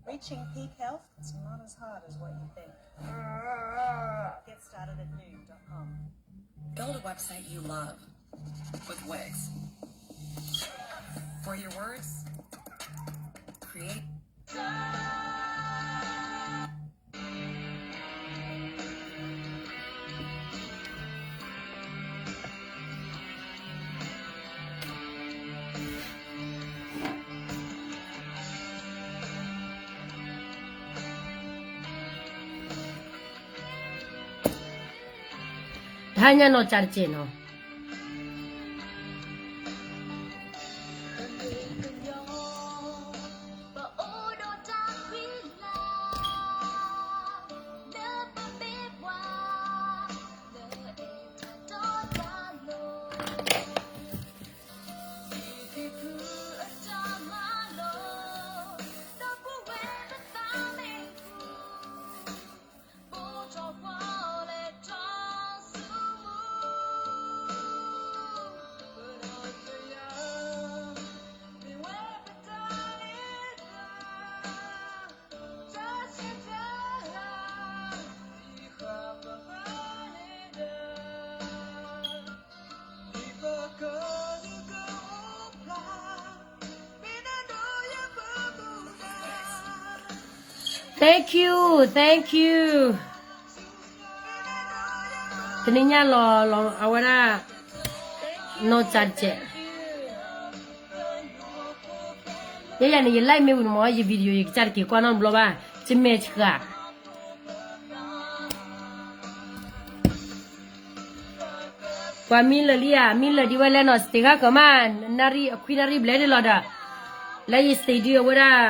Reaching peak health is not as hard as what you think. Get started at noom dot com. Build a website you love with Wix. For your words, create. Tanya no charche no. Thank you, thank you. တနံၤညါလီၤလီၤ အဝဲဒၣ် နီၢ်ကၠးတကဲး ယဲယၤန့ၣ် ယ live မ့ၢ်ဝံၤန့ၣ်မ့ၢ် ယ video ယကစၢ်တက့ၤကွၢ်နီတဘျီဘၣ် ယမဲာ်ဆှး ပှၤမံလၢာ်လံဧါ မံလၢာ်ဒံးဝဲလဲၣ်နီၤ stay ဃၣ်ကမၣ် နၣ်ရံၣ်အခွံနၣ်ရံၣ်ဘျဲၣ်ဒံးလီၤဒီး လၢယ stay ဒံးအဝဲဒၣ်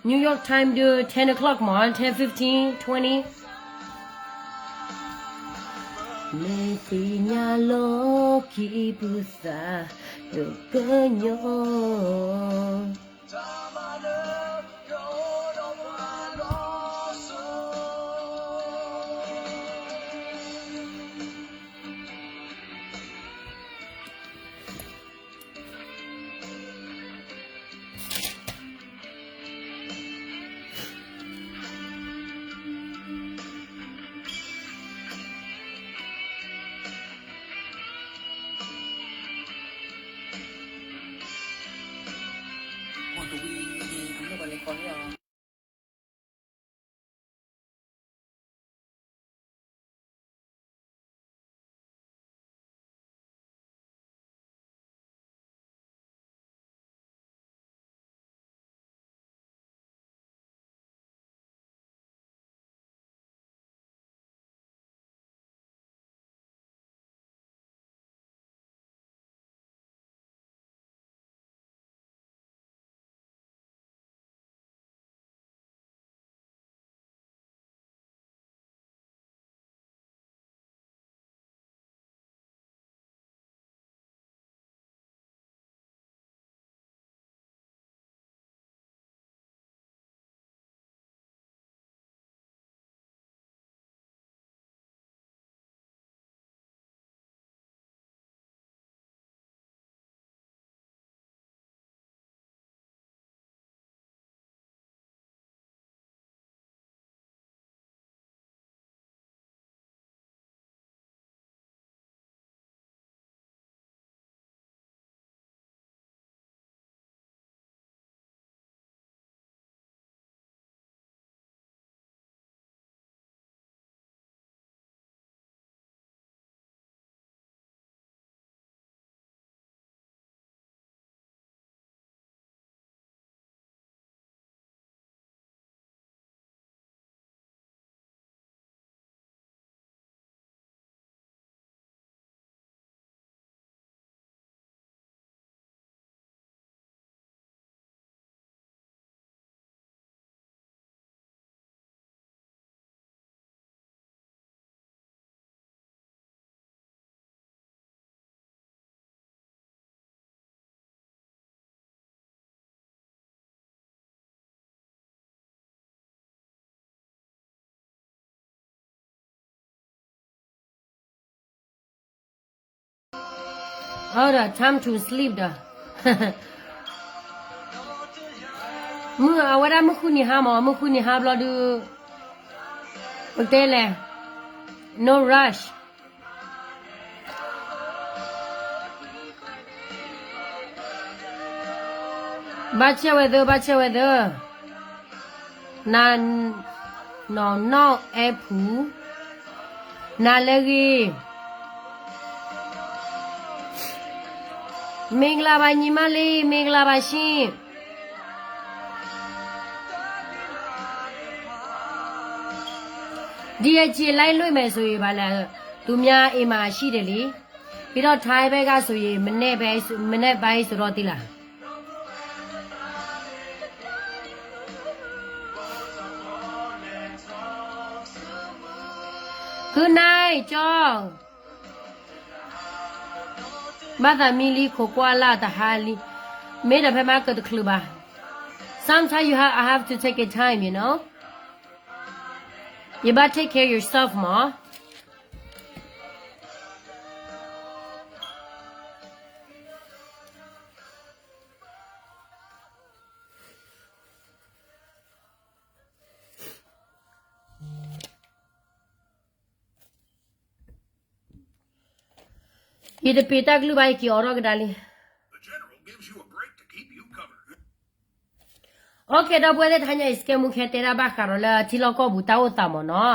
New York time ဒုး ten o'clock မး ten fifteen twenty မ့ၢ်သ့ၣ်ညါလီၤကံၢ်ပူၤသၣ် ဒိၣ်ကညီ All right, time to sleep ဒီး မုၢ်အဝဲဒၣ်မုၢ်ဃုနံၤဟါမး, မုၢ်ဃုနံၤဟါဘျီဒုး, ပတဲလဲၣ်, no rush. ဘၣ်ဆဲးဝဲသၢ, ဘၣ်ဆဲးဝဲသၢ, န, နီၢ်နီၢ်အဲၣ်ဖူ, နၤလၢအဂ့ၤ, မင်္ဂလာပါညီမလေး, မင်္ဂလာပါရှင်. ဒီအချိန်လိုက်လွှင့်မယ်ဆိုရင် ဘာလဲ, သူများအိမ်မှာရှိတယ်လေ. ပြီးတော့ ထိုင်းဘက်ကဆိုရင် မနက်ပဲ, မနက်ပိုင်းဆိုတော့ သိလား. Good night, ကျော်. ဘၣ်သးမံလံ ခိးကွၢ်လၢ်တဟါလံ, မ့ၢ်ဒီးဖဲမၤကတချုးဘၣ်. Sometimes you have, I have to take your time, you know. You better take care of yourself, မး. ယတပ့ၤတၢ်ကလုၢ်ဘၣ် ယက့ၤအိးထီၣ်ကဒါလံ. Okay, ဒီပုၢ်ဝဲၢ်သ့ၣ်တဖၣ်ညါအံၤ စကဲမူခဲတဲဒၣ်ဘၣ်ဃးဒီးလၢထံလီၢ်ကီၢ်ပူၤတၢ်အိၣ်သးမးနီၤ.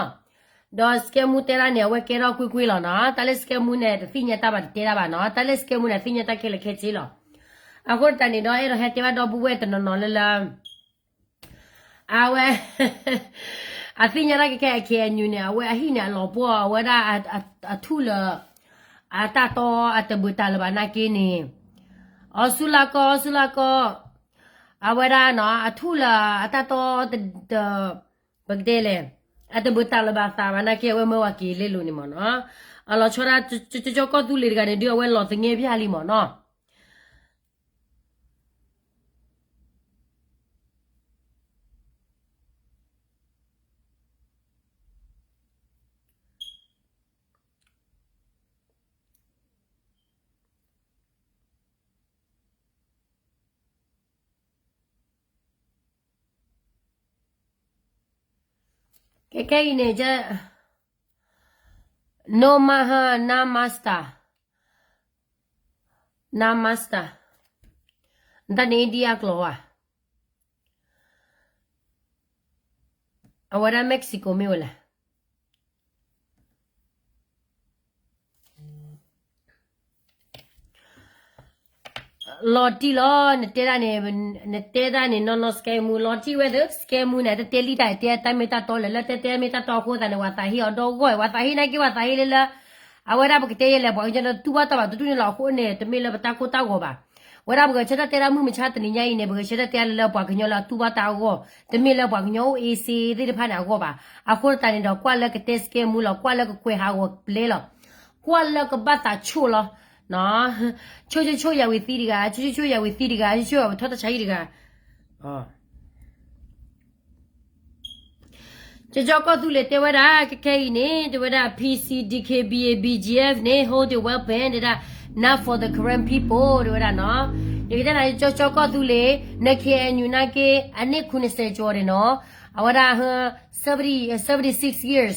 ဒီးစကဲမူတဲဒၣ်န့ၣ် အဝဲကဲထီၣ်ကွ့ၢ်ကွ့ၢ်လီၤနီၤ. တၢ်လၢစကဲမူန့ၣ် တသ့ၣ်ညါတၢ်ဘၣ်တတဲတၢ်ဘၣ်နီၤ. တၢ်လၢစကဲမူန့ၣ် သ့ၣ်ညါတၢ်ခဲလၢာ်ခဲဆ့လီၤ. အဃိတၢ်န့ၣ်ဒီး အဲၣ်ဒိးဟဲတဲဘၣ်ဒီပုၢ်ဝဲၢ်တနီၤနီၤလၢလၢ အဝဲ အသ့ၣ်ညါတၢ်ကဲခဲ အ KNU န့ၣ် အဝဲအဟံၣ်န့ၣ် အလီၤပှီၢ် အဝဲဒၣ်အထူၣ်လၢ အတၢ်တီအတဘုးတၢ်လၢၤဘၣ်နာ်က့န့ၣ် အီစူလၢကီၢ် အီစူလၢကီၢ် အဝဲဒၣ်နီၤ အထူၣ်လၢအတၢ်တီ ပကတဲလဲၣ် အတဘုးတၢ်လၢၤဘၣ်သးဘၣ်နာ်က့ အဝဲမၢဝဲက့ၤလဲလိာ်န့ၣ်မးနီၤ. အလီၤဆီဒၣ် ကၠီကၠီကီၢ်သူလ့ၤတဂၤန့ၣ် ဒုးအဝဲလီၤသငဲၢ်ဖၠၣ်လံမးနီၤ. ကဲခဲအံၤန့ၣ် No maha, na master, na master, နတၢ်န့ၣ် India ကျိာ်ဧါ, အဝဲဒၣ် Mexico မ့ၢ်ဝဲလဲၣ်. လီၤတံၢ်လီၤ နတဲဒၣ်န့ၣ်, နတဲဒၣ်န့ၣ် နီၢ်နီၢ် စကဲမူ လီၤတံၢ်ဝဲသ့ၣ် စကဲမူန့ၣ် တတဲလံတၢ် တဲတၢ်မ့ၢ်တၢ်တီလဲၣ် လၢတဲတဲမ့ၢ်တၢ်တီအဃိသတးန့ၣ် ပှၤသးဟ့အီၤဒီဂီၢ် ပှၤသးဟ့နာ်က့ ပှၤသးဟ့လၢလၢ အဝဲဒၣ်ပကတဲယဲလဲၣ် ပှၤကညီဒီးတူၢ်ဘၣ်တၢ်ဘၣ်တတူၢ်န့ၣ်လီၤ အဃိန့ၣ် တမ့ၢ်လၢပတၢ်ကိၢ်တၢ်ဂီၤဘၣ်. ဝဲဒၣ်ပဂဲၤဆၢထၢၣ်တဲဒၣ်မုၢ်မဆါတနံၤညါအံၤန့ၣ် ပဂဲၤဆၢထၢၣ်တဲဒၣ်လၢလၢပှၤကညီလၢအတူၢ်ဘၣ်တၢ်အဂီၢ် တမ့ၢ်လၢပှၤကညီအိၣ်အ့စ့သ့ၣ်တဖၣ်န့ၣ်အဂီၢ်ဘၣ်. အဃိသတးန့ၣ်ဒီး ကွၢ်လၢကတဲစကဲမူလီၤ ကွၢ်လၢကကွဲးဟးဂီၤပျဲလီၤ ကွၢ်လၢကဘၣ်သးဆိၣ်လီၤ. ဆိၣ်ဆိၣ်ဆိၣ်ယၤဝံၤသံတဂၤ ဆိၣ်ဆိၣ်ဆိၣ်ယၤဝံၤသံတဂၤ ဆိၣ်ဆိၣ်ယၤဝံၤထီၣ်တၢ်ဆါဟံၣ်တဂၤ ကၠီကၠီကီၢ်သူလ့ၤတဲဝဲဒၣ် ခဲခဲအံၤန့ၣ် တဲဝဲဒၣ် PC, DKBA, BGF န့ၣ် hold the weapon တဲဒၣ် not for the Karen people တဲဝဲဒၣ်နီၤ. ယကတဲနၤ ကၠီကၠီကီၢ်သူလ့ၤ န KNU နာ်က့ အနံၣ်ခိၣ်နစဲးကၠီၤန့ၣ်နီၤ အဝဲဒၣ် seventy, seventy-six years.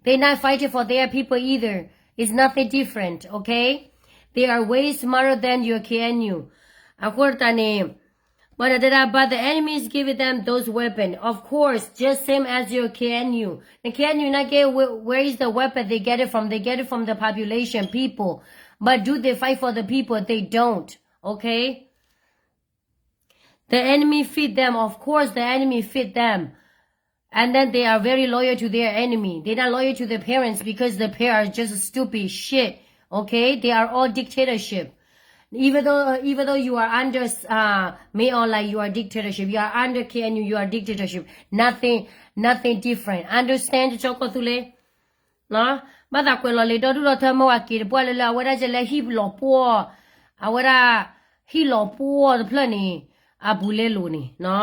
They not fighting for their people either. It's nothing different, okay? They are way smarter than your KNU. အဃိတၢ်န့ၣ် But the, but the enemy is giving them those weapons. Of course, just same as your KNU. The KNU နာ်က့ where, where is the weapon they get it from? They get it from the population, people. But do they fight for the people? They don't. Okay? The enemy feed them. Of course, the enemy feed them. And then they are very loyal to their enemy. They're not loyal to their parents because the parents are just stupid shit. Okay? They are all dictatorship. Even though, uh, even though you are under, uh, Min Aung Hlaing, you are dictatorship. You are under K N U, you are dictatorship. Nothing, nothing different. Understand, ကၠီကီၢ်သူလ့ၤ နီၤ. ဘၣ်သးကွဲးလီၤလံ ဒီဒူၣ်ဒီထၢမ့ၢ်ဝဲက့ၤတပှၢ်လၢလၢ အဝဲဒၣ်ကလဲၤဟံၣ်လီၤပှီၢ်, အဝဲဒၣ်ဟံၣ်လီၤပှီၢ်တဖျၢၣ်န့ၣ် အပူၤလဲလိာ်န့ၣ်နီၤ.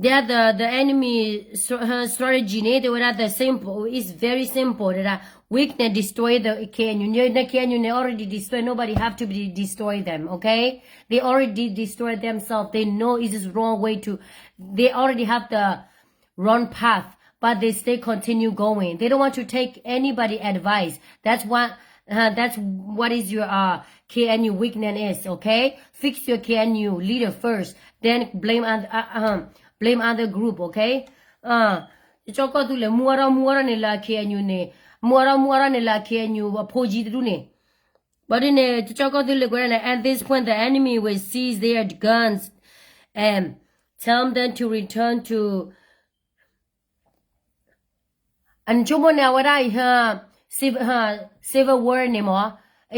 They are the, the enemy str- uh, strategy န့ၣ် တဲဝဲဒၣ် the simple, is very simple တဲဒၣ် weakness destroy the K N U န K N U န့ၣ် already destroy, nobody have to be destroy them, okay? They already destroy themselves. They know it is wrong way to, they already have the wrong path, but they still continue going. They don't want to take anybody advice. That's what uh, that's what is your uh, K N U weakness is, okay? Fix your K N U leader first, then blame other, uh, um, blame other group, okay? Uh, ကၠီကီၢ်သူလ့ၤ မူအရီၣ်မူအရီၣ်န့ၣ်လၢ K N U န့ၣ် မူအရီၣ်မူအရီၣ်န့ၣ်လၢ K N U အဖိကၠံတဒူၣ်န့ၣ် ဘၣ်ဒ်န့ၣ် ကၠီကီၢ်သူလ့ၤကွဲးဒၣ်လၢ at this point the enemy will seize their guns and tell them to return to အနဆိကမိၣ်န့ၣ် အဝဲဒၣ် civil war န့ၣ်မ့ၢ်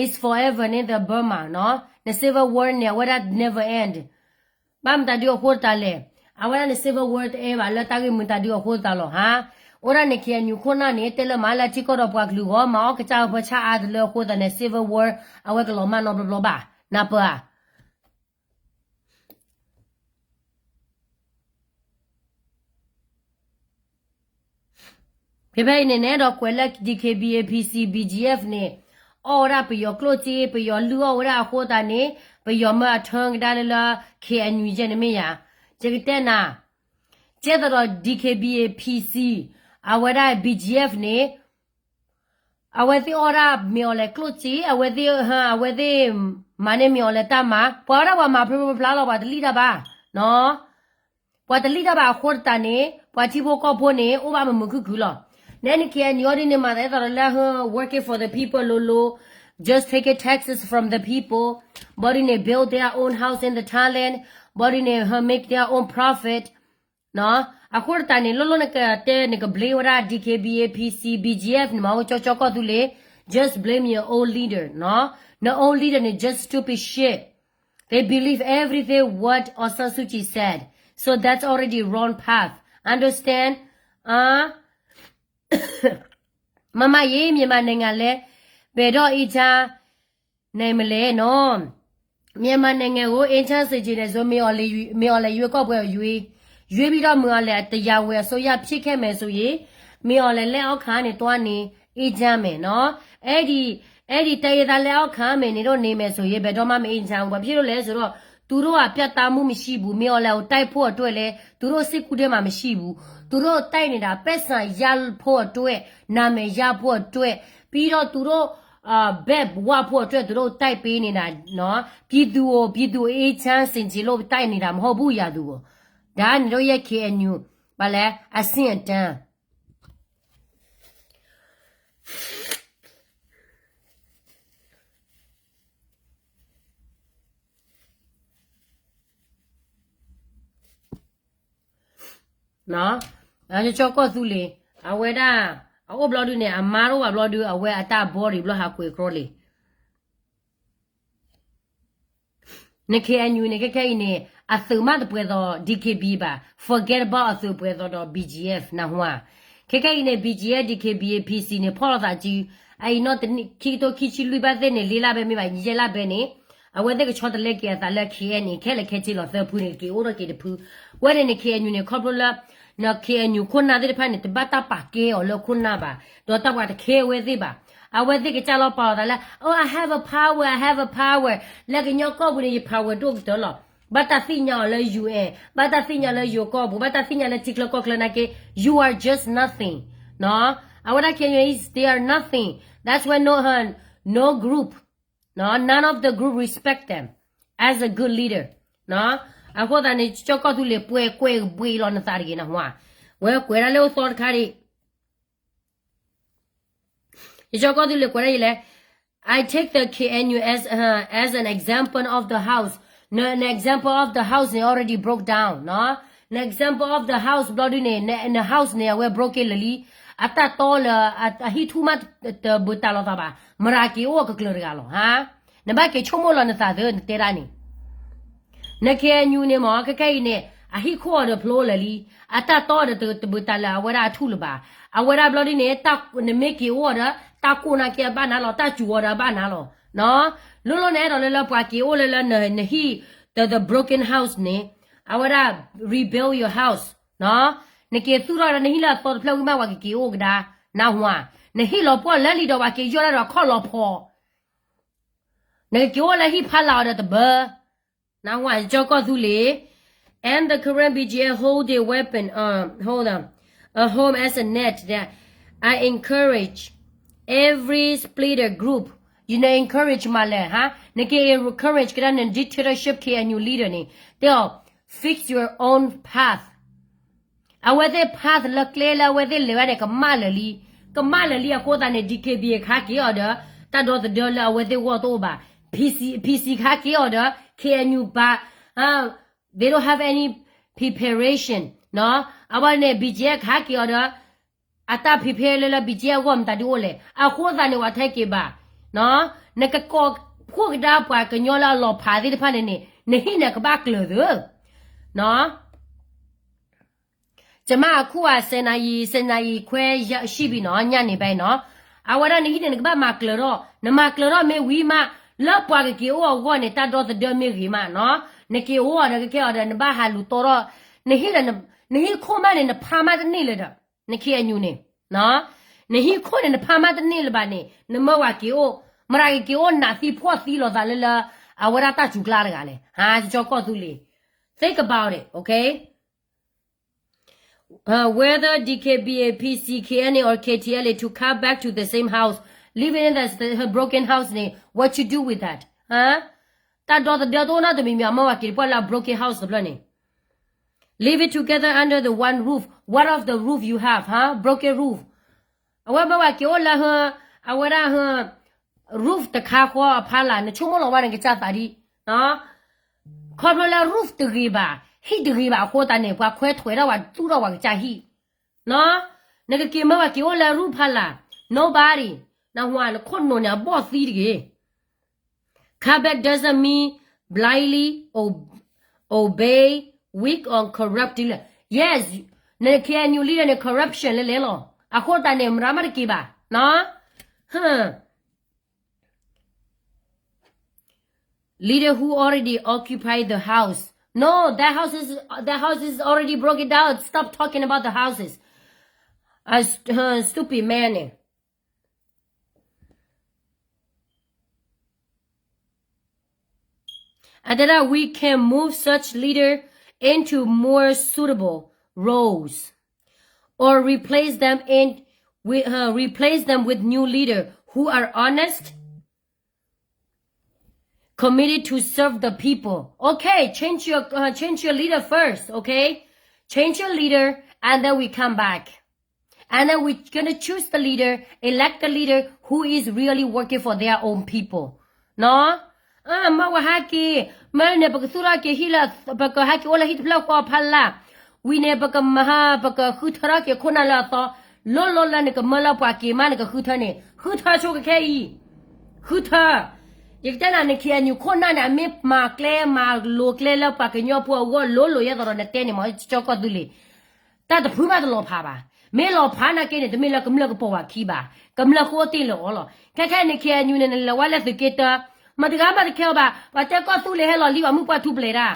is forever န့ၣ် the Burma နီၤ န civil war န့ၣ် အဝဲဒၣ် never end ဘၣ်မတၤဒုးအဃိသတးလဲၣ် အဝဲဒၣ်န့ၣ် civil war တအဲၣ်ဘၣ်လၢတၢ်ဂ့ၢ်မုာ်တၢ်ဒုးအဃိသတးလီၤဟါ အိၣ်ဒၣ်န့ၣ် K N U ခိၣ်နၢ်န့ၣ် တဲလၢမၤလၢထံကီၢ်ဒီးပှၤကလုာ်ဂီၢ် မၤအီၣ်ကစၢ်အဖၢဆၣ်အါတလၢအဃိသတးန့ၣ် civil war အဝဲကလီၤမၢ်နီတဘျီဘျီဘၣ် နၢ်ပၢၢ်ဧါ ဖဲဖဲအံၤန့ၣ် နအဲၣ်ဒိးကွဲးလၢ D K B A P C B G F န့ၣ် အီၣ်ဝဲဒၣ်ပယီၤကျိၣ်စ့ ပယီၤလုၢ်အီၣ်ဝဲဒၣ်အဃိသတးန့ၣ် ပယီၤမၢအထၢကဒါလၢလၢ K N U ယဲၢ်န့ၣ်မ့ၢ်ယၤ ယကတဲနၤ ကဲသိးဒီး D K B A P C အဝဲဒၣ် B G F န့ၣ် အဝဲသ့ၣ်အီၣ်ဒၣ်မ့ၢ်အီၤလဲၣ်ကျိၣ်စ့ အဝဲသ့ၣ် အဝဲသ့ၣ်မၤန့ၢ်မ့ၢ်အီၤလဲၣ်တၢ်မၤ ပှၤဝဲဒၣ်ပှၤမၤဖျိဖျိဖျါလီၤ ပှၤတလံၣ်တၢ်ဘၣ် နီၤ ပှၤတလံၣ်တၢ်ဘၣ်အဃိသတးန့ၣ် ပှၤထံဖိကီၢ်ဖိန့ၣ် အိၣ်ဘၣ်မုာ်မုာ်ခုၣ်ခုၣ်လီၤ. နအဲၣ်န K N U အီၤဒ်န့ၣ် မၤသးဒ်သိးဒီးလၢ working for the people လိၤလိၤ just taking taxes from the people ဘၣ်ဒ်န့ၣ် build their own house in the Thailand ဘၣ်ဒ်န့ၣ် make their own profit နီၤ အဃိသတးန့ၣ် လိၣ်လိၣ်နကတဲနက blame ဝဲဒၣ် D K B A P C B G F န့ၣ်မ့ၢ် ကၠီကၠီကီၢ်သူလ့ၤ just blame your own leader နီၤ န own leader န့ၣ် just stupid shit. They believe everything what Aung San Suu Kyi said. So that's already wrong path. Understand? မမရေ မြန်မာနိုင်ငံလဲ ဘယ်တော့ အေးချမ်းနိုင်မလဲနော် မြန်မာနိုင်ငံကို အေးချမ်းစေချင်တယ်ဆို မင်းအောင်လှိုင် မင်းအောင်လှိုင် ရွေးကောက်ပွဲကို ရွေး ရွေးပြီးတော့ မင်းအောင်လှိုင် တရားဝင်အစိုးရဖြစ်ခဲ့မယ်ဆိုရင် မင်းအောင်လှိုင် လက်အောက်ခံကနေ သွားနေ အေးချမ်းမယ်နော် အဲ့ဒီ အဲ့ဒီ တိုင်းရင်းသား လက်အောက်ခံမယ်နေတော့ နေမယ်ဆိုရင် ဘယ်တော့မှ မအေးချမ်းဘူး ဘာဖြစ်လို့လဲဆိုတော့ သူတို့က ပြတ်သားမှု မရှိဘူး မင်းအောင်လှိုင်ကို တိုက်ဖို့အတွက်လည်း သူတို့ စိတ်ကူးထဲမှာ မရှိဘူး သူတို့ တိုက်နေတာ ပိုက်ဆံရဖို့အတွက် နာမည်ရဖို့အတွက် ပြီးတော့ သူတို့ အာ ဘက်ဝဖို့အတွက် သူတို့ တိုက်ပေးနေတာနော် ပြည်သူကို ပြည်သူ အေးချမ်းစေချင်လို့ တိုက်နေတာ မဟုတ်ဘူး ရသူကို ဒါ နင်တို့ရဲ့ K N U ဘာလဲ အဆင့်အတန်း ကၠီကီၢ်သူလ့ၤ အဝဲဒၣ် အအိၣ်ဘျီဒုန့ၣ် အမါတအိၣ်ဘၣ်ဘျီဒု အဝဲအတၢ်ဘီရံၤဘျီဟးကွဲးကြီလံ န K N U န့ၣ် ခဲခဲအံၤန့ၣ် အသုးမးတပှဲၤသိး D K B A ဘၣ် forget about အသုးပှဲၤသိးဒီး B G F နၢ်ဟူဧါ ခဲခဲအံၤန့ၣ် B G F D K B A P C န့ၣ် ဖီၣ်လိာ်သးစု အအံၤနီၢ်တနံၣ် ခံကထိခံဆံလွံၢ်ဘၣ်သ့ၣ်န့ၣ် လေးလပဲမ့ၢ်ဘၣ် ယဲၢ်လပဲန့ၣ် အဝဲသ့ၣ်ကဆီတလဲက့ၤအသးလၢ K N A ခဲလၢာ်ခဲဆ့လီၤ သၢဖုန့ၣ် က့ၤအိၣ်ထီၣ်က့ၤတဖု ဝဲန့ၣ်န့ၣ် K N U န့ၣ် ခီဖျိလၢ န K N U ခိၣ်နၢ်သ့ၣ်တဖၣ်န့ၣ် တဘၣ်တၢ်ပာ်ကဲအီၤလၢခိၣ်နၢ်ဘၣ် ဒီးတၢ်ပှၤတခဲအဝဲသ့ၣ်ဘၣ် အဝဲသ့ၣ်ကစၢ်လီၤပာ်လီၤသးလၢ Oh, I have a power, I have a power လၢကညီကီၢ်ပူၤန့ၣ် ယ power ဒိၣ်ကတၢၢ်လီၤ ဘၣ်တၢ်သ့ၣ်ညါအီၤလၢ U N ဘၣ်တၢ်သ့ၣ်ညါလၢ ယိၤကီၢ်ပူၤ ဘၣ်တၢ်သ့ၣ်ညါလၢထံချၢကီၢ်ချၢနာ်က့ you are just nothing နီၤ အဝဲဒၣ် K N U is they are nothing that's why no, no group နီၤ none of the group respect them as a good leader နီၤ အဃိသတးန့ၣ် ကၠီကီၢ်သူလ့ၤပှဲၤကွဲးဘှံးလီၤနသးတဂ့ၤနဟါ ဝဲကွဲးဒၣ်လၢအိၣ်သီတခါဒံး ယကၠီကီၢ်သူလ့ၤကွဲးဒၣ်ယလဲၣ် I take the K N U as, uh, as an example of the house. န example of the house န့ၣ် already broke down နီၤ န example of the house ဘျီဒုန့ၣ် န န house န့ၣ် အဝဲ broken လၢာ်လံ အတၢ်တီလၢ အဟံၣ်ထူၣ်မးတဘၢတၢ်လီၤသးဘၣ် မရၤက့ၤအိၣ်အကကျၢၤတဂၤလီၤ ဟါ နဘၣ်က့ၤဆိကမိၣ်လီၤနသးသၢ နတဲဒၣ်န့ၣ် န K N U န့ၣ်မ့ၢ် ခဲခဲအံၤန့ၣ် အဟံၣ်ခိၣ်အီၤဒီးဖျိလၢာ်လံ အတၢ်တီဒီးတဘၢတၢ်လၢာ် အဝဲဒၣ်အထူၣ်လၢၤဘၣ် အဝဲဒၣ်ဘျီဒ်န့ၣ် နမ့ၢ်က့ၤအိၣ်အီၤဒီး တၢ်ကိၢ်နာ်က့အဘၣ်နၤလီၤ တၢ်စူၤအီၤဒီးအဘၣ်နၤလီၤ နီၤ လိၣ်လိၣ်နအဲၣ်ဒိးလၢလၢပှၤက့ၤအိၣ်လၢလၢနဟံၣ် the, the broken house န့ၣ် အဝဲဒၣ် rebuild your house နီၤ, နက့ၤသူၣ်ထီၣ်ဒီးနဟံၣ်လၢအသီတဖျၢၣ်ဝံၤမး ပှၤကက့ၤအိၣ်ကဒါ, နၢ်ဟူဧါ, နဟံၣ်လီၤပှီၢ်လၢလံဒီး ပှၤက့ၤယီၢ်ဒၣ်ဒီးခီၣ်လီၤဖီး, နကက့ၤအိၣ်လၢဟံၣ်ဖးလၢ်အီၤဒီးတဘၢ, နၢ်ဟူဧါ ကၠီကီၢ်သူလ့ၤ, and the Karen B G F hold a weapon, uh, hold on, a home as a net that I encourage every splitter group, ယန encourage မးလဲၣ်, ဟါ, နက့ၤ encourage ကဒါန dictatorship K N U leader န့ၣ်, တဲအီၤ fix your own path. အဝဲသ့ၣ် path လၢကျဲလၢအဝဲသ့ၣ်လဲၤဝဲန့ၣ် ကမၣ်လၢာ်လံ, ကမၣ်လၢာ်လံအဃိသတးန့ၣ် D K B A ခးက့ၤအီၤဒီး တၢ်ဒီသဒၢလၢအဝဲသ့ၣ်ဂီၢ်တအိၣ်ဘၣ်, P C, P C ခးက့ၤအီၤဒီး K N U ဘၣ်, they don't have any preparation နီၤ, အဝဲန့ၣ် B G F ခးက့ၤအီၤဒီး အတၢ် prepare လၢလၢ B G F အဂီၢ်မတၤဒုအိၣ်လဲၣ်, အဃိသတးန့ၣ် ဝဲထဲက့ၤဘၣ်, နကကိးဖှိၣ်ကဒါပှၤကညီလၢအလီၤဖးသ့ၣ်တဖၣ်န့ၣ်န့ၣ် နဟံၣ်န့ၣ်ကဘၣ်ကျၢၤသု ကမၣ်အခုၣ်အစဲနၤအံၤ, စဲနၤအံၤခွဲးယၢ်ဆံဘံနီၤ, ညၣ်န့ၣ်ဘၣ်နီၤ, အဝဲဒၣ်နဟံၣ်န့ၣ် နကဘၣ်မၤကျၢၤထီၣ်, နမၤကျၢၤထီၣ်မ့ၢ်ဝံၤမး, လၢပှၤကက့ၤအိၣ်အဂီၢ်န့ၣ် တၢ်ဒီသဒၢမ့ၢ်ဂ့ၤမးနီၤ, နက့ၤအိၣ်အီၤဒီးကကဲအီၤဒီး နဘၣ်ဟးလူၤတီထီၣ်, နဟံၣ်ဒီး, နဟံၣ်ခိၣ်မးန့ၣ် နဖးမးတန့ၢ်လၢၤဒီး, န K N U န့ၣ်, နဟံၣ်ခိၣ်န့ၣ် နဖးမးတန့ၢ်လၢၤဘၣ်န့ၣ် နမၢဝဲက့ၤအိၣ်, မတၤကက့ၤအိၣ်နးသံဖှီၣ်သံလိာ်သးလၢလၢ, အဝဲဒၣ်တၢ်စူၤကျါတဂၤလဲၣ်, ဟါ, ကၠီကီၢ်သူလ့ၤ, think about it, okay? Uh, whether D K B A, P C, K N A or K T L A to come back to the same house, living in the, the broken house န့ၣ်, what you do with that? ဟါ, တၢ်ဒီသဒၢတအိၣ်နီတမံၤမံၤ အမၢဝဲက့ၤတပှၢ်လၢ broken house တဖျၢၣ်န့ၣ်, live it together under the one roof. What of the roof you have, huh? Broken roof. အဝဲမၢဝဲက့ၤအိၣ်လၢဟ, အဝဲဒၣ်ဟ, roof တခါဃီအဖီလာ် နဆိကမိၣ်လီၤဝဲန့ၣ်ကစၢ်သးဒ်, ခီဖျိလၢ roof တဂ့ၤဘၣ်, ဟံၣ်တဂ့ၤဘၣ်အဃိသတးန့ၣ် ပှၤခွဲထွဲးထီၣ်ဝဲသူၣ်ထီၣ်ဝဲကစၢ်ဟံၣ်, နကက့ၤမၢဝဲက့ၤအိၣ်လၢ roof ဖီလာ်, nobody, နဝၤနခိၣ်နူာ်န့ၣ် အဘီၣ်သံတဂ့ၤ. Come back doesn't mean blindly ob-, obey weak or corrupt leader. Yes, န K N U leader န့ၣ် corruption လၢလဲၤလီၤ. အဃိသတးန့ၣ် မရၤမးတက့ၤဘၣ်, နီၤ. Huh. Leader who already occupied the house. No, that house is, that house is already broken down. Stop talking about the houses. A st-, uh, stupid man. And then we can move such leader into more suitable roles or replace them in, we, uh, replace them with new leader who are honest, committed to serve the people. Okay, change your, uh, change your leader first, okay? Change your leader, and then we come back. And then we're gonna choose the leader, elect the leader who is really working for their own people. နီၤ, မ့ၢ်ဝဲဟဲက့ၤ, မ့ၢ်န့ၣ် ပကသူၣ်ထီၣ်က့ၤဟံၣ်လၢ, ပကဟဲက့ၤအိၣ်လၢဟံၣ်တဖျၢၣ်ဃီဖီလာ်, ဝံၤန့ၣ် ပကမၤဟါ, ပကဃုထၢထီၣ်က့ၤခိၣ်နၢ်လၢအသီ, လိၤလိၤလၢနကမၢလၢပှၤက့ၤမးနကဃုထၢန့ၣ်, ဃုထၢဆိကခဲအံၤ, ဃုထၢ, ယကတဲနၤန့ၣ် K N U ခိၣ်နၢ်န့ၣ် အမ့ၢ်မၤကျဲမၤလိၤကျဲလၢပှၤကညီဖိအဂီၢ်လိၤလိၤယဲသိးဒီးနတဲန့ၣ်မ့ၢ် ကၠီကီၢ်သူလ့ၤ တၢ်တဖုဘၣ်တလီၤဖးဘၣ်. မ့ၢ်လီၤဖးနာ်က့န့ၣ် တမ့ၢ်လၢကမျၢၢ်ကပိာ်ဝဲခံဘၣ်. ကမျၢၢ်ဃိတ့ၢ်လၢာ်အီၤလီၤ. ခဲခဲန့ၣ် K N U န့ၣ် နလဲၤဝဲလၢသုးက့တၢ, မတၤတဂၤမးတခဲအီၤဘၣ်. ပှၤတဲကီၢ်သူလ့ၤဟဲလီၤလံ ပှၤမုၢ်ပှၢ်ထူပလဲၤတၢ်.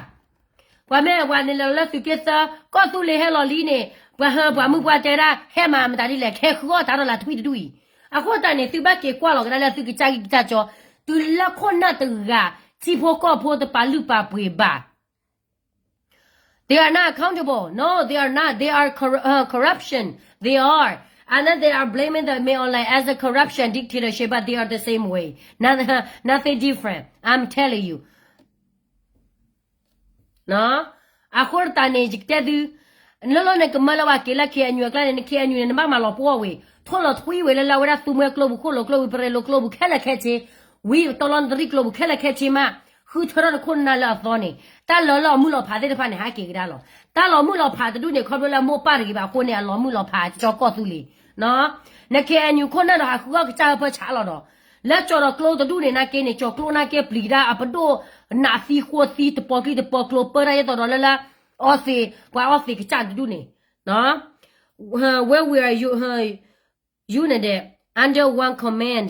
ပှၤမ့ၢ်ပှၤန့ၣ်လဲၤလီၤလၢသုးက့သၢ, ကီၢ်သူလ့ၤဟဲလီၤလံန့ၣ်, ပှၤဟၢ ပှၤမုၢ်ပှၢ်တဲဒၣ် ဟဲမၤမတၤဒ်လဲၣ်, ခဲဃုအီၣ်တၢ်ဒီးလၢထွံၣ်တဒူၣ်အံၤ. အဃိသတးန့ၣ် သုဘၣ်က့ၤကွၢ်လီၤကဒါလၢသုကစၢ်ဂံၢ်ကစၢ်ကၠီ, တုၤလၢခိၣ်နၢ်တဂၤ ထံဖိကီၢ်ဖိတပာ်လုၢ်ပာ်ပှ့ၤဘၣ် They are not accountable. No, they are not. They are cor-, uh, corruption. They are. And then they are blaming the Min Aung Hlaing as a corruption dictatorship, but they are the same way. Nothing, nothing different. I'm telling you. အဃိတးန့ၣ် ယကတဲသု, လၢလၢနကမၢလၢဝဲက့ၤလၢ K N U အကျါန့ၣ် န K N U န့ၣ် နဘၣ်မၤလီၤပှီၢ်ဝဲ, ထိၣ်လီၤထွံဝဲလၢလၢအဝဲဒၣ်သူမွဲကျိပူၤ ခိၣ်လိာ်ကျိပူၤ ပရဲလိာ်ကျိပူၤခဲလၢာ်ခဲဆ့, ဝံၤတီလီနသရံၣ်ကျိပူၤခဲလၢာ်ခဲဆ့မး, ဃုထၢထီၣ်နခိၣ်နနၢ်လၢအသီန့ၣ်, တၢ်လီၤလၢအမုၢ်လီၤဖးသ့ၣ်တဖၣ်န့ၣ် ဟးက့ၤကဒါလီၤ. တၢ်လီၤမုၢ်လီၤဖးတဒူၣ်န့ၣ် ခီဖျိလၢမိၢ်ပၢ်တဂ့ၤဘၣ်အဃိန့ၣ် အလီၤမုၢ်လီၤဖးကၠီကီၢ်သူလ့ၤ, န K N U ခိၣ်နၢ်ဒီးဟးဃုအီၣ်ကစၢ်ဟၢဖၢဆးလီၤဒီး, လၢကၠီၤဒီးကျိတဒူၣ်န့ၣ်နာ်က့န့ၣ် ကၠီၤကျိနာ်က့ပျံၤကဒါအပဒိၣ်နးသံဃိသံတပီၤကျံတပီၤကျိ ပၢတၢ်ယဲသိးဒီးလၢလၢ အီသံး, ပှၤအီသံးကစၢ်တဒူၣ်န့ၣ်, where we are, united under one command,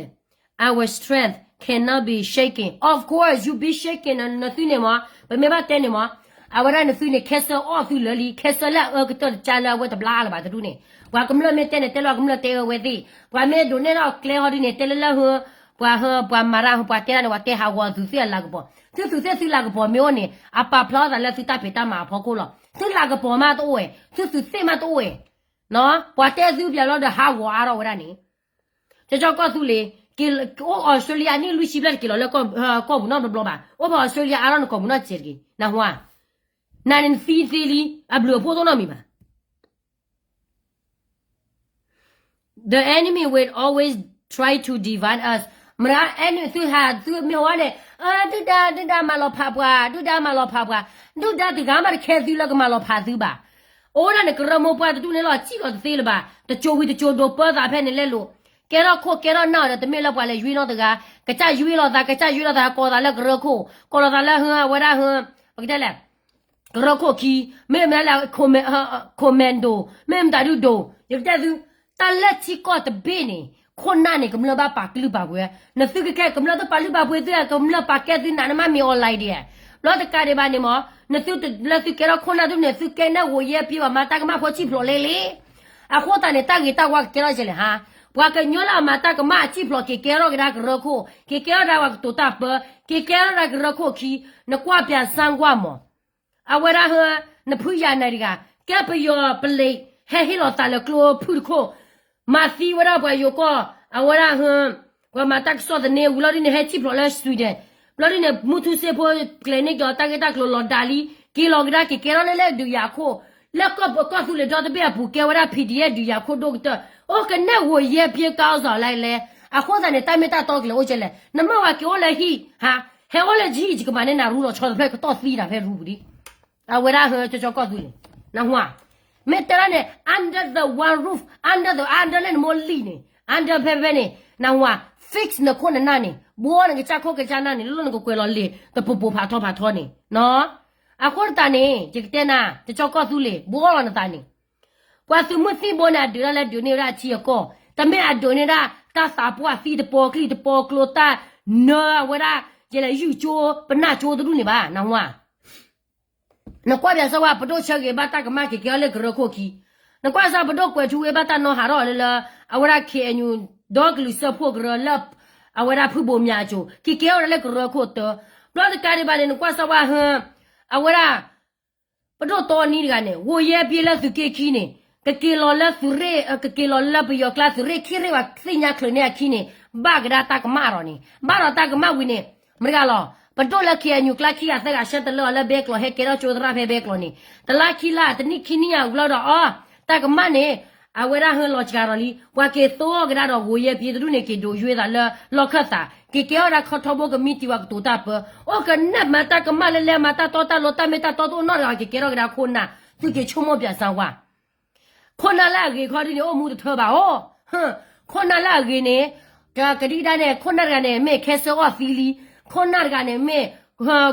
our strength cannot be shaken. Of course, you be shaken, နသုန့ၣ်မး, ပမ့ၢ်ဘၣ်တဲန့ၣ်မး, အဝဲဒၣ်နသုန့ၣ် cancer အီၣ်သုလၢာ်လံ cancer လၢအအၢကတၢၢ်တကါလၢအဝဲတဘျါလၢၤဘၣ်တဒူၣ်န့ၣ် ပှၤကမျၢၢ်မ့ၢ်တဲန့ၣ် တဲလၢပှၤကမျၢၢ်တဲအၢဝဲသ့ၣ် ပှၤမ့ၢ်ဒိးန့ၢ်ထီၣ်ကျဲဟီဒ်န့ၣ် တဲလၢလၢဟၢ ပှၤဟၢ ပှၤမၤတၢ်ဟၢ ပှၤတဲဒၣ်န့ၣ် ပှၤတဲဟးဂီၤသုသ့ၣ်အလၤကပီၤ သုသုသ့ၣ်သုလၤကပီၤမ့ၢ်အိၣ်န့ၣ် အပာ်ဖျါထီၣ်သးလၢသုတၢ်ဖံးတၢ်မၤအဖီခိၣ်လီၤ သုလၤကပီၤမးတအိၣ်ဝဲ သုသုသ့ၣ်မးတအိၣ်ဝဲ ပှၤတဲသုပျဲလီၤဒီးဟးဂီၤအါထီၣ်ဝဲဒၣ်န့ၣ် ကၠီကၠီကီၢ်သူလ့ၤ က့ၤအိၣ် Australia အနံၣ်လွံၢ်ဆံဘျဲၣ်တက့ၤလီၤလၢကီၢ်ပူၤနီတဘျီဘျီဘၣ် အိၣ်ဖဲ Australia အါထီၣ်နကီၢ်ပူၤနီတစဲးတက့ၤ နၢ်ဟူဧါ နၤန့ၣ်နသံသ့လံ အဘျုးအဖှိၣ်တအိၣ်နီတမံၤဘၣ် The enemy will always try to divide us မတၤ enemy သုဟးသုမ့ၢ်ဟါန့ၣ် ဒုၣ်ဒါ ဒုၣ်ဒါမၤလီၤဖးပှၤ ဒုၣ်ဒါမၤလီၤဖးပှၤ ဒုၣ်ဒါတဂၤမးတခဲသုလၢကမၤလီၤဖးသုဘၣ် အိၣ်ဒၣ်န့ၣ် ကရၢမိၢ်ပှၢ်တဒူၣ်န့ၣ်လီၤ စံၣ်လီၤတသ့လၢၤဘၣ် တစိၤဝံၤတစိၤဒိးပၢသးဖဲန့ၣ်လဲၣ်လိၤ ကဲထီၣ်ခိၣ်ကဲထီၣ်နၢ်အီၤဒီးတမ့ၢ်လၢပှၤလဲၤယွံနီတဂၤ ကစၢ်ယွံလီၤသး ကစၢ်ယွံလီၤသး ကိးသးလၢကရၢခိၣ် ကိးလီၤသးလၢဟၢ အဝဲဒၣ်ဟၢ ပကတဲလဲၣ် ကရၢခိၣ်ခံ မ့ၢ်မတၤလဲၣ် commando မ့ၢ်မတၤဒုဒိၣ် ယကတဲသု တၢ်လၢထံကီၢ်တဘ့ၣ်န့ၣ် ခိၣ်နၢ်န့ၣ် ကမျၢၢ်ဘၣ်ပာ်ကလုၢ်ပာ်ပှဲၤ နသုကခဲ ကမျၢၢ်တပာ်လုၢ်ပာ်ပှဲၤသု ကမျၢၢ်ပာ်ကဲသုနးနမးမ့ၢ် online ဒံး ဘျီတကးဒံးဘၣ်န့ၣ်မ့ၢ် နသုလၢသုကဲထီၣ်ခိၣ်နၢ်ဒုန့ၣ် သုကဲနဲၣ်ဂိၤယဲၢ်ပျ့ၤဘၣ် မၤတၢ်ကမၣ်ဖိစံၣ်ဖျိးလဲလံ အဃိသတးန့ၣ် တၢ်ဂ့ၤတၢ်ဝါကကဲထီၣ်ကလဲၣ်ဟါ ပှၤကညီလၢအမၤတၢ်ကမၣ်အစံၣ်ဖျိး က့ၤကဲထီၣ်ကဒါကရၢခိၣ် က့ၤကဲထီၣ်ကဒါပှၤကတိၤတၢ်ပၢ က့ၤကဲထီၣ်ကဒါကရၢခိၣ်ခံ နကွၢ်ပၠးစၣ်ကွၢ်မး အဝဲဒၣ်ဟၢ နဖုယၤနၤတဂၤ ကဲပယီၤပလံး ဟဲဟ့ၣ်လီၤသးလၢကျိဖုၣ်တခိၣ် မၤသံဝဲဒၣ်ပှၤယိၤကီၢ် အဝဲဒၣ်ဟၢ ပှၤမၤတၢ်ကစီၣ်သန့ဝံၤလီၤဒ်န့ၣ် ဟဲစံၣ်ဖျိးလၢ Sweden ဘျီဒ်န့ၣ် မုၢ်ထူစ့ဖိ ကျဲၤန့ၢ်က့ၤအီၤတၢ်ဂ့ၢ်တၢ်ကျိၤလီၤဒါလံ က့ၤလီၤကဒါက့ၤကဲထီၣ်လၢလၢဒုးယၤခိၣ် လၢကီၢ်ပကီၢ်သူလ့ၤဒီတဘ့ၣ်အပူၤ ကဲဝဲဒၣ် PDF ဒုးယၤခိၣ်ဒိၣ်ကတၢၢ် အိၣ်ကနဲၣ်ဂိၤယဲၢ်ပျ့ၤကါအီၤစ့ၢ်လဲၣ် အဃိသတးန့ၣ် တၢ်မ့ၢ်တၢ်တီကလဲၤအိၣ်ကလဲၣ် နမ့ၢ်ဝဲက့ၤအိၣ်လၢဟံၣ် ဟး ဟဲအိၣ်လၢဟံၣ် ယကမၤန့ၢ်နၤရူလီၤဆီတဖျၢၣ် ကတီၢ်သံနၤဖဲရူပူၤဒံး အဝဲဒၣ်ဟၢကၠီကၠီကီၢ်သူလ့ၤ နၢ်ဟူဧါ မ့ၢ်တဲဒၣ်န့ၣ် under the one roof under the under လၢနမိၢ်လံၢ်န့ၣ် under ဖဲဖဲန့ၣ် နၢ်ဟူဧါ fix နခိၣ်နနၢ်န့ၣ် ဘှီနကစၢ်ခိၣ်ကစၢ်နၢ်န့ၣ် လၢလၢနကကွဲးလီၤလံာ် တပိၤပိၤဖးထီဖးထီန့ၣ် အဃိတးန့ၣ် ယကတဲနၤ ကၠီကၠီကီၢ်သူလ့ၤ ဘှီလီၤနသးန့ၣ် ပှၤသုးမုၢ်သံၣ်ဘိန့ၣ် အဒုးတၢ်လၢဒုးန့ၢ်ဝဲဒၣ်အထံအကီၢ် တမ့ၢ်အဒုးန့ၢ်ဒၣ် တၢ်သးပှၢ်သံတပီၤကျံၣ်တပီၤကျိတၢ်နၢအဝဲဒၣ် ယလဲၤယုၢ်ကၠိ ပနၢ်ကၠိတဒူၣ်န့ၣ်ဘၣ် နၢ်ဟူဧါ နကွၢ်ပၠးစၢၤဝဲ ပဒိၣ်ဆၢဂ့ၤဘၣ်တၢ်ကမၣ်က့ၤကဲထီၣ်လၢကရၢခိၣ်ခံ, နကွၢ်စၢၤပဒိၣ်ကွဲးထူဝ့ဘၣ်တၢ်နီၣ်ဟးထီၣ်လၢလၢ အဝဲဒၣ် ခ့ၣ်အဲၣ်ယူၣ် ဒီကလုာ်စၢဖှိၣ်ကရၢလၢ အဝဲဒၣ်ဖုဘိးမၠးအစိၤ က့ၤကဲထီၣ်ဝဲဒၣ်လၢကရၢခိၣ်တၢ, ဘျီတကးဒံးဘၣ်န့ၣ် နကွၢ်စၢၤဝဲဟၢ အဝဲဒၣ် ပဒိၣ်တီနံတဂၤန့ၣ် ဂိၤယဲၢ်ပျ့ၤလၢသုးက့ခံန့ၣ် ကက့ၤလီၤလၢသုးရ့ၣ် ကက့ၤလီၤလၢပယီၤကျါသုးရ့ၣ်ခံရ့ၣ်ဝဲသ့ၣ်ညါချုးန့ၢ်အခံန့ၣ် ဘၣ်ကဒါတၢ်ကမၣ်ဒီးန့ၣ် ဘၣ်ဒီးတၢ်ကမၣ်ဝံၤန့ၣ် မတၤတဂၤလီၤ ပဒိၣ်လၢ ခ့ၣ်အဲၣ်ယူၣ် ကျါခံဂၤသၢဂၤဆၢတလၢအီၤလၢဘဲကျိာ် ဟဲကဲထီၣ်ကၠိသရၣ်ဖဲဘဲကျိာ်န့ၣ် တလါခံလါ တနံၣ်ခံနံၣ်ညါဝံၤလီၤဒီးအီၤ တၢ်ကမၣ်န့ၣ် အဝဲဒၣ်ဟၢလီၤစှၤဒီးလံ ပှၤက့ၤသိကဒါဒီးဂိၤယဲၢ်ပျ့ၤတဒူၣ်န့ၣ် က့ၤဒိးယွ့သးလၢလီၢ်ခၢၣ်သး က့ၤကဲထီၣ်ဝဲဒၣ်ခီထီဘိကမံးတံာ်ဝဲကတိၤတၢ်ပၢ အိၣ်ကနၣ်မၤတၢ်ကမၣ်လၢလဲၤမၤတၢ်တီတၢ်လိၤတၢ်မ့ၢ်တၢ်တီတအိၣ်နီတဂၤ က့ၤကဲထီၣ်ကဒါခိၣ်နၢ် သုက့ၤဆိကမိၣ်ပၠးစၢၤဝဲ ခိၣ်နၢ်လၢအဂ့ၤခီဒ်န့ၣ် အိၣ်မူတထၢဘၣ်အီၤ, ခိၣ်နၢ်လၢအဂ့ၤန့ၣ် ကဒံကဒါန့ၣ် ခိၣ်နၢ်တဂၤန့ၣ် မ့ၢ်ခဲစၢအီၣ်သံလံ, ခိၣ်နၢ်တဂၤန့ၣ်မ့ၢ်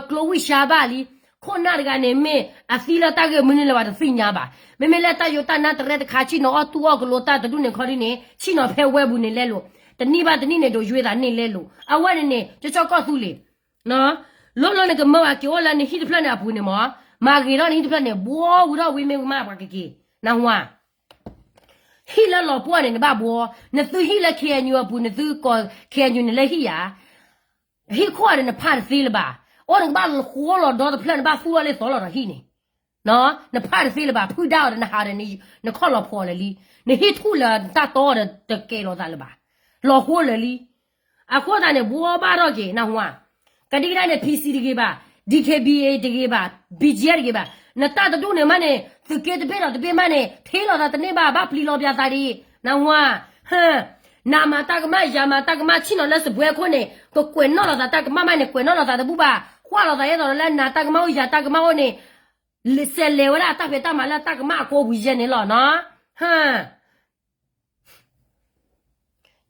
ကျိဝံၣ်စှၤဘၣ်လံ, ခိၣ်နၢ်တဂၤန့ၣ်မ့ၢ် အသံလၢတၢ်ဂ့ၢ်မနုၤလဲၣ်ဘၣ်တသ့ၣ်ညါဘၣ်. မ့မ့ၢ်လၢတၢ်ယိးတၢ်နါတရဲတခါ ဆ့ၣ်နီၤအီၣ်တူၢ်အီၣ်ကလိတၢ်တဒူၣ်န့ၣ်ခီဒ်န့ၣ် ဆ့ၣ်နီၤဖဲဝဲပူၤန့ၣ်လဲလိာ်, တနံၣ်ဘၣ်တနံၣ်န့ၣ် ဒိးယွ့သးန့ၣ်လဲလိာ်. အဝဲန့ၣ်န့ၣ် ကၠီကၠီကီၢ်သူလ့ၤ လိၤလိၤနကမၢဘၣ်က့ၤအိၣ်လၢနဟံၣ်တဖျၢၣ်န့ၣ်အပူၤန့ၣ်မး, မၤဂ့ၤထီၣ်နဟံၣ်တဖျၢၣ်န့ၣ် ဘှီဝံၤထီၣ်ဝံၤမ့ၢ်ဝံၤမးပှၤကက့ၤ, နၢ်ဟူဧါ. ဟံၣ်လၢလီၤပှီၢ်န့ၣ် နဘၣ်ဘှီ, နသုဟံၣ်လၢ ခ့ၣ်အဲၣ်ယူၣ် အပူၤ နသုကိး ခ့ၣ်အဲၣ်ယူၣ် န့ၣ်လၢဟံၣ်ဧါ, ဟံၣ်ခိၣ်န့ၣ် နဖးတသ့လၢၤဘၣ်, အိၣ်နကဘၣ်ဃိလီၤဒီတဖျၢၣ် နဘၣ်သူၣ်ထီၣ်လၢသီလီၤဒီးဟံၣ်န့ၣ် နဖးတသ့လၢၤဘၣ်, ဖုဒါအီၤဒီးနဟးဒီး နခီၣ်လီၤဖီးလၢာ်လံ, နဟံၣ်ထူၣ်လၢနတၢ်တီဒီးတကဲလီၤသးလၢၤဘၣ်, လီၤဃိလၢာ်လံ. အဃိသတးန့ၣ် ဘှီဘၣ်ထီၣ်က့ၤ နၢ်ဟူဧါ. ကဒံကဒါန့ၣ် PC တဂ့ၤဘၣ်, DKBA တဂ့ၤဘၣ်, BGF တဂ့ၤဘၣ်, နတၢ်တဒူၣ်န့ၣ်မးန့ၣ် သုးက့တဘ့ၣ်ဒီးတဘ့ၣ်မးန့ၣ် ထ့လီၤသးတန့ၢ်ဘၣ်, ဘၣ်ပျံၤလီၤပျံၤသးဒံး, နၢ်ဟူဧါ. နၤမၤတၢ်ကမၣ် ယၤမၤတၢ်ကမၣ် ဆ့ၣ်နီၤလၢစပွဲခိၣ်န့ၣ် ကကွဲးနီၣ်လီၤသးတၢ်ကမၣ်မးန့ၣ် ကွဲးနီၣ်လီၤသးတဘူၣ်ဘၣ်, ကွၢ်လီၤသးအဲၣ်ဒိးလၢနၤတၢ်ကမၣ်အိၣ် ယၤတၢ်ကမၣ်အိၣ်န့ၣ် စဲးလဲၤဝဲဒၣ်အတၢ်ဖံးတၢ်မၤလၢတၢ်ကမၣ်အကိးပူၤယဲၢ်န့ၣ်လီၤနီၤ.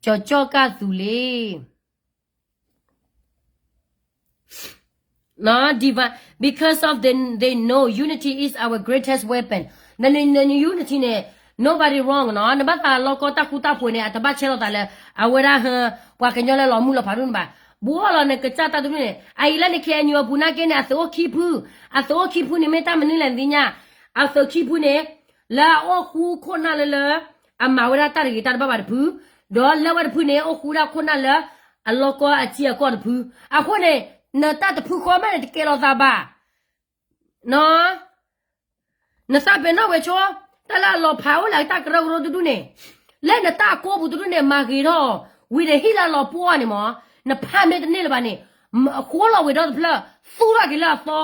ကၠီကၠီကၢ်သူလ့ၤ divide, because of the, they know unity is our greatest weapon. န unity န့ၣ် nobody wrong နီၤ, နဘၣ်သးလီကီတၢ်ဃူတၢ်ဖိးန့ၣ် အတဘၣ်ဆဲးလီၤသးလၢ အဝဲဒၣ်ဟၢ ပှၤကညီလၢလီၤမုၢ်လီၤဖးဒိၣ်န့ၣ်ဘၣ်. ဘှီလီၤနကစၢ်တၢ်တဒူၣ်န့ၣ် အအံၤလၢန K N U အပူၤနာ်က့န့ၣ် အသုးအိၣ်ခံဖု, အသုးအိၣ်ခံဖုန့ၣ် မ့ၢ်တၢ်မနုၤလဲၣ်နသ့ၣ်ညါ, အသုးခံဖုန့ၣ် လၢအအိၣ်ဃူခိၣ်နၢ်လၢလၢ အမၤဝဲဒၣ်တၢ်တဂ့ၤတၢ်တဘၣ်ဘၣ်တဖု, ဒီးလၢဝဲတဖုန့ၣ် အိၣ်ဃူဒၣ်ခိၣ်နၢ်လၢ အလီၢ်ကီအထံအကီၢ်တဖု, အဃိန့ၣ် နတၢ်တဖုဃီမးန့ၣ် တကဲလီၤသးဘၣ် နသးပ့ၤနီၣ်ဝဲဆိ, တၢ်လၢအလီၤဖးအိၣ်လၢအတၢ်ကရၢကရိတဒူၣ်န့ၣ်, လၢနတၢ်ကိးပူၤတဒူၣ်န့ၣ် မၤဂ့ၤထီၣ်အီၤ, ဝံၤဒီးဟံၣ်လၢအလီၤပှီၢ်န့ၣ်မး, နဖးမ့ၢ်တန့ၢ်လၢၤဘၣ်န့ၣ်, ဃိလီၤဝဲဒီတဖျၢၣ်, သူၣ်ထီၣ်က့ၤလၢအသီ,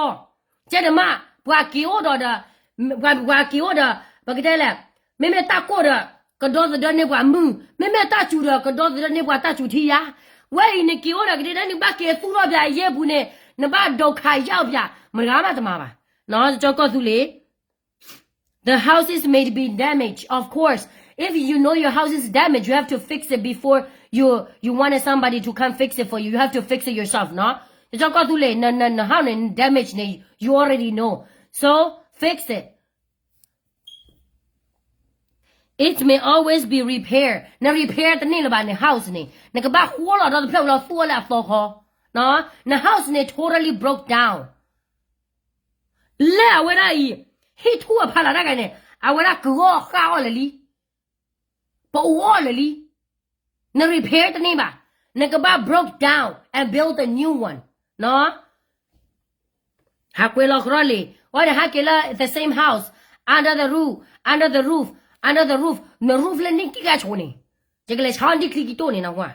ကဲန့ၣ်မး, ပှၤက့ၤအိၣ်ဒီးဒီး, ပှၤက့ၤအိၣ်ဒီး, ပကတဲလဲၣ်, မ့မ့ၢ်တၢ်ကိၢ်ဒီး, ကဒီသဒၢန့ၢ်ပှၤမုၢ်, မ့မ့ၢ်တၢ်စူၤဒီး ကဒီသဒၢန့ၢ်ပှၤတၢ်စူၤထံယါ, ဝဲအံၤနက့ၤအိၣ်ဒီးကဒဲဒဲနဘၣ်က့ၤသူၣ်ထီၣ်ပၠးအယဲၢ်ပူၤန့ၣ်, နဘၣ်ဒိခးယၢ်ပၠး, မတဂၤမးတမၤဘၣ်, ကၠီကီၢ်သူလ့ၤ The houses may be damaged, of course. If you know your house is damaged, you have to fix it before you you wanted somebody to come fix it for you. You have to fix it yourself, no? ကၠီကီၢ်သူလ့ၤ န န န house န့ၣ် damage န့ၣ် you already know. So fix it. It may always be repair. န repair တန့ၢ်လၢၤဘၣ်န့ၣ် house န့ၣ် နကဘၣ်ဃိလီၤဒီတဖျၢၣ်ဝဲလီၤသူၣ်အီၤလၢအသီဃီ, န house န့ၣ် totally broke down. လၢအဝဲဒၣ်အံၤ ဟံၣ်ထူၣ်အဖီလာ်တၢ်ဂၤန့ၣ် အဝဲဒၣ်ကဂီၢ်ဃၣ်အီၣ်လၢာ်လံ, ပအိၣ်အီၣ်လၢာ်လံ, န repair တန့ၢ်ဘၣ်, နကဘၣ် broke down and build a new one, န ဟးကွဲးလီၤကရီလံ, အဝဲန့ၣ်ဟးက့ၤလၢ the same house, under the roof, under the roof, under the roof, န roof လၢနံၣ်ကံၢ်ဂၤဆိးန့ၣ်, ယကလဲၤဆါဒံၣ်ချံကံတိၣ်န့ၣ်နဟါ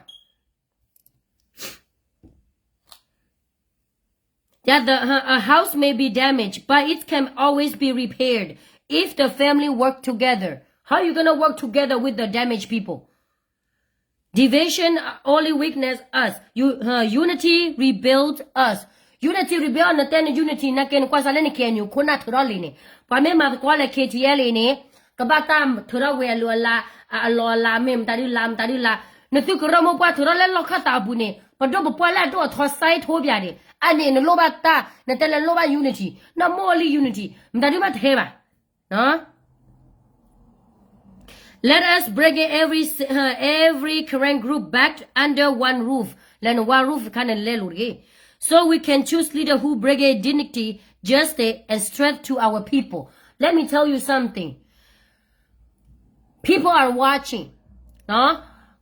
Yeah, the, uh, a house may be damaged, but it can always be repaired if the family work together. How you gonna work together with the damaged people? Division only weakens us. You, uh, unity rebuilds us. Unity rebuild နတဲန unity နာ်က့နကွၢ်စးလၢန K N U ခိၣ်နၢ်ထုးထီၣ်လံန့ၣ်, ပှၤမ့ၢ်မၤသကိးလၢ K T L အံၤန့ၣ်, ကဘၣ်တၢ်ထုးထီၣ်ဝဲအလိၤအလၤ, အလီၤအလၤမ့ၢ်မတၤဒုလၤ မတၤဒုလၤ, နသုကရၢမိၢ်ပှၢ်ထုးထီၣ်လၢလီၢ်ခၢၣ်သးအပူၤန့ၣ် ပဒိၣ်ပပှၢ်လၢအဒိၣ်အထီ side ထိပၠးန့ၣ်, အန့ၣ်နလိၣ်ဘၣ်တၢ်, နတဲလၢလိၣ်ဘၣ် unity, not more only unity, မတၤဒုမးတဟဲဘၣ် Let us bring every, uh, every Karen group back under one roof. လၢန one roof ခါန့ၣ်လဲလိာ်တဂ့ၤ. So we can choose leader who bring a dignity, justice, and strength to our people. Let me tell you something. People are watching.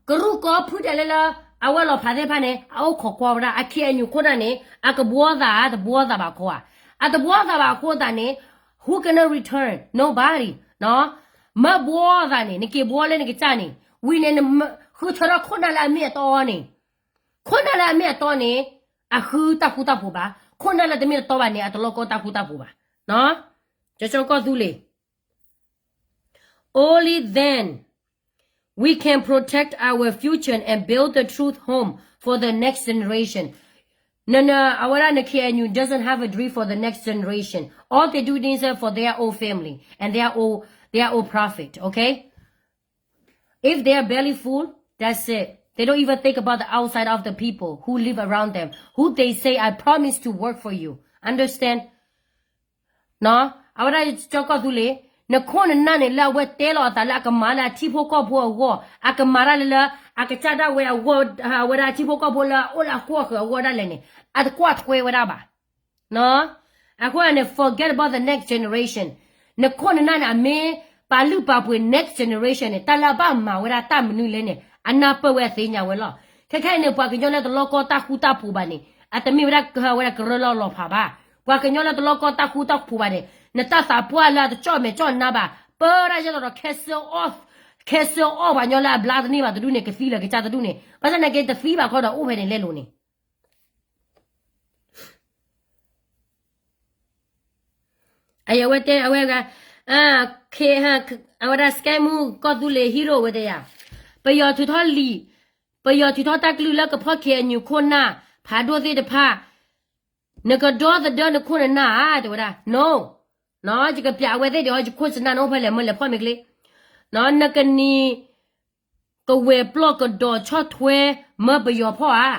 ကရူၢ်ကီၢ်ဖုဒဲးလၢလၢ အဝဲလီၤဖးသ့ၣ်တဖၣ်န့ၣ် အအိၣ်ခိးကွၢ်ဝဲဒၣ် အ K N U ခိၣ်နၢ်န့ၣ် အကဘှီသး တဘှီသးဘၣ်ခီဧါ. အတဘှီသးဘၣ်အဃိသတးန့ၣ် who gonna return? Nobody. မ့ၢ်ဘှီသးန့ၣ် နက့ၤဘှီလၢနကစၢ်န့ၣ် ဝံၤန့ၣ် နဃုထၢထီၣ်ခိၣ်နၢ်လၢအမ့ၢ်အတီန့ၣ်, ခိၣ်နၢ်လၢအမ့ၢ်အတီန့ၣ် အဃုတၢ်ဃူတၢ်ဖိးဘၣ်, ခိၣ်နၢ်လၢတမ့ၢ်တတီဘၣ်န့ၣ် အတလီၢ်ကီတၢ်ဃူတၢ်ဖိးဘၣ်. ကၠီကီၢ်သူလ့ၤ Only then we can protect our future and build the truth home for the next generation. န န အဝဲဒၣ်န K N U doesn't have a dream for the next generation. All they do is for their own family and their own, their own profit, okay? If they are belly full, that's it. They don't even think about the outside of the people who live around them, who they say, I promise to work for you. Understand? အဝဲဒၣ်ကၠီကီၢ်သူလ့ၤ နခိၣ်နနၢ်န့ၣ် လၢအဝဲတဲလီၤအသးလၢအကမၤလၢအထံဖိကီၢ်ဖိအဂီၢ်, အကမၤတၢ်လၢလၢ အကစၢ်ဒၣ်ဝဲအဂီၢ်, အဝဲဒၣ်ထံဖိကီၢ်ဖိလၢအအိၣ်လၢအဃိအဃၢၤအဂီၢ်ဒၣ်လဲာ်န့ၣ် အတကွၢ်ထွဲဝဲဒၣ်ဘၣ်. အဃိန့ၣ် forget about the next generation. နခိၣ်နနၢ်န့ၣ် အမ့ၢ်ပာ်လုၢ်ပာ်ပှ့ၤ next generation န့ၣ် တၢ်လၢအဘၣ်မၤဝဲဒၣ်တၢ်မနုၤလဲၣ်န့ၣ် အနၢ်ပၢၢ်ဝဲအသ့ၣ်ညါဝဲလီၤ. ခဲခဲအံၤန့ၣ် ပှၤကညီလၢတလီၢ်ကီတၢ်ဃူတၢ်ဖိးဘၣ်န့ၣ် အတမ့ၢ်ဝဲဒၣ်ဝဲဒၣ်ကရၢလၢအလီၤဖးဘၣ်. ပှၤကညီလၢတလီၢ်ကီတၢ်ဃူတၢ်ဖိးဘၣ်န့ၣ် နတၢ်သးပှၢ်လၢအတကၠီၣ်မဲာ်ကၠီၣ်နါဘၣ် ပၢဒၣ်ယဲသိးဒီး cancer off, cancer off ပှၤကညီလၢအဘျါတန့ၢ်ဘၣ်တဒူၣ်န့ၣ် ကသံလၢာ်ကစၢ်တဒူၣ်န့ၣ် ဘၣ်ဆၣ်သနာ်က့တသံဘၣ်ခီဒီးအိၣ်ဖဲန့ၣ်လဲလိာ်န့ၣ် အဝဲတဲ အဝဲဂၤ အဝဲဒၣ် စကဲမူ ကီၢ်သူလ့ၤ hero ဝဲတဲယၤ ပယီၤထုးထီၣ်လံာ် ပယီၤထုးထီၣ်တၢ်ကလုၢ်လၢကဖီၣ် K N U ခိၣ်နၢ် ဖးဒိၣ်သ့ၣ်တဖၣ် နကဒီသဒၢနခိၣ်နနၢ်ဧါ တဲဝဲဒၣ် no ယကပျးအဝဲသ့ၣ်ဒီး ယခိၣ်ယနၢ်န့ၣ်အိၣ်ဖဲလဲၣ် မ့ၢ်လဲၤဖီၣ်မ့ၢ်ချ့ နကနံၤ ကဝဲၤပျီၢ်ကဒီးဆီၣ်ထွဲ မၢပယီၤဖီၣ်ဧါ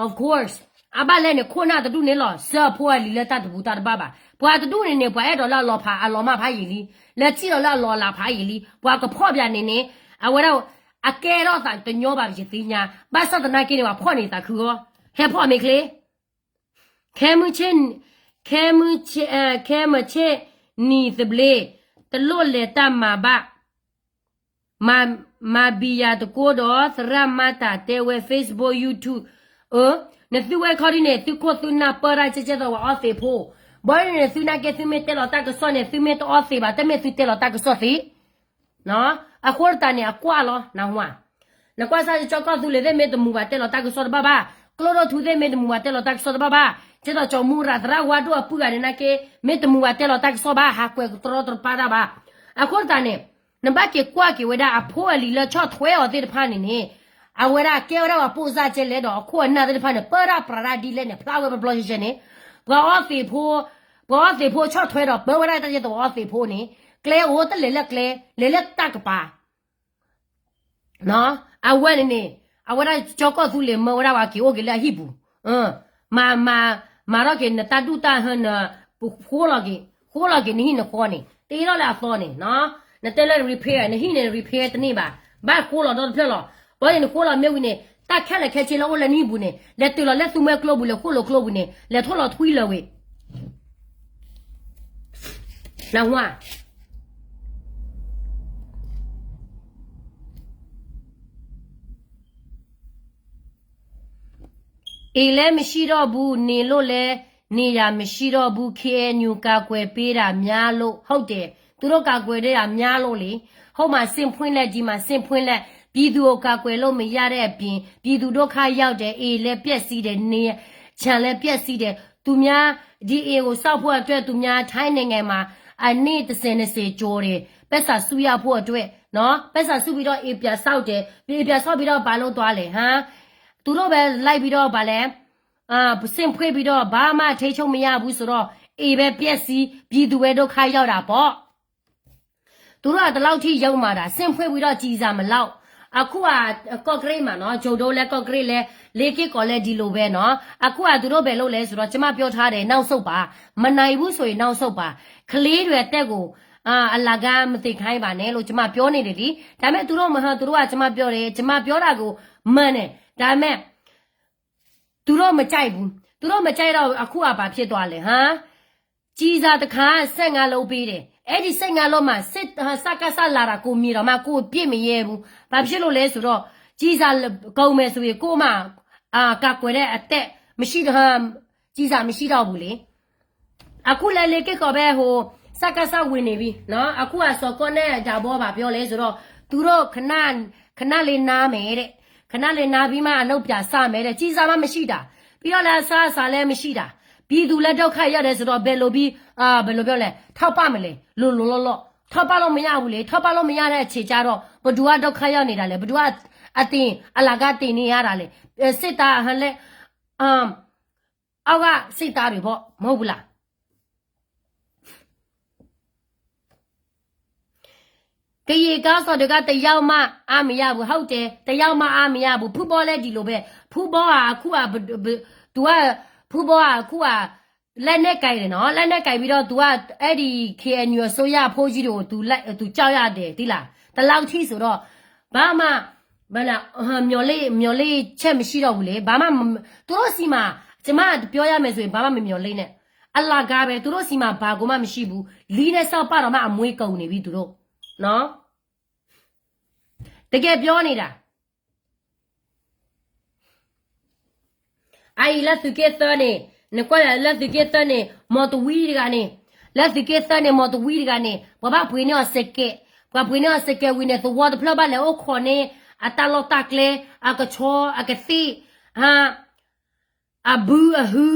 Of course အဘၣ်လဲၣ်န့ၣ် ခိၣ်နၢ်တဒူၣ်န့ၣ်လီၤ စၢဖှိၣ်အလံၤလၢတၢ်တပူၤတၢ်တဘၣ်ဘၣ် ပှၤတဒူၣ်န့ၣ်န့ၣ် ပှၤအဲၣ်ဒိးလၢအလီၤဖးအလီၤမၢ်ဖးယံာ်လံ လဲၤထံၣ်လီၤလၢအလီၤအလၤဖးယံာ်လံ ပှၤကဖီၣ်ပၠးန့ၣ်န့ၣ် အဝဲဒၣ် အကဲထီၣ်သးတညီဘၣ်ပယသ့ၣ်ညါ ဘၣ်ဆၣ်သနာ်က့န့ၣ် ပှၤဖီၣ်န့ၢ်သးခုအီၤ ဟဲဖီၣ်မ့ၢ်ချ့, ခဲမုၢ်ဆ့ၣ်, ခဲမုၢ်ဆ့ၣ်, ခဲမုၢ်ဆ့ၣ်နံၤသဘျ့, တလိၣ်လဲၤတၢ်မၤဘၣ်, မၤဘံယၤတကိးဒီး သရၣ်မၤတၢ်တဲဝဲ Facebook YouTube, အၢ, နသုဝဲခီဒ်န့ၣ် သုခိၣ်သုနၢ်ပၢတၢ်ကဲကဲသိးပှၤအီသံးဖိ, ဘၣ်န့ၣ်သုနာ်က့သုမ့ၢ်တဲလီၤတၢ်ကစီၣ်န့ၣ် သုမ့ၢ်တအီသံးဘၣ် တမ့ၢ်သုတဲလီၤတၢ်ကစီၣ်သ့ အဃိတးန့ၣ် အကွၢ်လီၤ နၢ်ဟူဧါ, နကွၢ်စၢ်ကၠီကီၢ်သူလ့ၤသ့ၣ်မ့ၢ်တမူဘၣ်တဲလီၤတၢ်ကစီၣ်တဘၣ်ဘၣ်, ကျိဒိၣ်ထူသ့ၣ်မ့ၢ်တမူဘၣ်တဲလီၤတၢ်ကစီၣ်တဘၣ်ဘၣ်, ကဲသိးကၠီမူရၤသရၣ်ဝါဒိၣ်အပုၢ်ဂၤန့ၣ်နာ်က့ မ့ၢ်တမူဘၣ်တဲလီၤတၢ်ကစီၣ်ဘၣ် ဟးကွဲးကတြီတပၤတၢ်ဘၣ်, အဃိတးန့ၣ် နဘၣ်က့ၤကွၢ်က့ၤဝဲဒၣ်အဖိအလံၤလၢဆီၣ်ထွဲအီၤသ့ၣ်တဖၣ်န့ၣ်န့ၣ်, အဝဲဒၣ်ကဲဝဲဒၣ်ပှၤပိာ်စၢ်ကဲလဲၣ်ဒီး အခိၣ်အနၢ်သ့ၣ်တဖၣ်န့ၣ် ပၢတၢ်ပြးတၢ်ဒ်လဲၣ်န့ၣ် ဖျါဝဲဘျီဘျီဆဲဆဲန့ၣ်, ပှၤအီသံးဖိ, ပှၤအီသံးဖိဆီၣ်ထွဲဒီးပၢဝဲဒၣ်တၢ်ကဲသိးပှၤအီသံးဖိန့ၣ်, ကျဲအိၣ်တလဲၤလၢကျဲ, လဲၤလၢတၢ်ကပၤ အဝဲန့ၣ်န့ၣ်, အဝဲဒၣ်ကၠီကီၢ်သူလ့ၤမၢဝဲဒၣ်ပှၤက့ၤအိၣ်က့ၤလၢအဟံၣ်ပူၤ, မၤ, မၤထီၣ်က့ၤနတၢ်ဒူၣ်တၢ်ဟၢန, ဃိလီၤက့ၤ, ဃိလီၤက့ၤနဟံၣ်နဃီန့ၣ် တ့ထီၣ်လၢအသီန့ၣ်, နတဲလၢ repair နဟံၣ်န့ၣ် repair တန့ၢ်ဘၣ်, ဘၣ်ဃိလီၤဒီတဖျၢၣ်လီၤ, ဘၣ်န့ၣ်နဃိလီၤမ့ၢ်ဝံၤန့ၣ် တၢ်ခဲလၢာ်ခဲဆ့လၢအိၣ်လၢနဟံၣ်ပူၤန့ၣ် လဲၤတုၤလီၤလၢသူမွဲကျိပူၤ လဲၤဃိလီၤကျိပူၤန့ၣ် လဲၤထီၣ်လီၤထွံလၢာ်ဝံၤ နၢ်ဟူဧါ. အ့ၣ် လဲၤမရှိတော့ဘူး, နေလို့လဲ နေရာမရှိတော့ဘူး, KNU ကာကွယ်ပေးတာများလို့, ဟုတ်တယ်, သူတို့ကာကွယ်ပေးတာများလို့လေ, ဟုတ်မှာ, ဆင့်ဖွင့်လိုက်, ဒီမှာ ဆင့်ဖွင့်လိုက်, ပြည်သူကိုကာကွယ်လို့မရတဲ့အပြင် ပြည်သူဒုက္ခရောက်တယ်, အ့ၣ် လည်းပျက်စီးတယ်, နေရာလည်းပျက်စီးတယ်, သူများ ဒီ အ့ၣ် ကို ဆောက်ဖို့အတွက် သူများ ထိုင်းနိုင်ငံမှာ အနှစ် တစ်ဆယ် နှစ်ဆယ် ကျော်တယ်, ပိုက်ဆံစုရဖို့အတွက်, နော်, ပိုက်ဆံစုပြီးတော့ အ့ၣ် ပြန်ဆောက်တယ်, အ့ၣ် ပြန်ဆောက်ပြီးတော့ ဘာလုပ်သွားလဲ, ဟမ်, သူတို့ပဲလိုက်ပြီးတော့ ဘာလဲ, အာ, ဆင့်ဖွင့်ပြီးတော့ ဘာမှထိန်းချုပ်မရဘူးဆိုတော့ အ့ၣ် ပဲပျက်စီး, ပြည်သူပဲဒုက္ခရောက်တာပေါ့. သူတို့က ဒီလောက်ထိရောက်မှာတာ, ဆင့်ဖွင့်ပြီးတော့ ကျည်ဆံမလောက်, အခုက ကော့ကရိတ်မှာနော်, ကျိုဒိုလဲ ကော့ကရိတ်လဲ, လေးက့ၢ်ကော်လဲ ဒီလိုပဲနော်, အခုက သူတို့ပဲလုပ်လဲဆိုတော့ ကျမပြောထားတယ်, နောက်ဆုတ်ပါ, မနိုင်ဘူးဆိုရင် နောက်ဆုတ်ပါ, ကလေးတွေအသက်ကို အာ, အလကားမသေခိုင်းပါနဲ့လို့ ကျမပြောနေတယ်လေ, ဒါပေမဲ့ သူတို့မဟါ, သူတို့က ကျမပြောတယ်, ကျမပြောတာကို မှန်တယ်, ဒါပေမဲ့ သူတို့မကြိုက်ဘူး, သူတို့မကြိုက်တော့ အခုက ဘာဖြစ်သွားလဲ, ဟမ်, ကျည်ဆံတစ်ခါ ဆယ့်ငါးလုံးပေးတယ်, အဲ့ဒီ ဆယ့်ငါးလုံးမှာ စစ်, အာ, စကစ လာတာ ကိုမြင်တော့မှ ကိုယ်ပြစ်မရဲဘူး, ဘာဖြစ်လို့လဲဆိုတော့ ကျည်ဆံကုန်မယ်ဆိုရင် ကိုယ့်မှာ အာ, ကာကွယ်တဲ့အသက်မရှိတော့, ကျည်ဆံမရှိတော့ဘူးလေ. အခုလဲ လေးက့ၢ်ကော်ပဲ ဟို, စကစ ဝင်နေပြီနော်, အခုက စော်ကီးနဲ့ ဒါဘီ ဘာပြောလဲဆိုတော့ သူတို့ ခဏ, ခဏလေးနားမယ်တဲ့, ခဏလေးနားပြီးမှ အလုပ်ပြန်စမယ်တဲ့, ကျည်ဆံမှမရှိတာ, ပြီးတော့လည်း အစားအစာလည်းမရှိတာ, ပြည်သူလည်း ဒုက္ခရောက်တယ်ဆိုတော့ ဘယ်လိုပြီး, အာ, ဘယ်လိုပြောလဲ, ထောက်ပံ့မလဲ, လိုလိုလောလော, ထောက်ပံ့လို့မရဘူးလေ, ထောက်ပံ့လို့မရတဲ့အချိန်ကျတော့ ဘယ်သူက ဒုက္ခရောက်နေတာလဲ, ဘယ်သူက အသင်, အလကားသင်နေရတာလဲ, အဲ, စစ်သားဟန်လဲ, အမ်, အောက်က စစ်သားတွေပေါ့, မဟုတ်ဘူးလား. ကရင်ခေါင်းဆောင်တွေက တစ်ယောက်မှ အားမရဘူး, ဟုတ်တယ်, တစ်ယောက်မှ အားမရဘူး, ဖုဘီလည်း ဒီလိုပဲ, ဖုဘီဟာ အခုဟာ ဘ, ဘ, သူက, ဖုဘီဟာ အခုဟာ လက်နက်ကိုင်တယ်နော်, လက်နက်ကိုင်ပြီးတော့ သူက အဲ့ဒီ KNU အစိုးရအဖိကြီးတွေကို သူ, သူကြောက်ရတယ် သိလား, ဒီလောက်ထိဆိုတော့ ဘာမှ, ဘယ်လဲ, မျှော်လင့်, မျှော်လင့်ချက်မရှိတော့ဘူးလေ, ဘာမှမ, သူတို့ဆီမှာ, ကျမပြောရမယ်ဆိုရင် ဘာမှမမျှော်လင့်နဲ့, အလကားပဲ, သူတို့ဆီမှာ ဘာကိုမှမရှိဘူး, လီနဲ့ ဆောက်ပာ် တောင်မှ အမွေးကုန်နေပြီ သူတို့, နော်, တကယ်ပြောနေတာ. အအံၤ လၢသုးက့သၢန့ၣ်, နကွၢ်လၢသုးက့သၢန့ၣ် မော်တဝီတဂၤန့ၣ်, လၢသုးက့သၢန့ၣ် မော်တဝီတဂၤန့ၣ် ပှၤဘၣ်ပှ့ၤန့ၢ်အီၤစဲးကဲး, ပှၤပှ့ၤန့ၢ်အီၤစဲးကဲးဝံၤန့ၣ် သဝီတဖျၢၣ်ဘၣ်လဲၤအိၣ်ခိးန့ၢ် အတၢ်လီၢ်တၢ်ကျဲ, အကဆီ, အကသ့ၣ်, ဟါ, အဘုအဟု,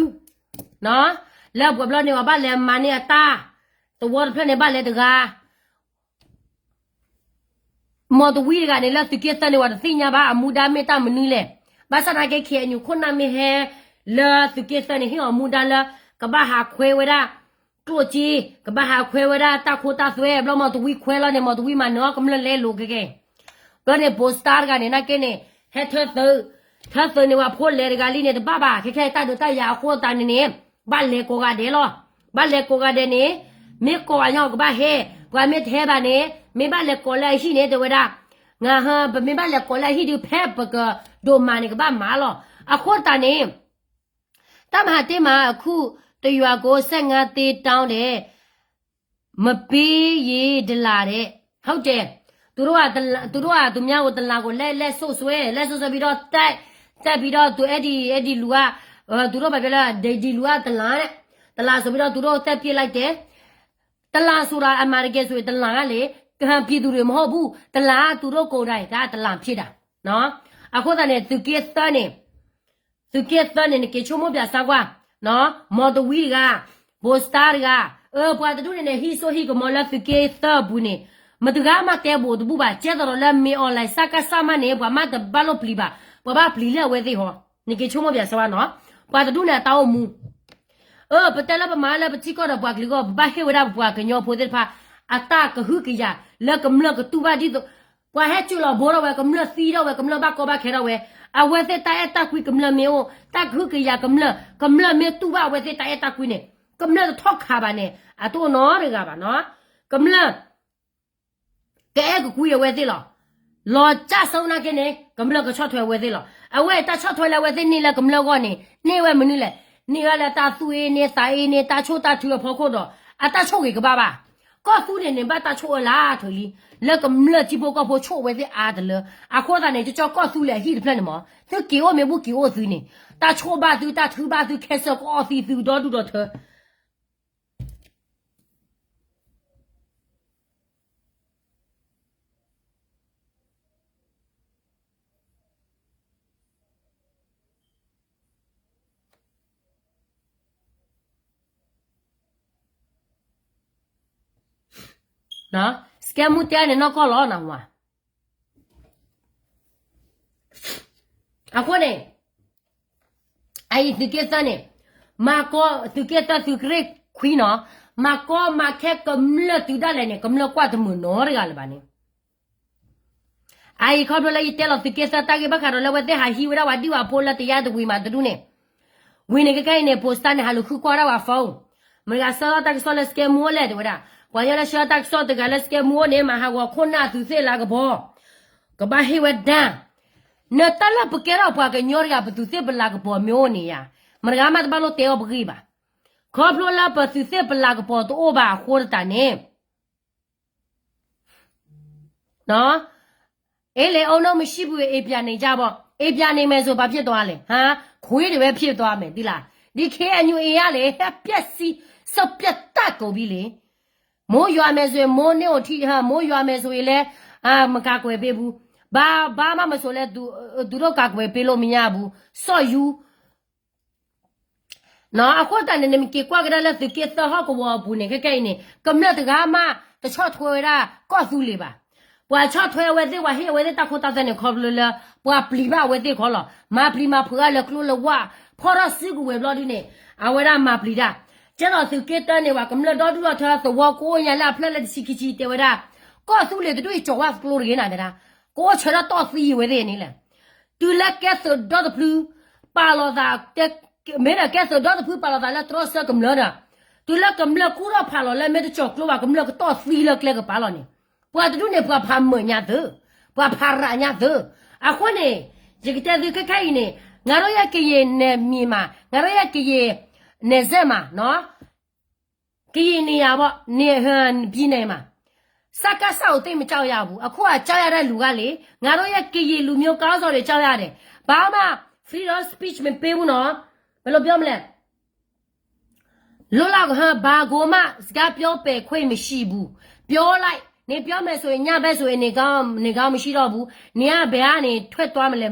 လၢပှဲၤဘျီန့ၣ် ပှၤဘၣ်လဲၤမၤန့ၢ်အတၢ်, သဝီတဖျၢၣ်န့ၣ်ဘၣ်လဲၤတဂၤ မော်တဝီတဂၤန့ၣ် လၢသုးက့သၢန့ၣ် ပှၤတသ့ၣ်ညါဘၣ် အမူဒါမ့ၢ်တၢ်မနုၤလဲၣ်. ဘၣ်ဆၣ်သနာ်က့ KNU ခိၣ်နၢ်မ့ၢ်ဟဲ လၢသုးက့သၢန့ၣ် ဟ့ၣ်အီၤမူဒါလၢ ကဘၣ်ဟးခွဲဝဲဒၣ် ကျိၣ်စ့, ကဘၣ်ဟးခွဲဝဲဒၣ်တၢ်ခိတၢ်သွဲ, ဘျီမော်တဝီခွဲလီၤန့ၣ် မော်တဝီမၤနၢၤအီၤကမျၢၢ်လဲလိာ်ကဲကဲ. ဘျီန့ၣ် poster တဂၤန့ၣ် နာ်က့န့ၣ် ဟဲထၢသုး, ထၢသုးန့ၣ် ပှၤဖိလဲၤတဂၤလံန့ၣ် တဘၣ်ဘၣ်, ခဲခဲတၢ်ဒုးတၢ်ယၤအဃိသတးန့ၣ်န့ၣ် ဘၣ်လဲၤကိးဂၤဒဲးလီၤ. ဘၣ်လဲၤကိးဂၤဒဲးန့ၣ် မ့ၢ်ကိးဂၤညီကဘၣ်ဟဲ, ပှၤမ့ၢ်တဟဲဘၣ်န့ၣ် မ့ၢ်ဘၣ်လဲၤကိးလၢအဟံၣ်န့ၣ် တဲဝဲဒၣ်, ငါဟၢ ပမ့ၢ်ဘၣ်လဲၤကိးလၢအဟံၣ်ဒုး ဖဲပကဒိးမၤန့ၣ် ကဘၣ်မၤလီၤ. အဃိသတးန့ၣ် တၢ်မၤဟးတ့ၢ်မး အခု တယွၤကိး ဆယ့်ငါးသိန်း တောင်းတယ် မပေးရင် တလါ တဲ့ ဟုတ်တယ် သူတို့က သူတို့က သူများကို တလါကို လက် လက်ဆုပ်စွဲ လက်ဆုပ်စွဲပြီးတော့ တိုက် တိုက်ပြီးတော့ သူ အဲ့ဒီ အဲ့ဒီလူက သူတို့ ဘာပြောလဲ ဒီ ဒီလူက တလါ နဲ့ တလါဆိုပြီးတော့ သူတို့ သတ်ပစ်လိုက်တယ် တလါဆိုတာ အမှန်တကယ်ဆိုရင် တလါကလေ ပြည်သူတွေ မဟုတ်ဘူး တလါက သူတို့ကိုယ်တိုင်က တလါဖြစ်တာ နော် အဃိသတးန့ၣ် သုးက့သၢန့ၣ် သုးက့သၢန့ၣ် နက့ၤဆိကမိၣ်ပၠးစၢ်ကွၢ် မီတဝံတဂၤ ဘိးစတါတဂၤ အၢ ပှၤတဒူၣ်န့ၣ်န့ၣ် ဟံးစိဟံးကမီၤလၢသုးက့သၢအပူၤန့ၣ် မတၤတဂၤမးတဲဘူးတဘူးဘၣ် ကဲသိးဒီးလၢ မင်းအောင်လှိုင် စကစ မးန့ၣ် ပှၤမးတဘၣ်လိၣ်ပျံၤဘၣ် ပှၤဘၣ်ပျံၤလၢအဝဲသ့ၣ်ဟီ နက့ၤဆိကမိၣ်ပၠးစၢ်ကွၢ်နီၤ ပှၤတဒူၣ်န့ၣ် အတၢ်အိၣ်မူ အၢ ပတဲလၢပမၤလၢပထံကီၢ်ဒီးပှၤကလုာ်အဂီၢ် ပဘၣ်ဟ့ၣ်ဝဲဒၣ်ပပှၤကညီဖိသ့ၣ်တဖၣ် အတၢ်ကဟုကယာ် လၢကမျၢၢ်ကတူၢ်ဘၣ်ဒ်သိး ပှၤဟဲစိာ်လီၤဘိထီၣ်ဝဲ ကမျၢၢ်သံထီၣ်ဝဲ ကမျၢၢ်ဘၣ်ကီဘၣ်ခဲထီၣ်ဝဲ အဝဲသ့ၣ်တၢ်အဲၣ်တၢ်ကွံကမျၢၢ်မ့ၢ်အိၣ် တၢ်ကဟုကယာ်ကမျၢၢ် ကမျၢၢ်မ့ၢ်တူၢ်ဘၣ်အဝဲသ့ၣ်တၢ်အဲၣ်တၢ်ကွံန့ၣ် ကမျၢၢ်တထီၣ်ခးဘၣ်န့ၣ် အတအိၣ်နီတဂၤဘၣ်နီၤ ကမျၢၢ် ကအဲၣ်ကကွံအဝဲသ့ၣ်လီၤ လီၤကၢ်စိနာ်က့န့ၣ် ကမျၢၢ်ကဆီၣ်ထွဲအဝဲသ့ၣ်လီၤ အဝဲတၢ်ဆီၣ်ထွဲလၢအဝဲသ့ၣ်န့ၢ်လၢကမျၢၢ်အဂီၢ်န့ၣ် န့ၢ်ဝဲမနုၤလဲၣ် န့ၢ်ဝဲလၢတၢ်သူၣ်အ့န့ၢ်သးအ့န့ၢ် တၢ်ဆိၣ်တၢ်ထုအဖီခိၣ်ဒီး အတၢ်ဆိၣ်ဂ့ၤကဘၣ်ဘၣ် ကီၢ်သူလ့ၤန့ၣ် ဘၣ်တၢ်ဆိၣ်အၢလၢထုးလံ လၢကမျၢၢ်ထံဖိကီၢ်ဖိဆိၣ်အဝဲသ့ၣ်အါတလၢ အဃိသတးန့ၣ် ကကၠီကီၢ်သူလ့ၤအဟံၣ်တဖျၢၣ်န့ၣ်မး သုက့ၤအိၣ်မ့ၢ်ဘူၣ်က့ၤအိၣ်သုန့ၣ် တၢ်ဆိၣ်ဘၣ်သု တၢ်ထုဘၣ်သု ခဲစၢၢ်ကအီၣ်သံသု ဒီဒူၣ်ဒီထၢ စကဲမူတဲန့ၣ် နီၢ်ကီၢ်လီၤနဝၤ အဃိန့ၣ် အအံၤသုးက့သၢန့ၣ် မၤကီ သုးက့သၢသုးကရ့ၣ်ခွံနီၤ မၤကီမၤခဲကမျၢၢ်တုၤဒၣ်လဲာ်န့ၣ် ကမျၢၢ်ကွၢ်တမုာ်နီတဂၤလၢၤဘၣ်န့ၣ် အအံၤခီဖျိလၢယတဲလီၤသုးက့သၢတၢ်ဂ့ၢ်ဘၣ်ဃးဒီးလၢအဝဲသ့ၣ်ဟးဟံးဝဲဒၣ်ဝဲဒံၣ်ဝဲဖိလၢတယါတဝံၤမးတဒူၣ်န့ၣ် ဝံၤန့ၣ်ခဲကနံၣ်အံၤန့ၣ် ဖိစတၢ်န့ၣ် ဟးလူၤဃုကွၢ်ဒၣ်ဝဲ phone မတၤဂၤဆှၢလီၤတၢ်ကစီၣ်လၢစကဲမူအိၣ်လဲၣ်တဲဝဲဒၣ် ပှၤကညီလၢဆှၢတၢ်ကစီၣ်တဂၤလၢစကဲမူအိၣ်န့ၣ် မၤဟးဂီၤခိၣ်နၢ်သုးသ့ၣ်လၤကပီၤ ကဘၣ်ဟ့ၣ်ဝဲဒၣ် နတၢ်လၢပကဲထီၣ်ပှၤကညီတဂၤ ပသုးသ့ၣ်ပလၤကပီၤမ့ၢ်အိၣ်န့ၣ်ယါ မတၤဂၤမးတဘၣ်လိၣ်တဲအီၤပဂံၢ်ဘၣ် ခီဖျိလၢပသုးသ့ၣ်ပလၤကပီၤတအိၣ်ဘၣ်အဃိတတးန့ၣ် အ့လဲၣ်အိၣ်နီၢ်မံၢ်ဆံၣ်ပူၤ အ့ပြၢ်န့ၣ်ကၢ်ဘၣ် အ့ပြၢ်န့ၣ်မဲာ်စိၤပာ်ဖျဲးသွားလဲၣ် ဟါ ခွေးတွေပဲဖြစ်သွားမယ် သိလား ဒီ ခ့ၣ်အဲၣ်ယူၣ်အ့ အ့လံ ပျက်စီး စပျက်တတ်ကုန်ပြီလေ မိုးရွာမယ်ဆိုရင် မိုးနဲ့ မိုးရွာမယ်ဆိုရင်လည်း အာ မကာကွယ်ပေးဘူး ဘာ ဘာမှမဆိုလဲ သူ သူတို့ကာကွယ်ပေးလို့မရဘူး စော့ယူ အဃိသတးန့ၣ် နမ့ၢ်က့ၤကွၢ်ကဒါလၢသုးက့သၢဟီၣ်ကဝီၤအပူၤန့ၣ် ခဲကနံၣ်အံၤန့ၣ် ကမျၢၢ်တဂၤမး တဆီၣ်ထွဲဝဲဒၣ်ကီၢ်သူလ့ၤဘၣ်. ပှၤဆီၣ်ထွဲအဝဲသ့ၣ် ပှၤဟ့ၣ်အဝဲသ့ၣ်တၢ်ခိတၢ်သွဲန့ၣ် ခီဖျိလၢ ပှၤပျံၤဘၣ်အဝဲသ့ၣ်ခီလီၤ. မၤပျံၤမၤဖုးအါလၢကျိလၢဝၣ် ဖီၣ်ထီၣ်စုကဝဲၤဘျီဒုန့ၣ် အဝဲဒၣ်မၤပျံၤတၢ် ကဲသိးသုးက့တၢန့ၣ် ပှၤကမျၢၢ်ဒီဒူၣ်ဒီထၢ သဝီကအိၣ်ညါလၢအဖျၢၣ်လၢတဆံခံဆံတဲဝဲဒၣ် ကီၢ်သူလ့ၤတဒူၣ်အံၤ ကၠီၤဝၣ်ကျိတဂ့ၤနၤတဲဒၣ် ကအိၣ်ဆၢထၢၣ်တီၢ်သံအဝဲသ့ၣ်န့ၣ်လဲၣ်. တုၤလၢကဲသုးဒီသဖျု ပာ်လီၤသး မ့ၢ်ဒီးကဲသုးဒီသဖျုပာ်လီၤသးလၢတြီဆၢကမျၢၢ်ဒီး တုၤလၢကမျၢၢ်ကူၣ်ထီၣ်ဖးလီၤလၢမ့ၢ်တကၠီၤကျိဘၣ် ကမျၢၢ်ကတီၢ်သံလၢကျဲကပၤလီၤန့ၣ် ပှၤတဒူၣ်န့ၣ် ပှၤဖးမုာ်ညါသု ပှၤဖးရးညါသု. အဃိန့ၣ် ယကတဲသုခဲခဲအံၤန့ၣ် ငါတို့ရဲ့ကရင်နယ်မြေမှာ ငါတို့ရဲ့ကရင်နယ်စပ်မှာနော် ကရင်နေရာပေါ့ နေ ပြည်နယ်မှာ စကစကိုသိပ်မကြောက်ရဘူး အခုကကြောက်ရတဲ့လူကလေ ငါတို့ရဲ့ကရင်လူမျိုးခေါင်းဆောင်တွေကြောက်ရတယ် ဘာမှ freedom speech မပေးဘူးနော် ဘယ်လိုပြောမလဲ လွတ်လပ်ဟမ် ဘာကိုမှ စကားပြောပိုင်ခွင့်မရှိဘူး ပြောလိုက် နေပြောမယ်ဆိုရင် ညဘက်ဆိုရင် နေကောင်း နေကောင်းမရှိတော့ဘူး နေကဘယ်ကနေထွက်သွားမလဲ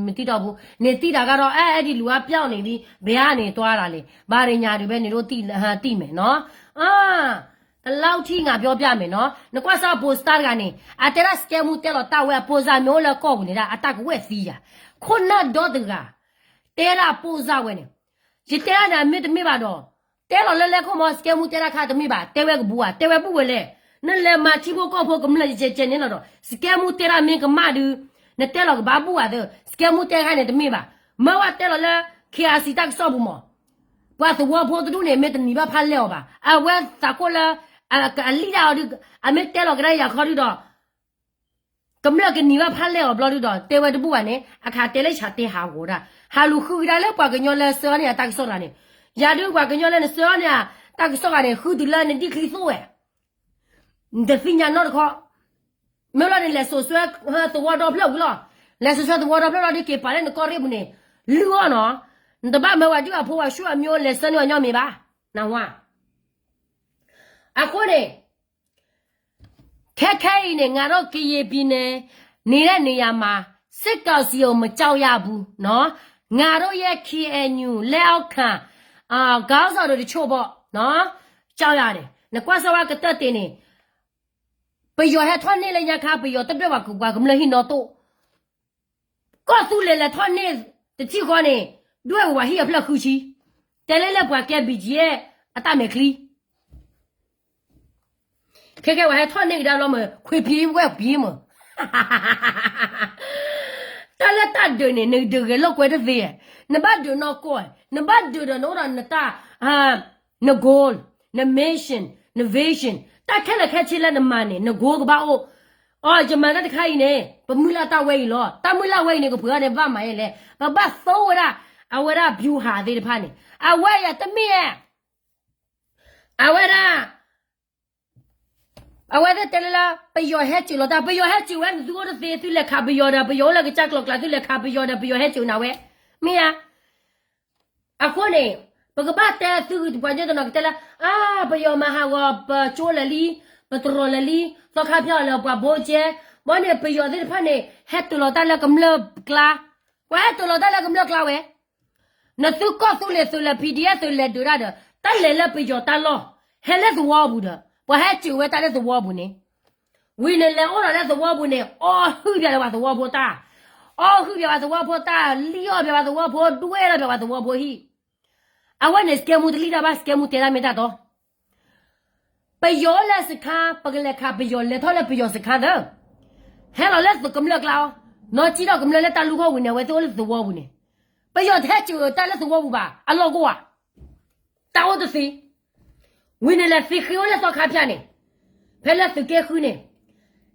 မသိတော့ဘူး နေသိတာကတော့ အဲ အဲ့ဒီလူကပျောက်နေပြီ ဘယ်ကနေသွားတာလဲ ဘာတွေညာတွေပဲ နေတို့သိ သိမယ်နော် အာ တလောက်ထိငါပြောပြမယ်နော် နကွၢ်စၢ် poster တဂၤန့ၣ် အတဲဒၣ် စကဲမူတဲလီၤတၢ်ဝဲ အ poster မ့ၢ်အိၣ်လၢကီၢ်ပူၤန့ၣ်ဒၣ် အတၢ်ကဝဲၢ်သံယၤ ခိၣ်နၢ်ဒီတဂၤ တဲဒၣ် poster ဝဲန့ၣ် ယတဲဒၣ်န့ၣ် အမ့ၢ်တမ့ၢ်ဘၣ်ဒီး တဲလီၤလၢလဲၤခိၣ်မီ စကဲမူတဲဒၣ်ခါတမ့ၢ်ဘၣ် တဲဝဲကဘူးဧါ တဲဝဲဘူးဝဲလဲၣ် နလဲၤမၤထံဖိကီၢ်ဖိကမျၢၢ်ယကဲကဲန့ၣ်လီၤဒီး စကဲမူတဲဒၣ်မ့ၢ်ကမၣ်ဒုး နတဲလီၤကဘၣ်ဘူးဧါသၢ စကဲမူတဲခါန့ၣ်တမ့ၢ်ဘၣ် မၢဝဲတဲလီၤလၢ KRC တၢ်ကစီၣ်ပူၤမီ ပှၤသဝီဖိတဒူၣ်န့ၣ် မ့ၢ်တနံၤဘၣ်ဖးလဲၢ်အီၤဘၣ် အဝဲသးကိၣ်လၢ အလံၣ်ဒၣ်အီၤဒုး အမ့ၢ်တဲလီၤကဒါယၤခီဒုးဒီး ကမျၢၢ်ကနံၤဘၣ်ဖးလဲၢ်အီၤဘျီဒုဒီး တဲဝဲတဘူၣ်ဘၣ်န့ၣ် အခးတဲလၢဆးတဲဟးဂီၤဒၣ် ဟးလူၤဃုကဒါလၢပှၤကညီလၢစၢအီန့ၣ် အတၢ်ကစီၣ်တဂၤန့ၣ်, ယၤဒုပှၤကညီလၢနစၢအီန့ၣ် တၢ်ကစီၣ်တဂၤန့ၣ် ဃုတုၤလၢနဒံၣ်ချံသိဝဲ နတသ့ၣ်ညါနီတခီ, မ့ၢ်လီၤန့ၣ် လဲၤစိာ်ဆှၢသဝီဒီဖျၢၣ်ဝံၤလီၤ, လဲၤစိာ်ဆှၢသဝီဒီဖျၢၣ်လီၤဒုက့ၤပာ်လၢနကီၢ်ရ့ၣ်ပူၤန့ၣ်, လုၢ်အီၣ်နီၤ, နတဘၣ်မၢဝဲဒုအဖိဝဲဆူအမျိုးလဲၤဆှၢန့ၢ်အညီမ့ၢ်ဘၣ်, နဝါ အဃိန့ၣ် ခဲခဲအံၤန့ၣ် ငါတို့ကရင်ပြည်နယ် နေတဲ့နေရာမှာ စစ်ကောင်စီကို မကြောက်ရဘူးနော်, ငါတို့ရဲ့ KNU လက်အောက်ခံ ခေါင်းဆောင်တွေတချို့ပေါ့နော်, ကြောက်ရတယ်, နကွၢ်စၢၤဝဲကတၢၢ်တ့ၢ်န့ၣ်, ပယီၤဟဲထီၣ်န့ၢ်လၢညါခါ ပယီၤတဒွဲၣ်ပှၤကမျၢၢ်ဟံၣ်နီတိၣ် ကီၢ်သူလ့ၤလဲၤထီၣ်န့ၢ်တထံၣ်ဃီန့ၣ်, ဒွဲၣ်ဝဲပှၤဟံၣ်အဖျၢၣ်ဃုဆံ, တဲလၢလၢပှၤကဲ ဘီၣ်ကၠံၣ် အတၢ်မဲာ်ချံ, ခဲခဲပှၤဟဲထီၣ်န့ၢ်ကဒါလီၤမး ခွ့ဖံဝဲၢ်ဖံမး, တၢ်လၢတၢ်ဒုးန့ၣ် နဒုးဂဲၤလိာ်ကွဲတသ့, နဘၣ်ဒုးနီၢ်ကီၢ်, နဘၣ်ဒုးဒီးနအိၣ်ဒီးနတၢ် န goal, န mission, န vision, တၢ်ခဲလၢာ်ခဲဆ့လၢနမၤန့ၣ် န goal ကဘၣ်အိၣ်, အီ ယမၤတၢ်တခါအံၤန့ၣ် ပမုၢ်လၢ်တၢ်ဝဲအံၤလီၤ, တၢ်မုၢ်လၢ်ဝဲအံၤန့ၣ် ကပှဲၤအီၤန့ၣ် ဘၣ်မၤယဲလဲၣ်, ပဘၣ်သိဝဲဒၣ် အဝဲဒၣ် ဗျူဟာ သ့ၣ်တဖၣ်န့ၣ်, အဝဲယၤတမ့ၢ်ဧါ, အဝဲဒၣ် အဝဲသ့ၣ်တဲလၢလၢ ပယီၤဟဲစၢၤလီၤတၢ်, ပယီၤဟဲစၢၤဝဲ နသုအိၣ်တသ့ သုလဲၤခးပယီၤဒီး ပယီၤအိၣ်လၢကစၢ်ကျိၤကျါ သုလဲၤခးပယီၤဒီး ပယီၤဟဲစၢၤနၤဝဲ, မ့ၢ်ဧါ, အဃိန့ၣ် ပကဘၣ်တဲသုပှၤကညီတနီၤကတဲလၢ အါ ပယီၤမၤဟးဂီၤ ပကၠိလဲၤလံ, ပတြီလဲၤလံ, သီခါဖၠၣ်အီၤလၢပှၤဘိကဲ, ဘီန့ၣ် ပယီၤသ့ၣ်တဖၣ်န့ၣ် ဟဲတုၤလီၤတၢ်လၢကမျၢၢ်ကျါ, ပှၤဟဲတုၤလီၤတၢ်လၢကမျၢၢ်ကျါဝဲ နသုကီၢ်သူလ့ၤသုးလဲၤ PDF သုးလဲၤဒုးတၢ်ဒီး တၢ်လဲၤလၢပယီၤတၢ်လီၢ်, ဟဲလၢသဝီပူၤဒီး ပှၤဟဲစၢၤဝဲတၢ်လၢသဝီပူၤန့ၣ်, ဝံၤန့ၣ်လဲၤအိၣ်ဒီးလၢသဝီပူၤန့ၣ် အီၣ်ဟုၣ်ပၠးလၢပှၤသဝီဖိတၢ်, အီၣ်ဟုၣ်ပၠးပှၤသဝီဖိတၢ်, လံၣ်အီၣ်ပၠးပှၤသဝီဖိ, ဒွဲၣ်လီၤပၠးပှၤသဝီဖိဟံၣ်, အဝဲန့ၣ် စကဲမူတလံၣ်တၢ်ဘၣ် စကဲမူတဲတၢ်မ့ၢ်တၢ်တီ ပယီၤအိၣ်လၢစခါ ပကလဲၤခးပယီၤ လဲၤထီၣ်လၢပယီၤစခါသၢ, ဟဲလီၤလၢကမျၢၢ်ကျါအီၤ, နီၢ်ကံၣ်ထီၣ်ကမျၢၢ်လၢတၢ်လူၢ်ခီၣ်ဝံၤန့ၣ် အဝဲသ့ၣ်အိၣ်လၢသဝီပူၤန့ၣ်, ပယီၤတဟဲစၢၤတၢ်လၢသဝီပူၤဘၣ် အလီၢ်ကအိၣ်ဧါ, တၢ်အိၣ်တသ့, ဝံၤန့ၣ်လဲၤသ့ဃ့အိၣ်လၢသီခါဖၠၣ်န့ၣ်, ဖဲလၢသုးက့ဃုန့ၣ်,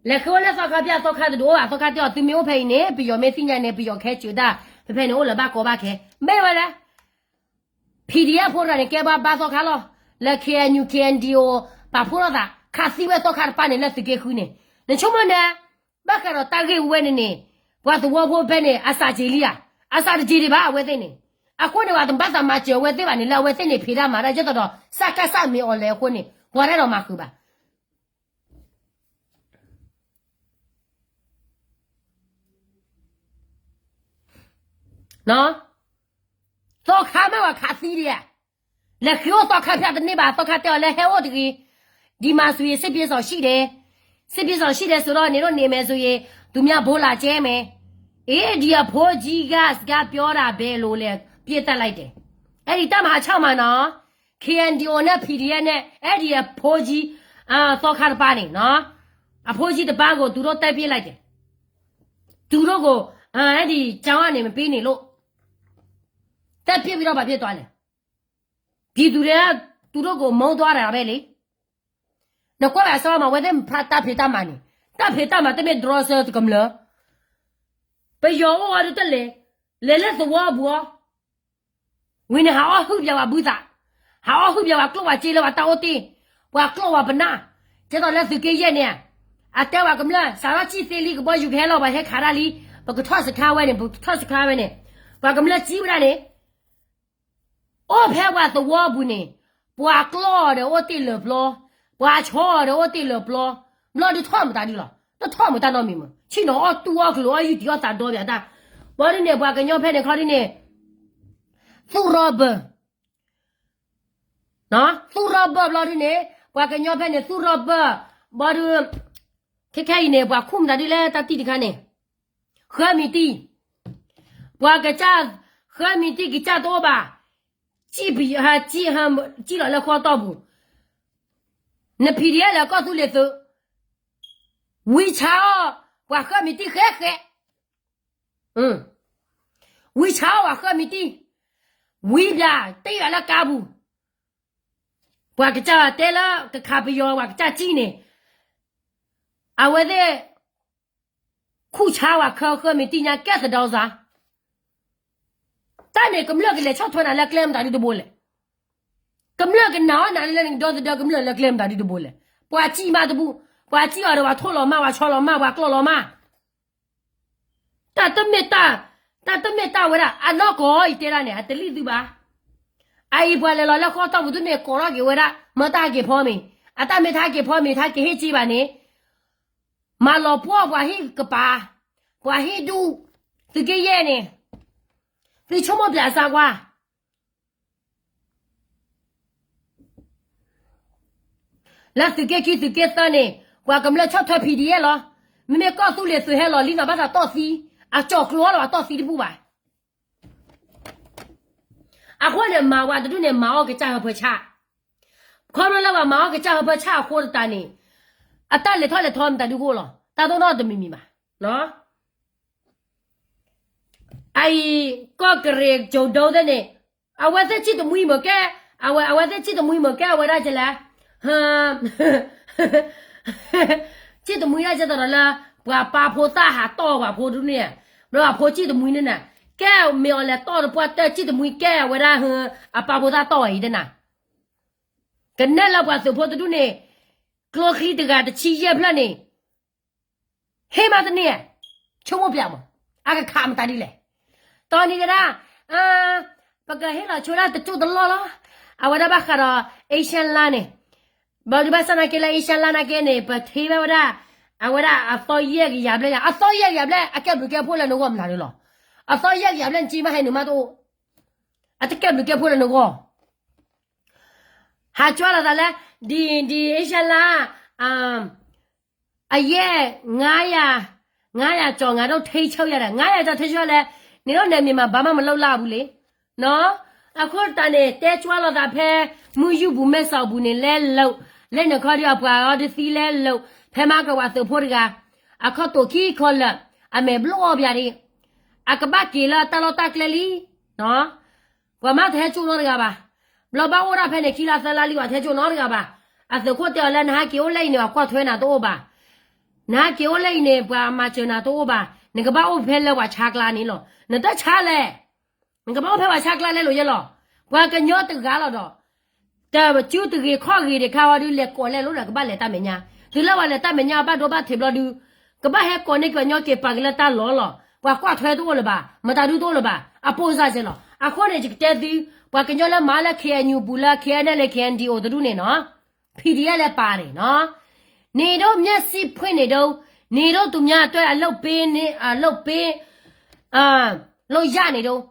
လဲၤဃ့အိၣ်လၢသီခါဖၠၣ် သီခါတဒိၣ်ဘၣ် သီခါတဲအီၤ သုမ့ၢ်အိၣ်ဖဲအံၤန့ၣ် ပယီၤမ့ၢ်သ့ၣ်ညါန့ၣ် ပယီၤကဟဲစၢၤတၢ် ဖဲဖဲန့ၣ်အိၣ်လၢၤဘၣ်ကိးဘၣ်ခဲ, မ့ၢ်ဝဲလဲၣ် PDF ဖိတဂၤန့ၣ် ကဲဘၣ်ဘါသီခါလီၤ, လၢ KNU KNDO ပာ်ဖှိၣ်ထီၣ်သး ခးသံဝဲသီခါတပၤန့ၣ် လၢသုးက့ဃုန့ၣ်, နဆိကမိၣ်န့ၣ်, ဘၣ်ဃးဒီးတၢ်ဂ့ၢ်ဝဲန့ၣ်န့ၣ်, ပှၤသဝီဖိဖဲန့ၣ် အစးက့ၤလံဧါ, အစးတက့ၤဒံးဘၣ် အဝဲသ့ၣ်န့ၣ်, အဃိန့ၣ် ပှၤတဘၣ်သးမၤစၢၤအဝဲသ့ၣ်ဘၣ်န့ၣ် လၢအဝဲသ့ၣ်န့ၣ် ဖံးတၢ်မၤတၢ် ယသးဒီး စကစ မ့ၢ်အီၤလဲၣ်အဃိန့ၣ် ပှၤတအဲၣ်ဒိးမၤဃုာ်ဘၣ် သီခါမ့ၢ်ပှၤခးသံဒံးဧါ, လဲၤဃ့အိၣ်သီခါဖၠၣ်တန့ၢ်ဘၣ် သီခါတဲအီၤလၢဟဲအိၣ်တဂ့ၤ, ဒီမှာဆိုရင် စစ်ပြေးရှောင်ရှိတယ်, စစ်ပြေးရှောင်ရှိတယ်ဆိုတော့ နင်တို့နေမယ်ဆိုရင် သူများဗုံးလာကျဲမယ်, အေး ဒီအဖိကြီးက စကားပြောတာ ဘယ်လိုလဲ ပစ်သတ်လိုက်တယ်, အဲဒီတပ်မဟာခြောက်မှာနော်, KNDO နဲ့ PDF နဲ့ အဲဒီအဖိကြီး, သီခါတပါးန့ၣ်နော်, အဖိကြီးတပါးကို သူတို့ သတ်ပစ်လိုက်တယ်, သူတို့ကို အဲဒီကျောင်းကနေ မပေးနေလို့, သတ်ပစ်ပြီးတော့ ဘာဖြစ်သွားလဲ, ပြည်သူတွေက သူတို့ကို မုန်းသွားတာပဲလေ, နကွၢ်ဘၣ်အစီမး အဝဲသ့ၣ်တၢ်ဖံးတၢ်မၤန့ၣ်, တၢ်ဖံးတၢ်မၤတမ့ၢ် drone ဆၢတကမျၢၢ်, ပယီၤအိၣ်ဝဲဒၣ်တလဲၤ, လဲၤလၢသဝီပူၤအီၤ, ဝံၤန့ၣ် ဟးအီၣ်ဟုၣ်ပၠးဝဲဘုသး, ဟးအီၣ်ဟုၣ်ပၠးဝဲကျိၣ်ဝဲစ့လၢပှၤတၢ်အိၣ်တ့ၢ်, ပှၤကျိၣ်ဝဲပနၢ်, ကဲသိးလၢသုးက့ယဲၢ်န့ၣ်, အတဲဝဲကမျၢၢ် စးထီၣ်ကံၣ်သ့လံ ကဘီယူၤကဟဲလီၤ ပှၤဟဲခးတၢ်လံ, ပကထီၣ်စခါဝဲန့ၣ် ပကထီၣ်စခါဝဲန့ၣ်, ပှၤကမျၢၢ်ကံၣ်ဝဲဒၣ်န့ၣ် အိၣ်ဖဲပှၤသဝီပူၤန့ၣ်, ပှၤကျီၢ်အီၤဒီးအိၣ်တ့ၢ်လၢပျီ, ပှၤဆီအီၤဒီးအိၣ်တ့ၢ်လၢပျီ, ဘျီဒုးထီၣ်မတၤဒုလီၤ, တထီၣ်မတၤနီတမံၤမး, ဆ့ၣ်နီၤအီၣ်တူၢ်အီၣ်ကျိၤအီၣ်ယုၢ်တံၢ်အီၣ်သးဒီဘၣ်တၢ်, ဘီဒုန့ၣ် ပှၤကညီဖဲန့ၣ်ခီဒုန့ၣ်, သူၣ်ရီဘၢၣ် သူၣ်ရီဘၢၣ်ဘျီဒုန့ၣ်, ပှၤကညီဖဲန့ၣ် သူၣ်ရီဘၢၣ်, ဘီဒု, ခဲခဲအံၤန့ၣ် ပှၤခူၣ်မတၤဒုလဲၣ် တၢ်တံၢ်တခါန့ၣ်, ဃၢမံၤတံၢ်, ပှၤကစၢ်, ဃၢမံၤတံၢ်ကစၢ်တအိၣ်ဘၣ်, စံၣ်, စံၣ်လီၤလၢဃီတီၢ်ပူၤ, န PDF လၢကီၢ်သူလ့ၤသုး, ဝံဆါအီၣ်, ပှၤဃၢမံၤတံၢ်ဃဲဃဲ ဝံဆါအီၣ်ပှၤဃၢမံၤတံၢ်, ဝံဘၣ်တ့ၢ်ဘၣ်လၢကါပူၤ, ပှၤကစၢ်တဲလၢကခးပယီၤ ပှၤကစၢ်ကံၣ်န့ၣ်, အဝဲသ့ၣ်, ခူၣ်ဆါဝဲခၢဃၢမ့ၢ်တံၢ်ညါကဲသဒီစါ, တၢ်န့ၣ်ကမျၢၢ်ကလဲၤဆီၣ်ထွဲနၤလၢကျဲမတၤဒုတဘိလဲၣ်. ကမျၢၢ်ကနာ်အီၣ်နၤလၢနကဒီသဒၢ ကမျၢၢ်လၢကျဲမတၤဒုတဘိလဲၣ်. ပှၤစံၣ်မးတဘူ, ပှၤစံၣ်အီၤဒီးပှၤထိၣ်လီၤမၢ် ပှၤဆီလီၤမၢ် ပှၤကျီၢ်လီၤမၢ်. တၢ်တမ့ၢ်တၢ်, တၢ်တမ့ၢ်တၢ်ဝဲဒၣ် အနီၢ်ကီၢ်အံၤတဲဒၣ်န့ၣ် အတလံၣ်သုဘၣ်. အအံၤပှၤလဲၤလီၤလၢဃီတီၢ်ပူၤဒုန့ၣ် ကိးထီၣ်က့ၤဝဲဒၣ် မၢတၢ်ဟဲက့ၤဖီမ့ၤ, အတၢ်မ့ၢ်တၢ်ဟဲက့ၤဖီမ့ၤ တၢ်ဟဲက့ၤဟ့ၣ်က့ၤဘၣ်န့ၣ် မၤလီၤပှီၢ်ပှၤဟံၣ်ကပၤ, ပှၤဟံၣ်ဒူၣ်, သုးက့ယဲၢ်န့ၣ်, သုဆိကမိၣ်ပျးစါကွၢ် လၢသုးက့ခံသုးက့သၢန့ၣ် ပှၤကမျၢၢ်ဆီၣ်ထွဲ P D F လီၤ. မ့မ့ၢ်ကီၢ်သူလ့ၤသုးဟဲလီၤလံနီၤ ဘၣ်သးတီၢ်သံ, အကၠီၤကျိၤအီၤလီၤ အတီၢ်သံတဘူၣ်ဘၣ်. အဃိန့ၣ် မၤဝဲတဒူၣ်န့ၣ် မၤအီၣ်ကစၢ်ဟၢဖၢဆၣ်, ခီဖျိလၢပှၤမၤအီၣ်ကစၢ်ဟၢဖၢဆၣ်အဃိတတးန့ၣ်, အတၢ်လဲၤထီၣ်လဲၤထီမတၤဒုကအိၣ်လီၤ တၢ်တအိၣ်နီတမံၤမံၤဘၣ်. အအံၤ ကီၢ်ကရ့ၣ်ကၠိၤဒိသ့ၣ်န့ၣ်, အဝဲသ့ၣ်စံၣ်တမှံမ့ၢ်ကဲ, အဝဲ, အဝဲသ့ၣ်စံၣ်တမှံမ့ၢ်ကဲအဝဲဒၣ်ကလဲၣ်, စံၣ်တမှံဒၣ်ကဲသဒီးလၢ ပှၤပၢ်ဖိသၣ်ဟးတီၢ်ပှၤဖိဒုန့ၣ်, ဘျီပှၤဖိစံၣ်တမှံန့ၣ်န့ၣ်, ကဲမ့ၢ်အီၤလဲၤတီၢ်တပှၢ်တၢၢ်စံၣ်တမှံကဲအဝဲဒၣ်, အပၢ်ဖိသၣ်တီၢ်အံၤတနၤ, ကနဲၣ်လၢပှၤသုးဖိတဒူၣ်န့ၣ်, ကျိချံတဂၤတဆံယဲၢ်ဖျၢၣ်န့ၣ် ဟ့ၣ်မးတန့ၢ်, ဆိကမိၣ်ပျးမး, အကခးမတၤဒ်လဲၣ်. တီနံၤကဒါ, ပကဟ့ၣ်လီၤဆိဒၣ်တကၠိၢ်တလီၢ်လီၤ. အဝဲဒၣ်ဘၣ်ဃးဒီး Asian Line န့ၣ်, ဘျီဒုးဘၣ်ဆၣ်နာ်က့လၢ Asian Line နာ်က့န့ၣ် ပထ့ဘၣ်ဝဲဒၣ်, အဝဲဒၣ်အသီယဲၢ်ကယၤဘျဲၣ်, အသီယဲၢ်ကယၤဘျဲၣ် အကဲဘျုးကဲဖှိၣ်လၢနဂီၢ်မနုၤလီၤ. အသီယဲၢ်ကယၤဘျဲၣ်နစ့မးဟဲနုာ်မးတအိၣ်, အတကဲဘျုးကဲဖှိၣ်လၢနဂီၢ် ဟးကွၢ်လိာ်သးလၢ, ဒ်, ဒ် Asian Line အယဲၢ်, ငါးရာ, ငါးရာကျော် ငါတို့ထိန်းချုပ်ရတယ်, ငါးရာကျော် ထိန်းချုပ်ရတယ်, နင်တို့နယ်မြေမှာ ဘာမှမလုပ်ရဘူးလေ. အဃိသတးန့ၣ် တဲကွၢ်လိာ်သးဖဲ မုၢ်ယူၢ်ပူၤ မဲဆီးပူၤန့ၣ် လဲလိာ်, လဲနခီဒီးအပှၤအီၤတသံလဲလိာ်, ဖဲမၤကဝၤသုးဖိတဂၤ, အခီၣ်တိာ်ခံခီလၢာ်, အမဲာ်ဘျီၣ်အီၣ်ပၠးဒံး, အကဘၣ်က့ၤလၢတၢ်လီၢ်တၢ်ကျဲလံ ပှၤမးတဟဲကၠိၣ်နီတဂၤဘၣ်. ဘျီဘၣ်အိၣ်ဒၣ်ဖဲန့ၣ် ခံလါသၢလါလံ ပှၤတဟဲကၠိၣ်နီတဂၤဘၣ်. အသုးခိၣ်တဲအီၤလၢ နဟဲက့ၤအိၣ်လၢအံၤန့ၣ် ပှၤကွၢ်ထွဲနၤတအိၣ်ဘၣ်. နဟဲက့ၤအိၣ်လၢအံၤန့ၣ် ပှၤမၤစၢၤနၤတအိၣ်ဘၣ်. နကဘၣ်အိၣ်ဖဲလၢပှၤဆါကျါန့ၣ်လီၤ. နတဆါလဲၣ်. နကဘၣ်အိၣ်ဖဲပှၤဆါကျါလဲလိာ်ယဲလီၤ. ပှၤကညီတဂၤလီၤဒီး တၢ်စုတဂ့ၤခီၣ်ဂ့ၤဒံးခါဝံၤဒုး လဲၤကိးလဲလိာ်ဒီး ကဘၣ်လဲၤတၢ်မဲာ်ညါ, တုၤလၢပှၤလဲၤတၢ်မဲာ်ညါဘၣ်ဒိဘၣ်ထံးဘျီဒုး, ကဘၣ်ဟဲကိးန့ၢ်က့ၤပှၤညီက့ၤပာ်က့ၤလၢတၢ်လီၢ်လီၤ. ပှၤကွၢ်ထွဲတအိၣ်လၢၤဘၣ်, မတၤဒုတအိၣ်လၢၤဘၣ်, အပိၢ်စၢ်စဲလီၤ. အဃိန့ၣ် ယကတဲသု, ပှၤကညီလၢမၤလၢ K N U ပူၤလၢ K N L K N D O တဒူၣ်န့ၣ်နီၤ, P D F လဲၤပာ်န့ၣ်နီၤ, နေတို့မျက်စိဖွင့်နေတုန်း, နေတို့သူများအတွက်အလုပ်ပေးနေ, အလုပ်ပေး, လုပ်ရနေတုန်း,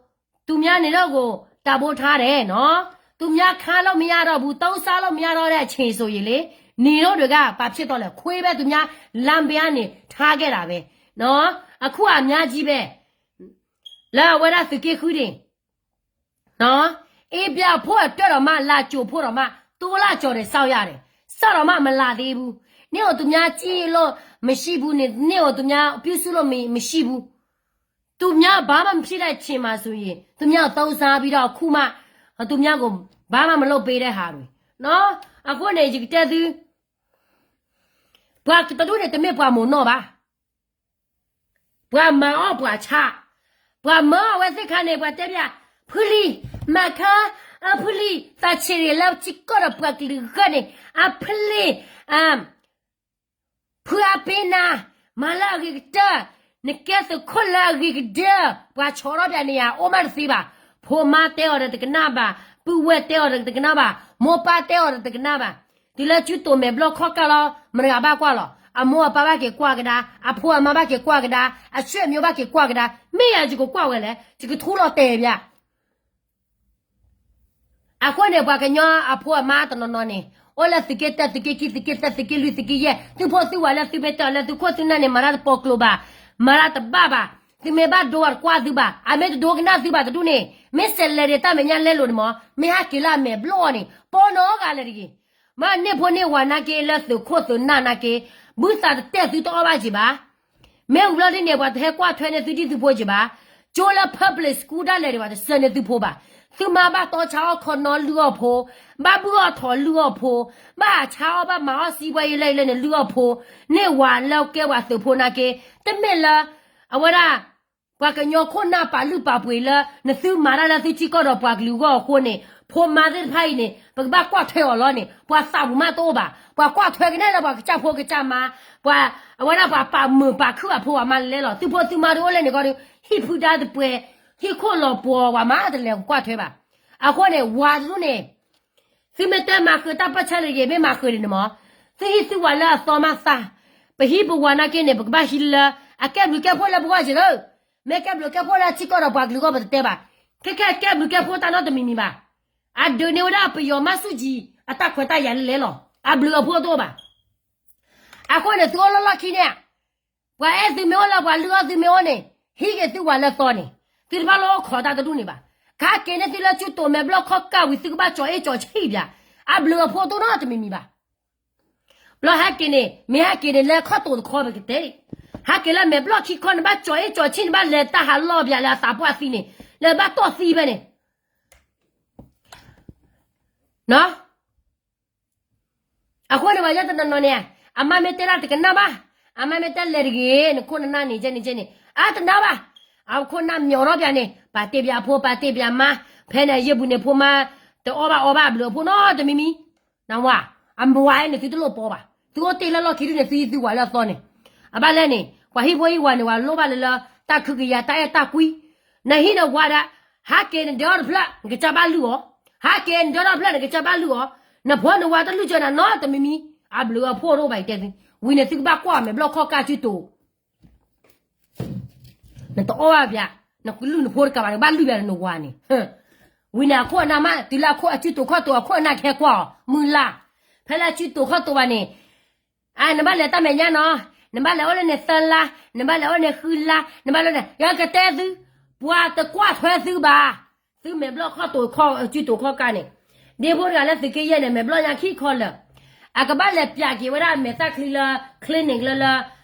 သူများနေတော့ကို တဘိထားတယ်နော်, သူများခါလို့မရတော့ဘူး, သုံးစားလို့မရတော့တဲ့အချိန်ဆိုရင်လေ, နေတို့တွေက ဘာဖြစ်တော့လဲ, ခွေးပဲ သူများလမ်းဘေးကနေ ထားခဲ့တာပဲနော်, အခုအများကြီးပဲ, လၢအဝဲဒၣ်သုးက့ဃုန့ၣ်, အေးဗျာဖို့အတွက်တောင်မှ လာကြိုဖို့တောင်မှ သုံးလကျော်တယ် စောင့်ရတယ်, စောင့်တောင်မှ မလာသေးဘူး, နေ့ကိုသူများကြည့်လို့မရှိဘူး, နေ့ကိုသူများ ပြုစုလို့မရှိဘူး, သူများဘာမှမဖြစ်တဲ့အချိန်မှာဆိုရင် သူများကိုသုံးစားပြီးတော့ အခုမှ သူများကို ဘာမှမလုပ်ပေးတဲ့ဟာတွေနော်, အဃိန့ၣ် ယကတဲသု, ပှၤတဒူၣ်န့ၣ် တမ့ၢ်ပှၤမိၢ်နီၢ်ဘၣ်, ပှၤမၤအီၣ်ပှၤဆါ, ပှၤမၤအီၣ်ဝဲသ့ၣ်ခါန့ၣ် ပှၤတဲပျး, ဖုလံ, မၤခါ, အဖုလံ, သးဆံးရံၣ်လၢကံကီၢ်ဒီးပှၤကလုာ်ဂၤန့ၣ်, အဖုလံ, ဖုအပ့ၤနၤ, မၤလၢအဂ့ၤကတၢၢ်, နကဲသုးခိၣ်လၢအဂ့ၤကတၢၢ်, ပှၤဆီၣ်ထီၣ်ပျးန့ၣ်ယၤ အိၣ်မးတသ့ဘၣ်, ဖိမါတဲအီၤဒီးတကနၣ်ဘၣ်, ပုၢ်ဝဲၢ်တဲအီၤဒီးတကနၣ်ဘၣ်, မိၢ်ပၢ်တဲအီၤဒီးတကနၣ်ဘၣ်, တုၤလၢစုတိၢ်မဲာ်ဘျီၣ်ခီၣ်ကၢ်လီၤ, မတၤဂၤဘၣ်ကွၢ်လီၤ, အမိၢ်အပၢ်ဘၣ်က့ၤကွၢ်ကဒါ, အဖိအမါဘၣ်က့ၤကွၢ်ကဒါ, အဆွေမျိုးဘၣ်က့ၤကွၢ်ကဒါ, မ့ၢ်ယၤယကကွၢ်ဝဲလဲၣ်, ယကထူလီၤတဲာ်ပျး အဃိန့ၣ် ပှၤကညီအဖိအမါတနီၤနီၤန့ၣ်, အိၣ်လၢသုးက့တၢ သုးက့ခံ သုးက့သၢ သုးက့လွံၢ် သုးက့ယဲၢ်, သုဖိသုဝၤလၢသုမ့ၢ်တဲအီၤလၢသုခိၣ်သုနၢ်န့ၣ် မၤတၢ်တပိာ်ကျိၤဘၣ်, မၤတၢ်တဘၣ်ဘၣ်, သုမ့ၢ်ဘၣ်ဒိတကွၢ်သုဘၣ်, အမ့ၢ်တဒိကနၣ်သုဘၣ်တဒူၣ်န့ၣ်, မ့ၢ်စဲးလဲၤဒံးတၢ်မဲာ်ညါလဲလိာ်န့ၣ်မး, မ့ၢ်ဟဲက့ၤလၢအမဲာ်ဘျီၣ်အီၤန့ၣ် ပိာ်နီၢ်ဂၤလၢာ်တဂ့ၤ, မ့ၢ်န့ၢ်ဖိန့ၢ်ဝၤနာ်က့ လၢသုးခိၣ်သုနၢ်နာ်က့, ဘုသးတတဲာ်သုတအီၣ်ဘၣ်က့ၤဘၣ် မ့ၢ်ဝံၤဘျီဒ်န့ၣ် ပှၤတဟဲကွၢ်ထွဲန့ၢ်သုဒံၣ်သုဖိက့ၤဘၣ်, ကၠိလၢ public school ဒၣ်လဲာ်ဒံး ပှၤတဆှၢန့ၢ်သုဖိဘၣ်, သုမါဘၣ်တီဆါအီၣ်ခီနီလုၢ်အီၣ်ဖိ, ဘၣ်ဘုၣ်အီၣ်ထိးလုၢ်အီၣ်ဖိ, ဘၣ်ဟးဆါအီၣ်ဘၣ်မၤအီၣ်စံးဘှဲယလဲၣ်ယလဲၣ်န့ၣ် လုၢ်အီၣ်ဖိ, န့ၢ်ဝၤလၢကဲဝၤသုးဖိနာ်က့, တမ့ၢ်လၢ အဝဲဒၣ် ပှၤကညီခိၣ်နၢ်ပာ်လုၢ်ပာ်ပှ့ၤလၢ နသုမၤတၢ်လၢသုထံကီၢ်ဒီးပှၤကလုာ်အဂီၢ်အဃိန့ၣ် ဖိမါသ့ၣ်တဖၣ်အံၤန့ၣ် ပကဘၣ်ကွၢ်ထွဲအီၤလီၤန့ၣ် ပှၤသးပူၤမးတအိၣ်ဘၣ်. ပှၤကွၢ်ထွဲကနဲၣ်လၢပှၤကစၢ်ဖိကစၢ်မါ, ပှၤ အဝဲဒၣ်ပှၤပာ်မုာ်ပာ်ခုၣ်အဖိအမါလဲၤလဲၤလီၤ. သုဖိသုမါတအိၣ်လဲၣ်န့ၣ်ကီဒုး ဟံၣ်ဖုဒါတပှဲၤ, ဟံၣ်ခိၣ်လီၤပှီၤပှၤမါတလဲၤကွၢ်ထွဲဘၣ်. အဃိန့ၣ် ဝၤတဒူၣ်န့ၣ် သုမ့ၢ်တဲမၤဃုာ်တၢ်ပၢၢ်ဆၢတဂ့ၤ မ့ၢ်မၤဃုာ်ဒ်န့ၣ်မး, သုဟံၣ်သုဝၤလၢအသီမးသး, ပဟံၣ်ပဝၤနာ်က့န့ၣ် ပကဘၣ်ဟံးလၢ အကဲဘျုးကဲဖှိၣ်လၢပဂီၢ်စ့ၢ်ကီး, မ့ၢ်ကဲဘျုးကဲဖှိၣ်လၢထံကီၢ်ဒီးပှၤကလုာ်ဂီၢ်ပတတဲဘၣ်, ခဲခဲကဲဘျုးကဲဖှိၣ်တၢ်နီတမံၤမံၤဘၣ်. အဒုးန့ၢ်ဝဲဒၣ်ပယီၤမၤဆူၣ်ကံၤ အတၢ်ခွဲးတၢ်ယာ်လဲၤလဲၤလီၤ. အဘျုးအဖှိၣ်တအိၣ်ဘၣ်. အဃိန့ၣ် သုအိၣ်လၢလီၢ်ခံန့ၣ် ပှၤအဲၣ်သုမ့ၢ်အိၣ်လၢပှၤလုၢ်အီၣ်သုမ့ၢ်အိၣ်န့ၣ် ဟံးက့ၤသုဝၤလၢသီန့ၣ်, သုတဘၣ်လၢအိၣ်ခိးတၢ်တဒူၣ်န့ၣ်ဘၣ်. ကဟးက့ၤန့ၢ်သုလၢကၠူတိာ်မဲာ်ဘျီၣ်ခီၣ်ကၢ်ဝံၤ သုကဘၣ်ကၠီၤအ့ၣ်ကၠီၤဆံၣ်ဘၣ်, အဘျုးအဖှိၣ်တအိၣ်နီတမံၤမံၤဘၣ်. ဘျီဟဲက့ၤန့ၣ် မ့ၢ်ဟဲက့ၤန့ၣ်လၢခီၣ်တိာ်တခီပကတဲ, ဟဲက့ၤလၢမဲာ်ဘျီၣ်ခံခီ နဘၣ်ကၠီၤအ့ၣ်ကၠီၤဆံၣ် နဘၣ်လဲၤတၢ်ဟးလီၢ်ဘၣ်လၢအသးပှၢ်သံန့ၣ်, လၢဘၣ်တီၢ်သံဖဲန့ၣ် အဃိန့ၣ် ပှၤယဲတနီၤနီၤန့ၣ်, အမါမ့ၢ်တဲဒၣ်တကနၣ်ဘၣ်, အမါမ့ၢ်တဲလဲၤတဂ့ၤ နခိၣ်နနၢ်န့ၣ်ကဲန့ၣ်ကဲန့ၣ် အတနာ်ဘၣ်. အခိၣ်နၢ်မျီၤထီၣ်ပၠးန့ၣ် ပာ်တ့ၢ်ပၠးဖိ ပာ်တ့ၢ်ပၠးမါ, ဖဲန့ၣ်အယဲၢ်ပူၤန့ၣ် ဖိမါ တအီၣ်ဘၣ်အီဘၣ်အဘျုးအဖှိၣ်နီတမံၤမံၤ, နဝၤ, အမဝၤန့ၣ် သုတလိၣ်ပီဘၣ်, သုအိၣ်တ့ၢ်လၢလီၢ်ခံဒုန့ၣ် သုဟံးသုဝၤလၢအသီန့ၣ်, အဘၣ်လဲၣ်န့ၣ် ပှၤဟံၣ်ဖိဟံၣ်ဝၤန့ၣ် ဝၤလိၣ်ဘၣ်လၢလၢ တၢ်ခုကယၤ တၢ်အဲၣ်တၢ်ကွံ, နဟံၣ်နဝၤဒၣ်, ဟးက့ၤနဒၢထီၣ်တဖျၢၣ် နကစၢ်ဘၣ်လုၢ်အီၤ, ဟးက့ၤနဒၢထီၣ်တဖျၢၣ် နကစၢ်ဘၣ်လုၢ်အီၤ, နဖိနဝၤတလုၢ်စၢၤနၤနီတမံၤမံၤ, အဘျုးအဖှိၣ်တအိၣ်ဘၣ် ယတဲသု, ဝံၤန့ၣ်သုကဘၣ်ကွၢ်မဲာ်ဘျီၣ်ခီၣ်ကၢ်စုတိာ် နတအီၣ်ဘၣ်ပၠး, နကလုၢ်နဖိတကးဘၣ် နကဘၣ်လုၢ်ပၠးလၢနဝၤန့ၣ်, ဝံၤန့ၣ်အခိၣ်အနၢ်မး တုၤလၢအခိၣ်အစုတိာ်ခီၣ်တိာ် အခိၣ်အနၢ်ကဟဲကွၢ်အီၤ မုၢ်လၢ်, ဖဲလၢအစုတိာ်ခီၣ်တိာ်ဘၣ်န့ၣ်, အ နဘၣ်လဲၤတၢ်မဲာ်ညါနီၤ, နဘၣ်လဲၤအိၣ်လၢန့ၣ်သၢလါ, နဘၣ်လဲၤအိၣ်န့ၣ်ဃုလါ, နဘၣ်လဲၤန့ၣ် ယကတဲသု, ပှၤတကွၢ်ထွဲသုဘၣ်, သုမဲာ်ဘျီၣ်ခီၣ်တိာ်ခီၣ် စုတိာ်ခီၣ်ကၢ်န့ၣ်, ဒ့ဖိတဂၤလၢသုးက့ယဲၢ်န့ၣ် မဲာ်ဘျီၣ်ညါခံခီလၢာ်, အကဘၣ်လဲၤပၠးက့ၤဝဲဒၣ်အမဲာ်သၣ်ချံလၢ clinic လၢလၢ,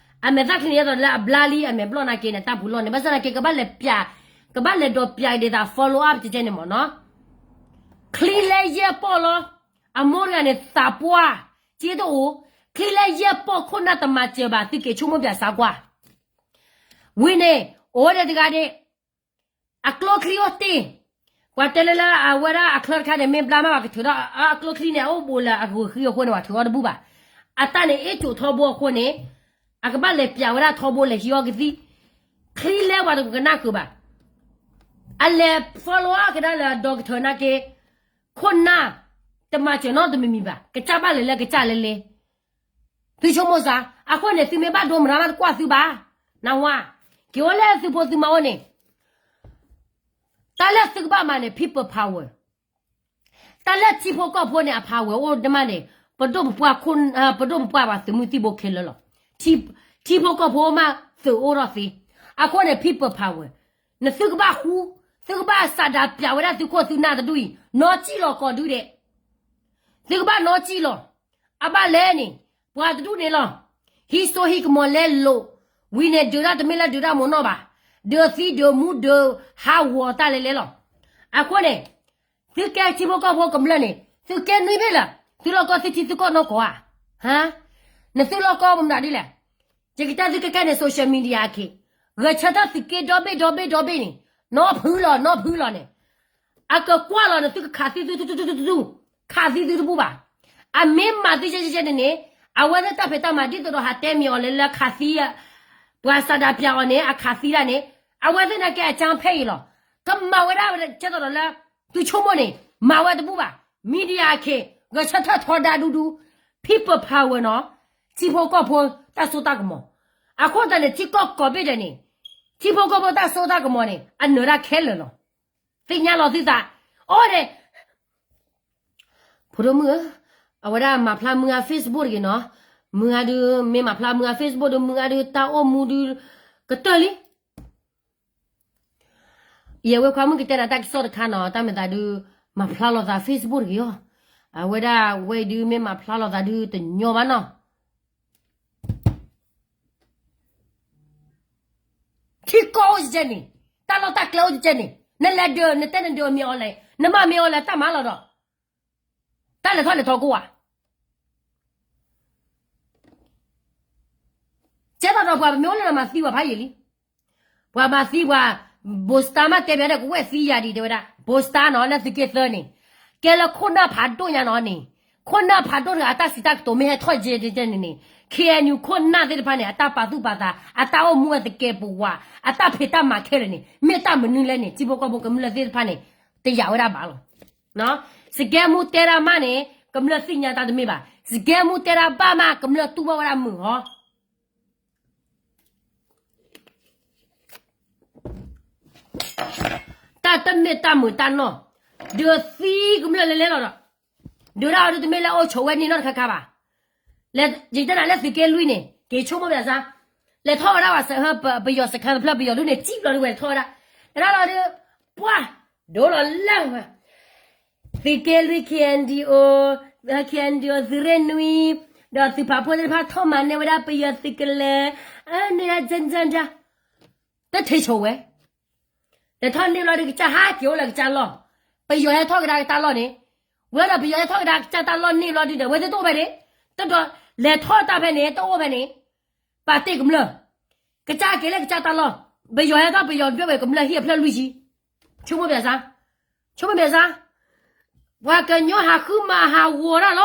အမဲာ်သၣ်ချံန့ၣ် ယဲသိးလၢအဘျါလံ အမဲာ်ဘျီၣ်နာ်က့န့ၣ် တၢ်ပူၤလီၢ်န့ၣ် ဘၣ်ဆၣ်သနာ်က့ ကဘၣ်လဲၤပၠး, ကဘၣ်လဲၤဒီးပၠးဒ်သိး follow up ကဲန့ၣ်မ့ၢ်နီၤ, ချံလၢယဲၢ်ပီၢ်လီၤ, အမိၢ်တဂၤန့ၣ်သးပှၢ်, က့တအိၣ်, ချံလၢယဲၢ်ပီၢ်ခိၣ်နၢ်တမၤစၢၤဘၣ် သုက့ၤဆိကမိၣ်ပၠးစးကွၢ် ဝံၤန့ၣ်, အိၣ်ဒဲးတဂၤန့ၣ်, အကျိချံအိၣ်တ့ၢ်, ပှၤတဲလၢလၢအဝဲဒၣ်အချၢတခါန့ၣ် မ့ၢ်ဘျါမး ပှၤကထုးထီၣ်အကျိချံန့ၣ် အအိၣ်ဘူးလၢအဂုၤအဃံအဃိန့ၣ် ပှၤထုးထီၣ်တဘူးဘၣ်. အတၢ်န့ၣ် အ့ၣ်စိာ်ထီဘိအဃိန့ၣ်, အကဘၣ်လဲၤပၠးဝဲဒၣ်ထီဘိလဲၤဟံးအီၣ်ကသံၣ်, ချံလဲပှၤတကနၣ်ဃုာ်ဘၣ်. အလဲၤ follow up ကဒါလၢ doctor နာ်က့, ခိၣ်နၢ်, တမၤစၢၤနီတမံၤမံၤဘၣ်, ကစၢ်ဘၣ်လဲၤလၢကစၢ်လဲၤလဲၤ သုဆိကမိၣ်စ့ၢ်, အဃိန့ၣ် သုမ့ၢ်ဘၣ်ဒိမရါမးတကွၢ်သုဘၣ်, နဝၤ, က့ၤအိၣ်လၢသုဖိသုမါအိၣ်န့ၣ်, တၢ်လၢသုကဘၣ်မၤန့ၣ် people power, တၢ်လၢထံဖိကီၢ်ဖိန့ၣ် အ power အိၣ်ဒၣ်မးန့ၣ်, ပဒိၣ်ပပှၢ်ခိၣ်, ပဒိၣ်ပပှၢ်ပှၤသုးမုၢ်သံၣ်ဘိခဲလၢာ်လီၤ. ထံဖိကီၢ်ဖိမးသုးအိၣ်ထီၣ်သ့, အဃိန့ၣ် people power, နသုကဘၣ်ဃူ, သုကဘၣ်စးဒးပၠးဝဲဒၣ်သုခိၣ်သုနၢ်တဒူၣ်အံၤ, နီၢ်ကံၣ်လီၤကိးဒူၣ်ဒဲး သုကဘၣ်နီၢ်ကံၣ်လီၤ. အဘၣ်လဲၣ်န့ၣ်, ပှၤတဒူၣ်န့ၣ်လီၤ. ဟံးစိဟံးကမီၤလဲလိာ်, ဝံၤန့ၣ်ဒုးတၢ်တမ့ၢ်လၢဒုးတၢ်မိၢ်နီၢ်ဘၣ်, ဒုးသံဒုးမူဒုးဟးဂီၤတၢ်လဲၤလဲၤလီၤ. အဃိန့ၣ်, သုကဲထံဖိကီၢ်ဖိကမျၢၢ်န့ၣ် သုကဲနွံဘ့ၣ်လၢာ်, သုလီၢ်ကီၢ်သုထံသုကီၢ်နီၢ်ကီၢ်ဧါ. နသုလီၢ်ကီၢ်မနုၤဒ်လဲၣ်. ယကတဲသုကကဲန့ၣ် social media အခ့, ဂဲၤဆၢထၢၣ်သုးက့ဒီဘ့ၣ်ဒီဘ့ၣ်ဒီဘ့ၣ်န့ၣ်, နီဖုလီၤနီဖုလီၤန့ၣ်, အကကွၢ်လီၤန့ၣ် သုကခးသံသုသုသုသုသုသု, ခးသံသုတဘူးဘၣ်. အမ့ၢ်မၤသုကဲကဲကဲန့ၣ်န့ၣ်, အဝဲသ့ၣ်တၢ်ဖံးတၢ်မၤဒ်သိးဒီးဟးတဲမ့ၢ်အီၤလဲၤလၢခးသံ, ပှၤစးဒးပၠးအီၤန့ၣ် အခးသံဒၣ်န့ၣ်, အဝဲသ့ၣ်နာ်က့အကၠါဖဲအံၤလီၤ. ကမၤဝဲဒၣ်ကဲသိးဒီးလၢ, သုဆိကမိၣ်န့ၣ်, မၤဝဲတဘူးဘၣ်. media အခ့, ဂဲၤဆၢထၢၣ်ထီဒါဒူဒူ, people power နီၤ, ထံဖိကီၢ်ဖိတၢ်စိတၢ်ကမီၤ. အဃိသတးန့ၣ် ထံကီၢ်ကိးဘ့ၣ်ဒဲးန့ၣ်, ထံဖိကီၢ်ဖိတၢ်စိတၢ်ကမီၤန့ၣ် အနၢၤဒၣ်ခဲလၢာ်လီၤ. သ့ၣ်ညါလီၤသုသး, အိၣ်ဒဲး ဖိဒိၣ်မုၣ်ဧၢ, အဝဲဒၣ်မၤဖျါမုၢ်ဂၤ Facebook တဂ့ၤနီၤ, မုၢ်ဂၤဒုး မ့ၢ်မၤဖျါမုၢ်ဂၤ Facebook ဒုး မုၢ်ဂၤဒုး တၢ်အိၣ်မူဒုး ကတၢၢ်လံ. ယဝဲခွါမုၣ်ကတဲနၤတၢ်ကစီၣ်တခါနီၤ, တၢ်မ့ၢ်သးဒုး မၤဖျါလီၤသး Facebook တဂ့ၤအီၤ, အဝဲဒၣ်ဝဲအံၤဒုး မ့ၢ်မၤဖျါလီၤသးဒုးတညီဘၣ်နီၤ. ထံကီၢ်အိၣ်ကဲကဲန့ၣ်, တၢ်လီၢ်တၢ်ကျဲအိၣ်ကဲကဲန့ၣ်, နလဲၤဒုး နတဲနဒုးမ့ၢ်အီၤလဲၣ်, နမ့ၢ်မ့ၢ်အီၤလဲၣ် တၢ်မၤလီၤဒီး တၢ်လဲၤထီၣ်လဲၤထီကိးဧါ. ကဲသိးဒီးပှၤမ့ၢ်အိၣ်လၢနမၤသံပှၤဖးယံာ်လံ. ပှၤမၤသံပှၤ, ဘိစတါမ့ၢ်တဲဘၣ်ဒီး ကဝဲၢ်သံယၤဒံးတဲဝဲဒၣ်, ဘိစတါနီၤ လၢသုးက့သၢန့ၣ်, ကဲလၢခိၣ်နၢ်ဖးဒိၣ်ညါနီၤန့ၣ်, ခိၣ်နၢ်ဖးဒိၣ်တဂၤအတၢ်စံးတၢ်ကတိၤမ့ၢ်ဟဲထီၣ်ကဲကဲန့ၣ်န့ၣ်, ခ့ၣ်အဲၣ်ယူၣ် ခိၣ်နၢ်သ့ၣ်တဖၣ်န့ၣ် အတၢ်ပာ်သူၣ်ပာ်သး အတၢ်အိၣ်မူအသကဲးပဝး အတၢ်ဖံးတၢ်မၤခဲလၢာ်န့ၣ် မ့ၢ်တၢ်မနုၤလဲၣ်န့ၣ် ထံဖိကီၢ်ဖိကမျၢၢ်သ့ၣ်တဖၣ်န့ၣ် တယာ်ဝဲဒၣ်ဘၣ်လီၤ. စကဲမူတဲဒၣ်မးန့ၣ် ကမျၢၢ်သ့ၣ်ညါတၢ်တမ့ၢ်ဘၣ်. စကဲမူတဲဒၣ်ဘၣ်မး ကမျၢၢ်တူၢ်ဘၣ်ဝဲဒၣ်မုာ်ဟီ တၢ်တမ့ၢ်တၢ်မုာ်တၢ်နီၢ်, ဒုးသံကမျၢၢ်လဲၤလဲၤလီၤဒီး, ဒုးဒၣ်အီၤဒုးတမ့ၢ်လၢအိၣ်ဆိးဝဲန့ၣ်နီတခါခါဘၣ်. ယတဲနၤလၢသုးက့လွံၢ်န့ၣ် က့ၤဆိကမိၣ်ပၠးစါ, လဲၤထီၣ်ဝဲဒၣ်ဝဲ ပယီၤစခါတဖျၢၣ် ပယီၤဒုးန့ၣ် စံၣ်ဘျီဒုးဝဲလဲၤထီၣ်ဝဲဒၣ်, လဲၤထီၣ်လီၤဒုး, ပှၤ, ဒိလီၤလၢဝဲ သုးက့လွံၢ် ခ့ၣ်အဲၣ်ယူၣ်, ခ့ၣ်အဲၣ်ယူၣ် သုးရ့ၣ်နွံ, ဒီးသုးပာ်ဖှိၣ်သ့ၣ်တဖၣ်ထီၣ်မၤန့ၢ်ဝဲဒၣ်ပယီၤသုးကလၢၤ, အန့ၣ်ဒၣ် တထ့ဆိဝဲ, လဲၤထီၣ်န့ၢ်ဘျီဒုးကစၢ်ဟးက့ၤအိၣ်လၢကစၢ်လီၢ်, ပယီၤဟဲထီၣ်ကဒါကစၢ်လီၢ်န့ၣ်, ဝဲဒီးပယီၤဟဲထီၣ်ကဒါကစၢ်တၢ်လီၢ်န့ၢ်ဘျီဒုးဒီး ဝဲသ့ၣ်တအိၣ်ဖဲန့ၣ်, တဒီးလဲၤထီၣ်တၢ်ဖဲန့ၣ် တအိၣ်ဖဲန့ၣ်, ပာ်တ့ၢ်ကမျၢၢ်, ကစၢ်က့ၤလၢကစၢ်တၢ်လီၢ်, ပယီၤဟဲထီၣ်ပယီၤဒွဲၣ်ဝဲကမျၢၢ်ဟံၣ်အဖျၢၣ်လွံၢ်ဆံ, ဆိကမိၣ်ပၠးစါ, ဆိကမိၣ်ပၠးစါ, ပှၤကညီဟးဃုမၤဟးဂီၤတၢ်လီၤ,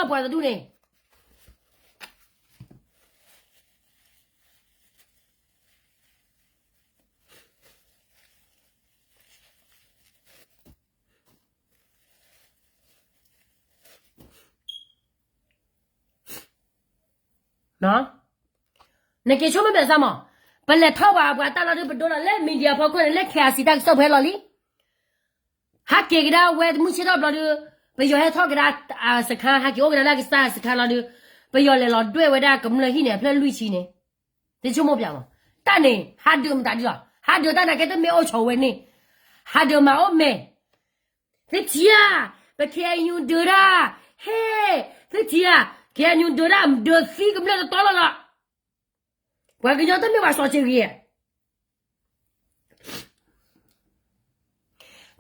ပှၤတဒူၣ်န့ၣ် နက့ၤဆိကမိၣ်ပၠးစၢ်မး, ပလဲၤထီၣ်ဝဲပှၤတၢ်လီၢ်ဒုး ပဒိလီၤလၢ media ဖီခိၣ်န့ၣ် လၢ KIC တၢ်ကစီၣ်ဖဲလီၤလံ, ဟးက့ၤကဒါဝဲမုၢ်ဆ့ၣ်ထီၣ်ဘျီဒုး, ပယီၤဟဲထီၣ်ကဒါစခါ ဟးက့ၤအိၣ်ကဒါလၢကစၢ်စခါလီၤဒုး, ပယီၤလဲၤလီၤဒွဲၣ်ဝဲဒၣ်ကမျၢၢ်ဟံၣ်န့ၣ် အဖျၢၣ်လွံၢ်ဆံန့ၣ်, သ့ဆိကမိၣ်ပၠးမး, တၢ်န့ၣ် ဟးဒုးမတၤဒုလီၤ, ဟးဒုးတၢ်နာ်က့တမ့ၢ်အိၣ်ဆိးဝဲန့ၣ်, ဟးဒုးမၤအိၣ်မဲာ် သုထံၣ်ဧါ, ပ ခ့ၣ်အဲၣ်ယူၣ် ဒုးတၢ်, ဟဲ, သုထံၣ်ဧါ, ခ့ၣ်အဲၣ်ယူၣ် ဒုးတၢ် ဒုးသံကမျၢၢ်တတီလီၤလီၤ, ပှၤကညီတမ့ၢ်ပှၤစီၤစ့ဂ့ၤဧါ,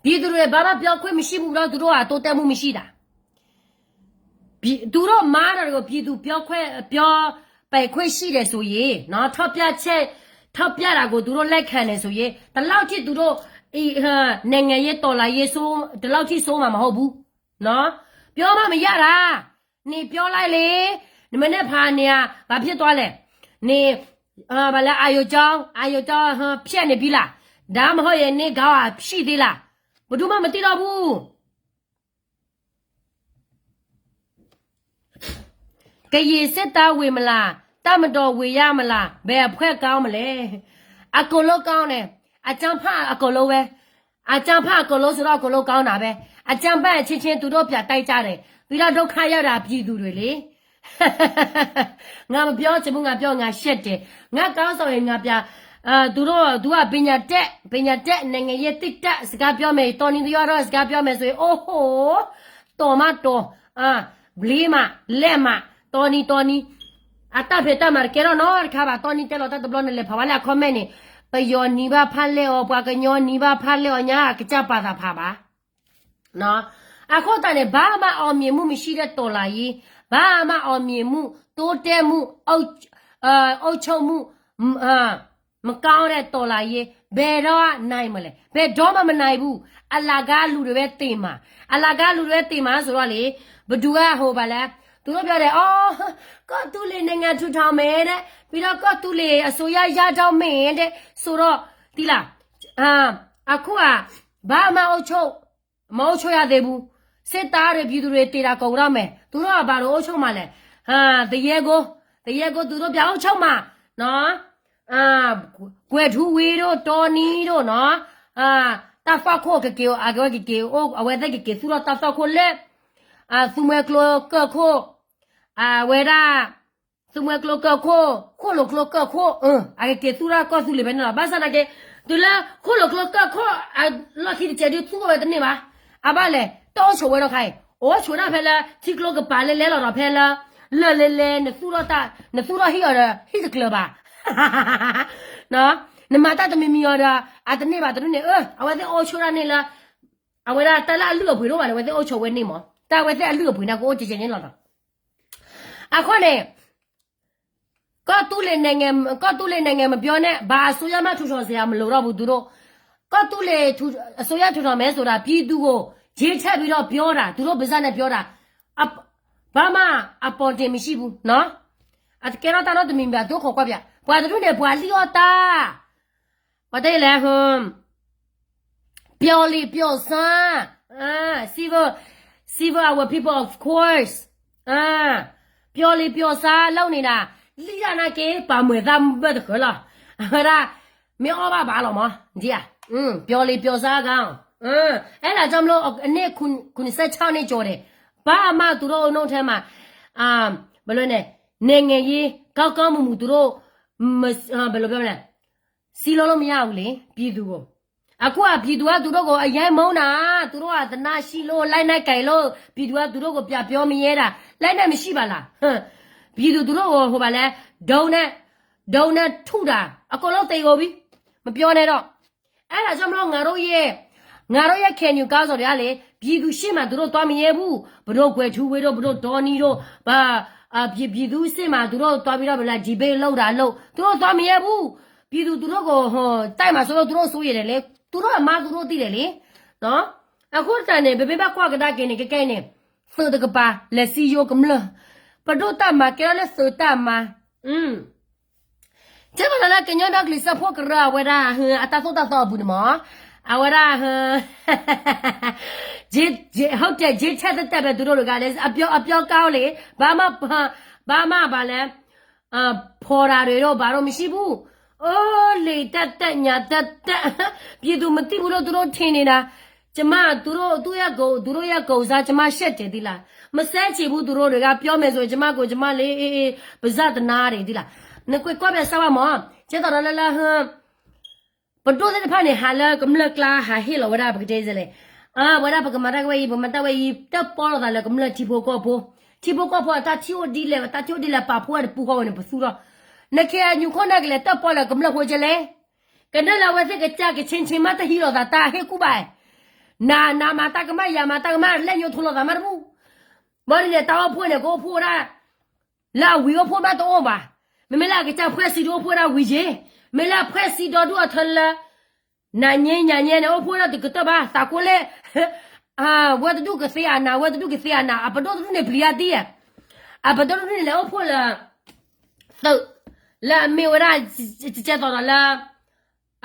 ပြည်သူတွေ ဘာမှပြောခွင့်မရှိဘူးနော်, သူတို့က တိုးတက်မှုမရှိတာ, ပြည်သူတို့မှာတော့ ပြည်သူပြောခွင့်, ပြောပိုင်ခွင့်ရှိတယ်ဆိုရင်နော်, ထောက်ပြ, ထောက်ပြတာကို သူတို့လက်ခံတယ်ဆိုရင် ဒီလောက်ထိသူတို့ နိုင်ငံရေးတော်လှန်ရေးဆိုး, ဒီလောက်ထိဆိုးမှာမဟုတ်ဘူးနော်, ပြောမှမရတာ, နင်ပြောလိုက်လေ, နမ့ၢ်န့ၣ်ဖးန့ၣ်, ဘာဖြစ်သွားလဲ, နင်, ဘာလဲ, အာရုံကြောင်း, အာရုံကြောင်းဖြတ်နေပြီလား, ဒါမှမဟုတ်ရင် နင်ခေါင်းကရှိသေးလား, ဘယ်သူမှမသိတော့ဘူး. ကရင်စစ်သားဝင်မလား, တပ်မတော်ဝင်ရမလား, ဘယ်အဖွဲ့ကောင်းမလဲ, အကုန်လုံးကောင်းတယ်, အကြမ်းဖက်အကုန်လုံးပဲ, အကြမ်းဖက်အကုန်လုံးဆိုတော့ အကုန်လုံးကောင်းတာပဲ, အကြမ်းဖက်အချင်းချင်း သူတို့ပြန်တိုက်ကြတယ်, ပြီးတော့ဒုက္ခရောက်တာ ပြည်သူတွေလေ. ငါမပြောချင်ဘူး, ငါပြောငါရှက်တယ်, ငါခေါင်းဆောင်ရင်ငါပြ, သူတို့, သူကပညာတတ်, ပညာတတ်, နိုင်ငံရေးသိပ္ပံတတ်, စကားပြောမယ်, တော်နည်းတရွတော့ စကားပြောမယ်ဆိုရင်, အိုးဟို, တော်မတော်, ဘျီမ, လက်မ, တော်နည်း, တော်နည်း, အတတ်ဖဲတတ်မှာ တကဲတော့နီတခါဘၣ်, တော်နည်းတဲလီၤတၢ်တဘျီန့ၣ် လဲၤဖးဝဲလၢအ comment န့ၣ်, ပယီၤနံၤဘၣ်ဖးလဲၢ်အီၤ, ပှၤကညီနံၤဘၣ်ဖးလဲၢ်အီၤညါ, ကစၢ်ပာ်သးဖးဘၣ်. အဃိသတးန့ၣ် ဘာမှ အောင်မြင်မှု မရှိတဲ့ တော်လှန်ရေး, ဘာမှ အောင်မြင်မှု, တိုးတက်မှု, အုပ်ချုပ်မှု, မကောင်းတဲ့ တော်လှန်ရေး, ဘယ်တော့ နိုင်မလဲ, ဘယ်တော့မှ မနိုင်ဘူး, အလကားလူတွေပဲ သေမှာ, အလကားလူတွေပဲ သေမှာဆိုတော့လေ, ဘယ်သူက ဟို ဘာလဲ, သူတို့ပြောတယ်, အော်, ကော့သူလ့ၤ နိုင်ငံထူထောင်မယ်တဲ့, ပြီးတော့ ကော့သူလ့ၤ အစိုးရ ရတော့မယ်တဲ့, ဆိုတော့, သိလား, အခုက ဘာမှ အုပ်ချုပ် မအုပ်ချုပ်ရသေးဘူး, စစ်သားတွေ ပြည်သူတွေ သေတာ ကုန်တော့မယ်, သူတို့က ဘာလို့ အုပ်ချုပ်မှာလဲ, သရဲကို, သရဲကို သူတို့ ပြန် အုပ်ချုပ်မှာ, နော်, ကွဲထူဝေးတို့, တော်နည်းတို့နော်, တၢ်သွၣ်ခိၣ်ကက့ၤ, အကဝဲကက့ၤ, အဝဲသ့ၣ်ကက့ၤသူၣ်ထီၣ်တၢ်သွၣ်ခိၣ်လၢ သူမှဲကျိကၢၢ်ခိၣ်, အဝဲဒၣ် သူမှဲကျိကၢၢ်ခိၣ်, ဃိၣ်လိာ်ကျိကၢၢ်ခိၣ်, အကက့ၤသူၣ်ထီၣ်ကီၢ်သူလ့ၤဖဲန့ၣ်လီၤ. ဘၣ်ဆၣ်သနာ်က့, တုၤလၢ ဃိၣ်လိာ်ကျိကၢၢ်ခိၣ် အလီၢ်ခံတစဲးဒုးသူၣ်ထီၣ်ဝဲတန့ၢ်ဘၣ်. အဘၣ်လဲၣ်, တအိၣ်ဆိးဝဲဒီးခါအံၤ, အိၣ်ဆိးဒၣ်ဖဲလၢ ထံကျိကပၤလဲလဲလီၤဒီးဖဲလၢ လၢာ်လဲလဲ နသူၣ်ထီၣ်ဟံၣ်အီၤဒီး ဟံၣ်တကျၢၤဘၣ်. နမၤတၢ်တမံၤမံၤအီၤဒီး အတန့ၢ်ဘၣ်တဒူၣ်န့ၣ် အဝဲသ့ၣ်အိၣ်ဆိၣ်တၢ်န့ၢ်လၢ အဝဲဒၣ်တၢ်လၢအလုၢ်အပှ့ၤဒိၣ်ဘၣ်န့ၣ် အဝဲသ့ၣ်အိၣ်ဆိၣ်ဝဲန့ၢ်မး တၢ်အဝဲသ့ၣ်အလုၢ်အပှ့ၤန့ၣ် ကအိၣ်ကဲကဲန့ၣ်လီၤဒီး အဃိန့ၣ် ကီၢ်သူလ့ၤ နိုင်ငံ မပြောနဲ့ ဘာအစိုးရမှ ထူထောင်စရာမလိုတော့ဘူး သူတို့ ကီၢ်သူလ့ၤ အစိုးရ ထူထောင်မယ်ဆိုတာ ပြည်သူကို ခြိမ်းခြိမ်းပြီးတော့ ပြောတာ သူတို့ပါးစပ်နဲ့ ပြောတာ ဘာမှ အပေါ်တင်မရှိဘူးနော် အကဲထီၣ်တၢ်နီတမံၤဘၣ် ဒိခိးကွၢ်ပြ ပှၤတဒူၣ်န့ၣ် ပှၤလံၣ်အီၣ်တၢ် ပှၤတဲလဲၣ် ပျော်လီပျော်ဆန်း civil civil our people of course ပျော်လီပျော်ဆန်း လုပ်နေတာ လံၣ်တၢ်နာ်က့ ပာ်မွဲၤသးဘၣ်တဃၢၤလီၤ အဝဲဒၣ် မ့ၢ်အီၣ်ဘၣ်ဘၣ်လီၤမး ဒ်ဧါ ပျော်လီပျော်ဆန်းက အဲဒါကြောင့်မလို့ အနှစ် ခုနှစ်ဆယ့်ခြောက်နှစ်ကျော်တယ် ဘာမှသူတို့အုပ်ထဲမှာ ဘယ်လိုလဲ နိုင်ငံရေး ကောင်းကောင်းမွန်မွန် သူတို့ ဘယ်လိုပြောမလဲ စည်းလုံးလို့မရဘူးလေ ပြည်သူကို အခုက ပြည်သူက သူတို့ကို အရိုက်မုန်းတာ သူတို့က သေနတ်ရှိလို့ လက်နက်ကိုင်လို့ ပြည်သူက သူတို့ကို ပြန်ပြောမရဲတာ လက်နက်မရှိပါလား ပြည်သူ သူတို့ကို ဟိုပါလဲ ဒုံးနဲ့ ဒုံးနဲ့ထုတာ အကုန်လုံးသေကုန်ပြီ မပြောနဲ့တော့ အဲဒါကြောင့်မလို့ ငါတို့ရဲ့ ငါတို့ရဲ့ KNU ခေါင်းဆောင်တွေကလေ ပြည်သူရှေ့မှာ သူတို့သွားမရဲဘူး ဘယ်လို ကွယ်ထူးဝင်းတို့ ဘယ်လို ဒေါ်နီတို့ ဘာ အာ ပြည် ပြည်သူရှေ့မှာ သူတို့သွားပြီးတော့ ဘယ်လို debate လုပ်တာလုပ် သူတို့သွားမရဲဘူး ပြည်သူ သူတို့ကို ဟို တိုက်မှာစိုးလို့ သူတို့စိုးရိမ်တယ်လေ သူတို့အမှား သူတို့သိတယ်လေ နော် အခုတခါန့ၣ် ပမ့ၢ်ဘၣ်ကွၢ်ကဒါက့ၤန့ၣ် ကဲကဲန့ၣ် သုးတကပၤ လဲၤစည်းရုံးကမျၢၢ် ပဒိၣ်တၢ်မၤ ကဲထီၣ်လၢသုးတၢ်မၤ ကဲသိးလၢ ကညီဒီကလုာ်စၢဖှိၣ်ကရၢ အဝဲဒၣ် အတၢ်သိၣ်တၢ်သီအပူၤန့ၣ်မး အဝဲဒၣ် ဟုတ်တယ် ခြိမ်းခြိမ်းခြိမ်းခြိမ်းပဲ သူတို့တွေကလည်း အပြော အပြောကောင်းလေ ဘာမှ ဘာမှ ဘာလဲ ဖော်တာတွေတော့ ဘာတော့မရှိဘူး အိုး လေတပ်တပ် ညာတပ်တပ် ပြည်သူမသိဘူးလို့ သူတို့ထင်နေတာ ကျမ သူတို့ သူ့ရဲ့ကိုယ် သူတို့ရဲ့ကိုယ်စား ကျမ ရှက်တယ်သီလား မဆန်းချေဘူး သူတို့တွေက ပြောမယ်ဆိုရင် ကျမကိုယ် ကျမလေး အေး အေး ပါးစပ်သနားတယ်သီလား နကွၢ် ကွၢ်ပြစၢ်ဝါမး ကဲသိးလၢလၢ ပဒိၣ်သ့ၣ်တဖၣ်န့ၣ် ဟးလၢကမျၢၢ်ကျါ ဟးဟ့ၣ်လီၤဝဲဒၣ် ပကတဲလဲၣ် အဝဲဒၣ် ပကမၤတၢ်ကဝဲအံၤ ပမၤတၢ်ဝဲအံၤ တၢၣ်ပီလိာ်သးလၢကမျၢၢ်ထံဖိကီၢ်ဖိ ထံဖိကီၢ်ဖိအတၢ်ထံၣ်အိၣ်ဒ်လဲၣ် တၢ်ထံၣ်အိၣ်ဒ်လဲၣ် ပာ်ဖှိၣ်ဝဲတပူၤဃီဝဲန့ၣ် ပသူထီၣ် န KNU ခိၣ်နၢ်ကလဲၤတၢၣ်ပီလၢကမျၢၢ်ဖိကလဲၣ် ကနၣ်လၢအဝဲသ့ၣ်ကစၢ်ကဆ့ဆ့မး တဟံးလိာ်သးတၢ်ဟ့ၣ်ကူၣ်ဘၣ် နၤ နၤမၤတၢ်ကမၣ် ယၤမၤတၢ်ကမၣ် လဲၣ်ညိထိလိာ်သးမးတပူၤ ဘၣ်ဒ်န့ၣ် တၢ်အိၣ်ဖှိၣ်န့ၣ် ကအိၣ်ဖှိၣ်ဝဲဒၣ် လၢအဝံၤအိၣ်ဖှိၣ်မးတအိၣ်ဘၣ်. မ့မ့ၢ်လၢအကစၢ်ဖှဲးစံဒုအိၣ်ဖှိၣ်ဒၣ်ဝံၤက့ၤ, မ့ၢ်လၢအဖှဲးစံဒီဒူၣ်အထၢလၢ နၤညဲ ညၤညဲန့ၣ် အိၣ်ဖှိၣ်ဒၣ်တကတၢၢ်ဘၣ်, သးကိးလဲၣ် ဝဲတဒူၣ်ကသ့အနၤ, ဝဲတဒူၣ်ကသ့အနၤ, အပဒိၣ်တဒူၣ်န့ၣ်ပျံၤတၢ်သံ, အပဒိၣ်တဒူၣ်န့ၣ်လဲၤအိၣ်ဖှိၣ်လၢ သုး လၢအမ့ၢ်ဝဲဒၣ် ကဲသိးဒီးလၢ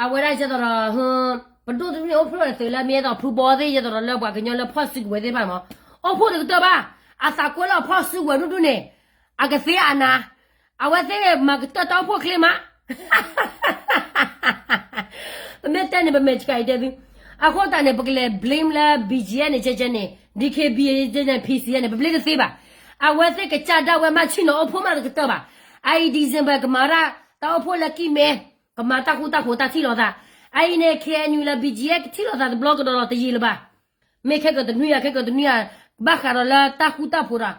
အဝဲဒၣ်ကဲသိးဒီး ပဒိၣ်တဒူၣ်န့ၣ် အိၣ်ဖှိၣ်လၢသုးလၢမ့ၢ်အဲၣ်ဒိးဖုဘီသ့ၣ် ကဲသိးဒီးလၢပှၤကညီလၢဖီၣ်စုကဝဲၤသ့ၣ်တဖၣ်မး, အိၣ်ဖှိၣ်တကတၢၢ်ဘၣ်, အသးကွဲလၢအဖီၣ်စုကဝဲၤဒူၣ်ဒူၣ်န့ၣ် အကသ့အနၤ, အဝဲသ့ၣ်မၤကတၢၢ်တၢ်အိၣ်ဖှိၣ်ချ့မး ပမ့ၢ်တဲန့ၣ် ပမဲာ်ဆှးအံၤတဲသု, အဃိသတးန့ၣ် ပကလဲၤ blame လၢ ဘီကၠံအၣ်န့ၣ် ကဲကဲန့ၣ် ဒံၣ်ခ့ဘံၣ်အၣ်န့ၣ် ဖံစံအၣ်န့ၣ် ပ blame တသ့ဘၣ်. အဝဲသ့ၣ်ကစၢ်ဒၣ်ဝဲမး ဆ့ၣ်နီၤအိၣ်ဖှိၣ်မးတကတၢၢ်ဘၣ်. အအံၤ December ကမၤဒၣ်တၢ်အိၣ်ဖှိၣ်လၢကံၢ်မဲ ကမၤတၢ်ဃူတၢ်ဖိးတၢ်ထံၣ်လိာ်သး. အအံၤန့ၣ် KNU လၢ ဘီကၠံအၣ် ကထံၣ်လိာ်သးတဘျီကဒီးဒီးတယံာ်လၢၤဘၣ်. မ့ၢ်ခဲကတနွံယၤ ခဲကတနွံယၤ ဘၣ်ဃးဒီးလၢတၢ်ဃူတၢ်ဖိးဒီး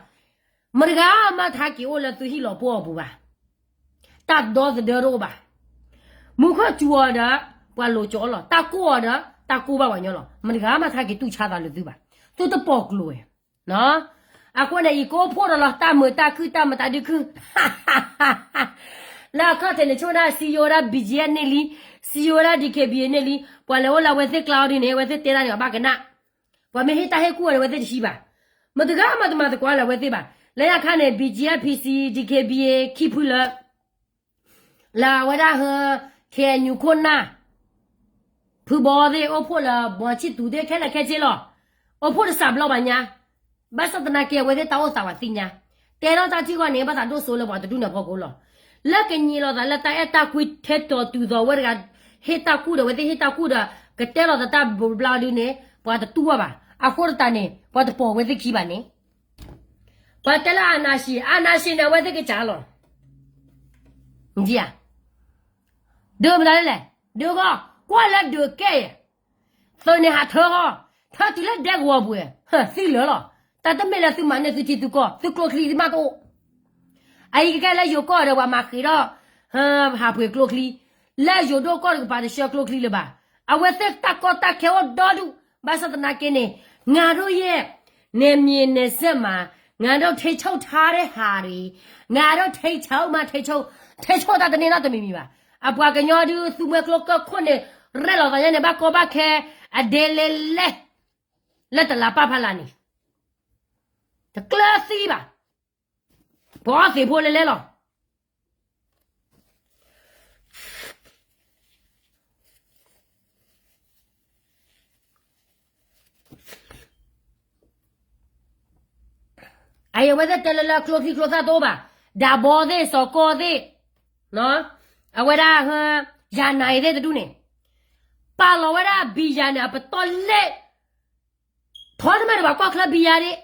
မတဂၤမးထါက့ၤအိၣ်လၢသုဟံၣ်လီၤပှီၢ်အပူၤဘၣ်. တၢ်ဒီသဒၢတအိၣ်ဘၣ်. မူခိၣ်စူၤအီၤဒီး ပှၤလိၤကၠီလီၤ. တၢ်ကိၢ်အီၤဒီး တၢ်ကိၢ်ဘၣ်ပှၤကညီလီၤ. မတဂၤမးထါက့ၤတူၢ်ဆါသးလၢသုဘၣ်. သုတပိာ်ကျိၤဝဲ အဃိန့ၣ် ယကအိၣ်ဖှိၣ်ဒီးလီၤ တၢ်မုာ်တၢ်ခုၣ် တၢ်မုာ်တၢ်ဒုးခုၣ် လၢအခီၣ်ထံးန့ၣ် ဆိကမိၣ်ဒၣ် စံယိၤဝဲဒၣ် ဘီကၠံအၣ် န့ၢ်လံ, စံယိၤဝဲဒၣ် ဒံၣ်ခ့ဘံၣ်အၣ် န့ၢ်လံ, ပှၤလဲၤအိၣ်လၢအဝဲသ့ၣ်ကျါအီၤဒ်န့ၣ် အဝဲသ့ၣ်တဲတၢ်န့ၣ် အဘၣ်ကနၣ်, ပှၤမ့ၢ်ဟ့ၣ်တၢ်ဟ့ၣ်ကူၣ်အီၤန့ၣ် အဝဲသ့ၣ်တဟံးဘၣ်, မတဂၤမးတမၤသကိးလၢအဝဲသ့ၣ်ဘၣ်. လၢယခါန့ၣ် ဘီကၠံအၣ် ဖံစံ ဒံၣ်ခ့ဘံၣ်အၣ် ခံဖုလၢ လၢအဝဲဒၣ်ဟၢ KNU ခိၣ်နၢ် ဖုဘီသ့ၣ် အိၣ်ဖှိၣ်လၢ ဘီဆံၣ်သူးသ့ၣ် ခဲလၢာ်ခဲဆ့လီၤ. အိၣ်ဖှိၣ်တစးဘျီဘၣ်ညါ, ဘၣ်ဆၣ်သနာ်က့ အဝဲသ့ၣ်တၢ်အိၣ်သးဝဲသ့ၣ်ညါ, တဲထီၣ်တၢ်ထံၣ်ဂီၢ်န့ၣ် ဘၣ်သးဒိၣ်စိလၢပှၤတဒူၣ်န့ၣ်အဖီခိၣ်လီၤ. လၢကညးလိာ်သးလၢတၢ်အဲၣ်တၢ်ကွံ ထဲတီၤတုၤသိးဝဲတဂၤ ဟ့ၣ်တၢ်ကူၣ်ဒီး အဝဲသ့ၣ်ဟ့ၣ်တၢ်ကူၣ်ဒီး ကတဲလီၤသးတၢ်ဘျီဒုန့ၣ် ပှၤတတူၢ်ဘၣ်ဘၣ်. အဃိသတးန့ၣ် ပှၤတပိာ်ဝဲသ့ၣ်ခံဘၣ်န့ၣ် ပှၤတဲလၢ အာဏာရှင် အာဏာရှင် န့ၣ် အဝဲသ့ၣ်ကစၢ်လီၤ. ဒုးမတၤလဲၣ်, ဒုးဂီၢ် ကွၢ်လၢဒုးကဲၣ်, သုးန့ၣ်ဟးထၢဂီၢ်, ထၢတုၤလၢဒဲကဝီၤပူၤ, သံလၢာ်လီၤ. တၢ်တမ့ၢ်လၢသုမၤန့ၢ်သုထံသုကီၢ်, သုကျိချံသုမးတအိၣ်. အအံၤကကဲလၢယိၤကီၢ်ဒီး ပှၤမၤဃ့ၤဒီး ဟးပှ့ၤကျိချံ, လၢယိၤဒိၣ်ကီၢ်တကပၤတဆှၢကျိချံလၢၤဘၣ်. အဝဲသ့ၣ်တၢ်ကီတၢ်ခဲအိၣ်ဒီဒူၣ်, ဘၣ်ဆၣ်သနာ်က့န့ၣ်, ငါတို့ရဲ့ နယ်မြေနယ်စပ်မှာ ငါတို့ထိန်းချုပ်ထားတဲ့ဟာတွေ, ငါတို့ထိန်းချုပ်မှထိန်းချုပ်, ထိန်းချုပ်တၢ်တန့ၢ်နီတမံၤမံၤဘၣ်. အပှၤကညီဒုးသူမှဲကျိကၢၢ်ခိၣ်န့ၣ်, ရဲၣ်လီၤသးညါန့ၣ် ဘၣ်ကီဘၣ်ခဲ, အဒဲလဲလဲ လၢတလးပၢ်ဖးလၢ်န့ၣ်, တကျၢၤသံဘၣ်. ပှၤအီသံးဖိလဲလဲလီၤ. အဝဲသ့ၣ်တဲလၢလၢကျိချံကျိသၣ်တအိၣ်ဘၣ်, ဒၣ်ဘီသ့ၣ် စီၤကီၢ်သ့ၣ်, အဝဲဒၣ် ယၤနၤအံၤသ့ၣ်တဒူၣ်န့ၣ်, ပာ်လီၤဝဲဒၣ်ဘံယၤန့ၣ် အပတီၢ်လဲၣ်, ထီတမ့ၢ်ဒီးပှၤကွၢ်ချၢဘံယၤဒၣ်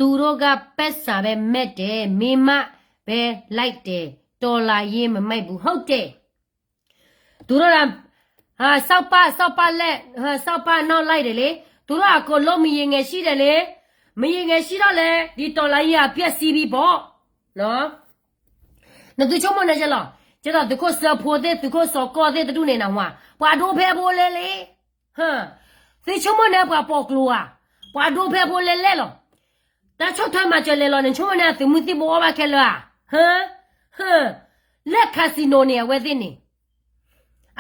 သူတို့က ပိုက်ဆံပဲမက်တယ်, မင်းမပဲလိုက်တယ်, တော်လှန်ရေးမမိုက်ဘူးဟုတ်တယ်. သူတို့က ဟ စောက်ပၢ် စောက်ပၢ်လက် ဟ စောက်ပၢ်နောက်လိုက်တယ်လေ. သူတို့အကုန်လုံး မရေငယ်ရှိတယ်လေ. မရေငယ်ရှိတော့လည်း ဒီတော်လှန်ရေးက ပျက်စီးပြီပေါ့နော်. နသုဆိကမိၣ်န့ၣ်ယဲလီၤ. ကဲသိးသုးခိၣ်စၢဖိသ့ၣ် သုးခိၣ်စီၤကီၢ်သ့ၣ်တဒူၣ်န့ၣ်နဝၤ ပှၤဒိဖဲဖိလဲလဲ သုဆိကမိၣ်န့ၣ်ပှၤပိာ်ကျိၤဧါ, ပှၤဒိဖဲဖိလဲလဲလီၤ. တၢ်ဆီၣ်ထွဲမၤစၢၤလဲၤလီၤန့ၣ် ဆိကမိၣ်န့ၣ်အသုးမုၢ်သံၣ်ဘိအီၣ်ဘၣ်ခဲလၢာ်ဧါ. ဟ ဟ လၢ casino န့ၣ် အဝဲသ့ၣ်န့ၣ်,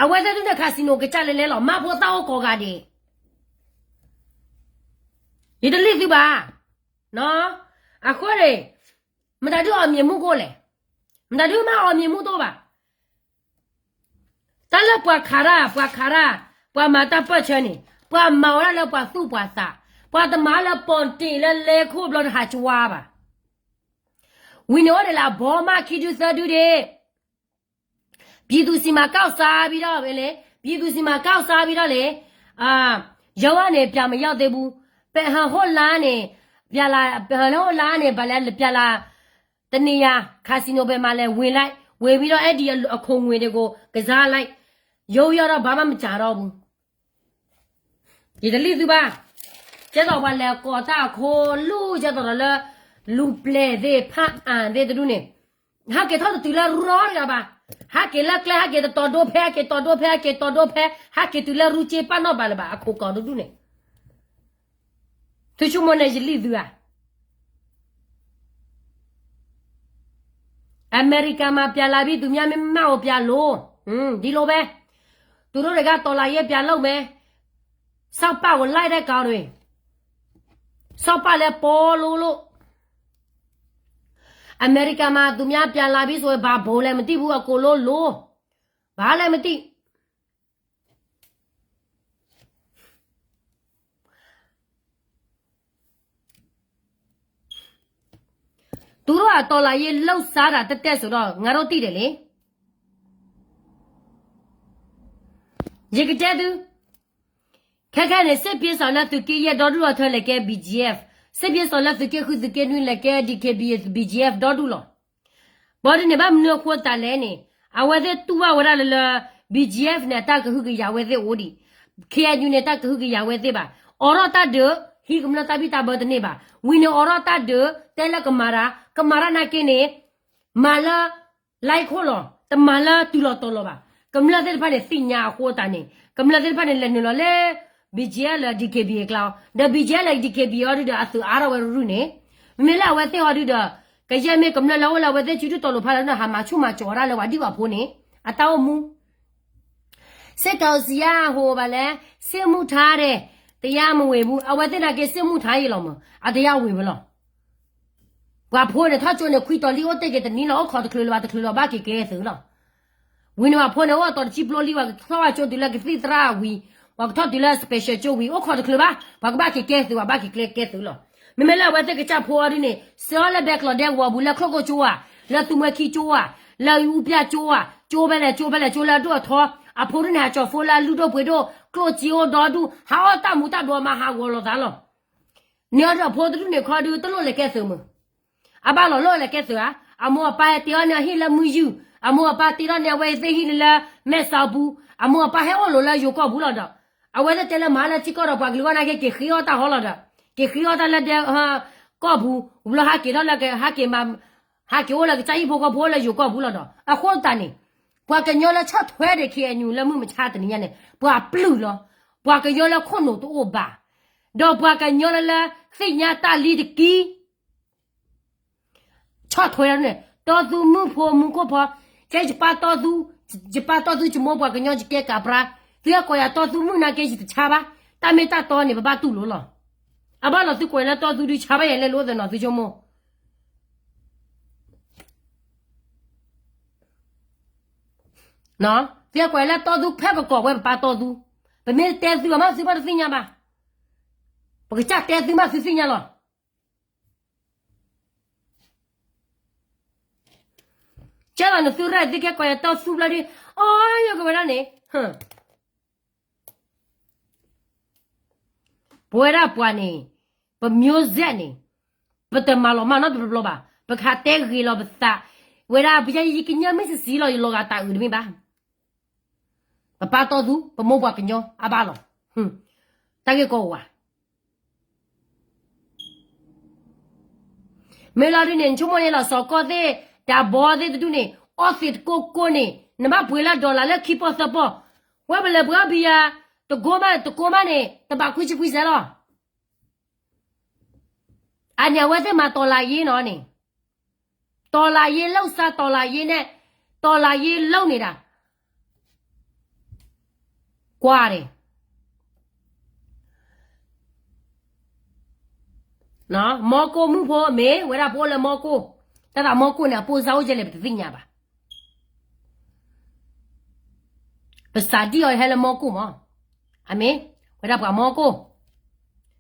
အဝဲသ့ၣ်ဒုးန့ၣ် casino ကစၢ်လဲၤလဲလီၤ မၤဖိသၣ်အိၣ်ကိးဂၤဒဲး. ယတလံၣ်သုဘၣ်. အဃိန့ၣ် မတၤဒုးအီၣ်မ့ၢ်မူၢ်ကိၣ်လဲၣ်, မတၤဒုးမၤအီၣ်မ့ၢ်မူၢ်တိၣ်ဘၣ်. တၢ်လၢပှၤခးတၢ် ပှၤခးတၢ် ပှၤမၤတၢ်ပၢၢ်ဆၢန့ၣ် ပှၤမၤဝဲဒၣ်လၢပှၤသူၣ်ပှၤသး, ပှၤတမၤလၢပီၣ်တ့ၢ်လၢလဲၤခိၣ်ဘျီတဟးကဝါဘၣ်. ဝံၤန့ၣ်အိၣ်ဒံးလၢအဘီမးခံဒုသၢဒုဒၣ် ပြည်သူ့စစ်မှာ ကောက်စားပြီးတော့လေ, ပြည်သူ့စစ်မှာ ကောက်စားပြီးတော့လေ, ရုံးကနေ ပြန်မရောက်သေးဘူး. ဟိုလမ်းကနေ ပြန်လာ, ဟိုလမ်းကနေ ပြန်လာ, ပြန်လာ တနေရာ casino ဘက်မှာလဲၤဝယ်လိုက်, ဝယ်ပြီးတော့ အဲ့ဒီအ, အခွန်ငွေတွေကို ကစားလိုက်, ရုံးရောက်တော့ ဘာမှမကျန်တော့ဘူး. ယတလံၣ်သုဘၣ်. ကဲသိးပှၤလဲၤကိးတၢ်အခိၣ်လူၤ ကဲသိးဒီးလၢ လူၤပျဲၢ်သ့ၣ် ဖးအၣ်သ့ၣ်တဒူၣ်န့ၣ်, ဟးက့ၤထီၣ်တတုၤလၢရူတဂၤဘၣ်. ဟးက့ၤလၢကျဲ ဟးက့ၤတတီၤဒိဖဲ ဟးက့ၤတီၤဒိဖဲ ဟးက့ၤတီၤဒိဖဲ ဟးက့ၤတုၤလၢရူက့ပာ်နီၣ်ဘၣ်လၢၤဘၣ် အခိၣ်ကီၤတဒူၣ်န့ၣ်. သုဆိကမိၣ်န့ၣ်ယလံၣ်သုဧါ. အမေရိကန်မှာ ပြန်လာပြီ သူများမင်းမကို ပြန်လို့, ဒီလိုပဲ, သူတို့တွေက တော်လှန်ရေး ပြန်လုပ်မယ်, စောက်ပၢ်ကို လိုက်တဲ့ကောင်တွေ, စောက်ပၢ်လည်း ပေါ်လို့လို့, အမေရိကန်မှာ သူများ ပြန်လာပြီဆိုရင် ဘာဗိုလ်လဲ မသိဘူး အကုန်လုံးလို့, ဘာလဲ မသိ. သူတို့က တော်လှန်ရေး လုပ်စားတာ တတ်တတ်ဆိုတော့ ငါတို့သိတယ်လေ. ယကတဲသု, ခဲခဲန့ၣ် စစ်ပြေးရှောင်လၢသုးက့ယဲၢ် ဒီဒူၣ်ဒီထၢ လဲၤကဲ ဘီၣ်ကၠီၣ်အ့ဖ်, စစ်ပြေးရှောင်လၢသုးက့ဃု သုးက့နွံ လဲၤကဲ ဒီက့ဘီၣ်ကၠီၣ်အ့ဖ် ဒီဒူၣ်လီၤ. ဘၣ်ဒ်န့ၣ် ဘၣ်မနုၤအဃိသတးလဲၣ်န့ၣ်, အဝဲသ့ၣ်တူၢ်ဘၣ်ဝဲဒၣ်လၢလၢ ဘီၣ်ကၠီၣ်အ့ဖ်န့ၣ် တၢ်ကဟုကယာ်ဝဲသ့ၣ်အိၣ်ဒံး, ခ့ၣ်အဲၣ်ယူၣ်န့ၣ် တၢ်ကဟုကယာ်ဝဲသ့ၣ်ဘၣ်. အိးထီၣ်တၢ်ဒုး ဟံးကမျၢၢ်တၢ်ဘံၣ်တၢ်ဘၢတန့ၢ်ဘၣ်. ဝံၤန့ၣ် အိးထီၣ်တၢ်ဒုး တဲလၢကမၤတၢ် ကမၤတၢ်နာ်က့န့ၣ် မၤလၢ လၢခိၣ်လီၤ, တမၤလၢတုၤလီၤတီၤလီၤဘၣ်. ကမျၢၢ်သ့ၣ်တဖၣ်န့ၣ် သ့ၣ်ညါအဃိသတးန့ၣ် ကမျၢၢ်သ့ၣ်တဖၣ်န့ၣ် လဲၤနုာ်လီၤလၢ ဘီၣ်ကၠီၣ်အ့ဖ် လၢ ဒီက့ဘီၣ်ကၠီၣ်အ့ဖ်ကျါ, ဒီး ဘီၣ်ကၠီၣ်အ့ဖ် လၢ ဒီက့ဘီၣ်ကၠီၣ်အ့ဖ် အီၤဒုးဒီး အသုးအါထီၣ်ဝဲတဒူၣ်န့ၣ်, မ့မ့ၢ်လၢအဝဲသ့ၣ်အီၤဒုးဒီး ကယဲၢ်မ့ၢ်ကမျၢၢ်လၢအိၣ်လၢအဝဲသ့ၣ်စုဒုၣ်တီၤလိာ်ဖးလၢန့ၣ် ဟးမၤဆူၣ်မၤကၠီၤဝဲဒၣ်လၢ ပှၤဒံၣ်ပှၤဖိန့ၣ် အတၢ်အိၣ်မူ စစ်ကောင်စီက ဟို ဘာလဲ, စစ်မှုထမ်းတယ်, တရားမဝင်ဘူး. အဝဲသ့ၣ်နာ်က့ စစ်မှုထမ်း ယံာ်လီၤမး, အတရားဝင်ဘူးလီၤ. ပှၤဖိန့ၣ် ထီၣ်ကၠိန့ၣ် ခွံတီၤလံ အိၣ်တ့ၢ်က့ၤတနံၤလီၤ, အိၣ်ခိးတချုးလၢၤဘၣ် တချုးလီၤဘၣ်က့ၤကဲသုးလီၤ. ဝံၤန့ၣ် ပှၤဖိန့ၣ် အိၣ်အတီၤတဆံပျိလံ ပှၤကထီၣ်ဘၣ်ကၠိတုၤလၢကသံၣ်သရၣ်ဝံၤ, ပှၤကထီၣ်တုၤလၢ special ကၠိဝံၤ အိၣ်ခိးတချုးဘၣ်, ပှၤကဘၣ်က့ၤကဲသုး ပှၤဘၣ်က့ၤကဲသုးလီၤ. မ့မ့ၢ်လၢအဝဲသ့ၣ်ကစၢ်ဖိအီၤဒ်န့ၣ် စၢၤအီၤလၢဘဲကျိးဒဲကဝီၤပူၤ လၢချိၣ်ကိၣ်ကၠိဧါ, လၢသူမွဲခံကၠိဧါ, လၢအူပျၢ်ကၠိဧါ, ကၠိဖဲလဲၣ် ကၠိဖဲလဲၣ် ကၠိလၢအဒိၣ်အထီ, အဖိဒ်န့ၣ် ဟးကၠီၤဖိလၢအလုၢ်ဒိၣ်ပှ့ၤဒိၣ် ကျိၣ်စ့အိၣ်ဒီဒူၣ် ဟးအီၣ်တၢ်မူတၢ်ဘျီမး ဟးဂီၤလိာ်သးလီၤ. န့ၢ်အီၤဒီးအဖိတဒူၣ်န့ၣ်ခီဒုး တလိၣ်လဲၤကဲသုးမုၢ် အဘၣ်လီၤလၢလဲၤကဲသုးဧါ, အမိၢ်အပၢ်ဟဲတ့အီၤန့ၣ် အဟံၣ်လၢမုၢ်ယုၢ်, အမိၢ်အပၢ်တ့ထီၣ်န့ၣ် အဝဲသ့ၣ်ဟံၣ်န့ၣ်လၢမဲၢ်စီပူၤ, အမိၢ်အပၢ်ဟဲအိၣ်လိၤလၢယိၤကီၢ်ပူၤလီၤဒီး, အဝဲသ့ၣ်တဲလၢမၤလၢထံကီၢ်ဒီးပှၤကလုာ်ဂီၢ်နာ်က့ က့ၤဃ့အီၣ်တၢ်ဟီလီၤဒီး, က့ၤဃ့အီၣ်တၢ်လၢဒဲ ကီၢ်ပူၤ, ဝံၤလီၤဟးက့ၤထီၣ်လၢ ဟဲက့ၤမၤ, ဟးက့ၤအိၣ်လၢကစၢ်ဟံၣ်ဖိဃီဖိလၢယိၤကီၢ်ပူၤလီၤဒီး, အဃိသတးန့ၣ်, ပှၤကညီလၢဆီၣ်ထွဲဒီး ခ့ၣ်အဲၣ်ယူၣ် လၢမုၢ်မဆါတနံၤညါန့ၣ် ပှၤပျုၢ်လီၤ, ပှၤကညီလၢခိၣ်နူာ်တအိၣ်ဘၣ်, ဒီးပှၤကညီလၢလၢသ့ၣ်ညါတၢ်လံတက့ၢ် ဆီၣ်ထွဲန့ၣ် တီသူမုၣ်ဖိမုၣ်ခိၣ်ဖီ, ကဲယပၢ်တီသူ, ယပၢ်တီသူ ယမိၢ်ပှၤကညီ ယကဲကးပြါ, သုဟဲကိးယၤတီသူမုၣ်နာ်က့ ယတဆါဘၣ်, တၢ်မ့ၢ်တၢ်တီန့ၣ် ပဘၣ်တူၢ်လိာ်လီၤ. အဘၣ်လီၤသုကိးယၤလၢတီသူဒုး ဆါဘၣ်ယၤလဲၤလိာ်သနီၤ သုဆိကမိၣ် သုဟဲကိးယၤလၢတီသူ ဖဲပကိးဝဲပပၢ်တီသူ, ပမ့ၢ်တဲသုအီၤမး သုဘၣ်တသ့ၣ်ညါဘၣ်, ပကစၢ်တဲသုမး သုသ့ၣ်ညါလီၤ. ကဲလီၤနသုရဲၣ်သုကဲကိးယၤတီသူဘျီဒုး, အီယကဝဲဒၣ်န့ၣ်, ပဝဲဒၣ်ပှၤန့ၣ်, ပမျိုးဆက်န့ၣ်, ပတမၤလီၤမၢ်နီတဘျီဘၣ်, ပကဟးတဲဂ့ၤလီၤပသး, ဝဲဒၣ် ယကညီမ့ၢ်စံးစံးလီၤ ယလီၤဂာ်တၢ်အုးတမ့ၢ်ဘၣ်, ပပၢ်တီသူ ပမိၢ်ပှၤကညီအဘၣ်လီၤ, တၢ်ဂ့ၢ်ကီဝဲ မ့ၢ်လီၤဒုးန့ၣ် နဆိကမိၣ်န့ၣ်လီၤ စီၤကီၢ်သ့ၣ် တၢ်ဘီသ့ၣ်တဒူၣ်န့ၣ် အီၣ်သ့းတကိၢ်ကိၢ်န့ၣ် နဘၣ်ပှ့ၤလၢ dollar လၢခံပီၢ်သၢပီၢ်, ဝဲပလဲၤပှ့ၤအီၣ်ဘံယၤ တကိၢ်မးတကိၢ်မးန့ၣ် တဘးခွံဆံခွံစဲးလီၤ. အန့ၣ်အဝဲသ့ၣ်မၤ တော်လှန်ရေး နီၤန့ၣ်, တော်လှန်ရေး လုပ်စား တော်လှန်ရေး နဲ့ တော်လှန်ရေး လုပ်နေတာ ကွာတယ်. မီကိၢ်မုၣ်ဖိမ့ၢ်ဝဲဒၣ်ပအိၣ်လၢမီကိၢ်, တၢ်သးမီကိၢ်န့ၣ် အပိၢ်စၢ်အိၣ်ကဲလဲၣ် ပတသ့ၣ်ညါဘၣ်. ပစးဒံၣ်အီၤဟဲလၢမီကိၢ်မး, အမ့ၢ်ဝဲဒၣ်ပှၤမီကိၢ်,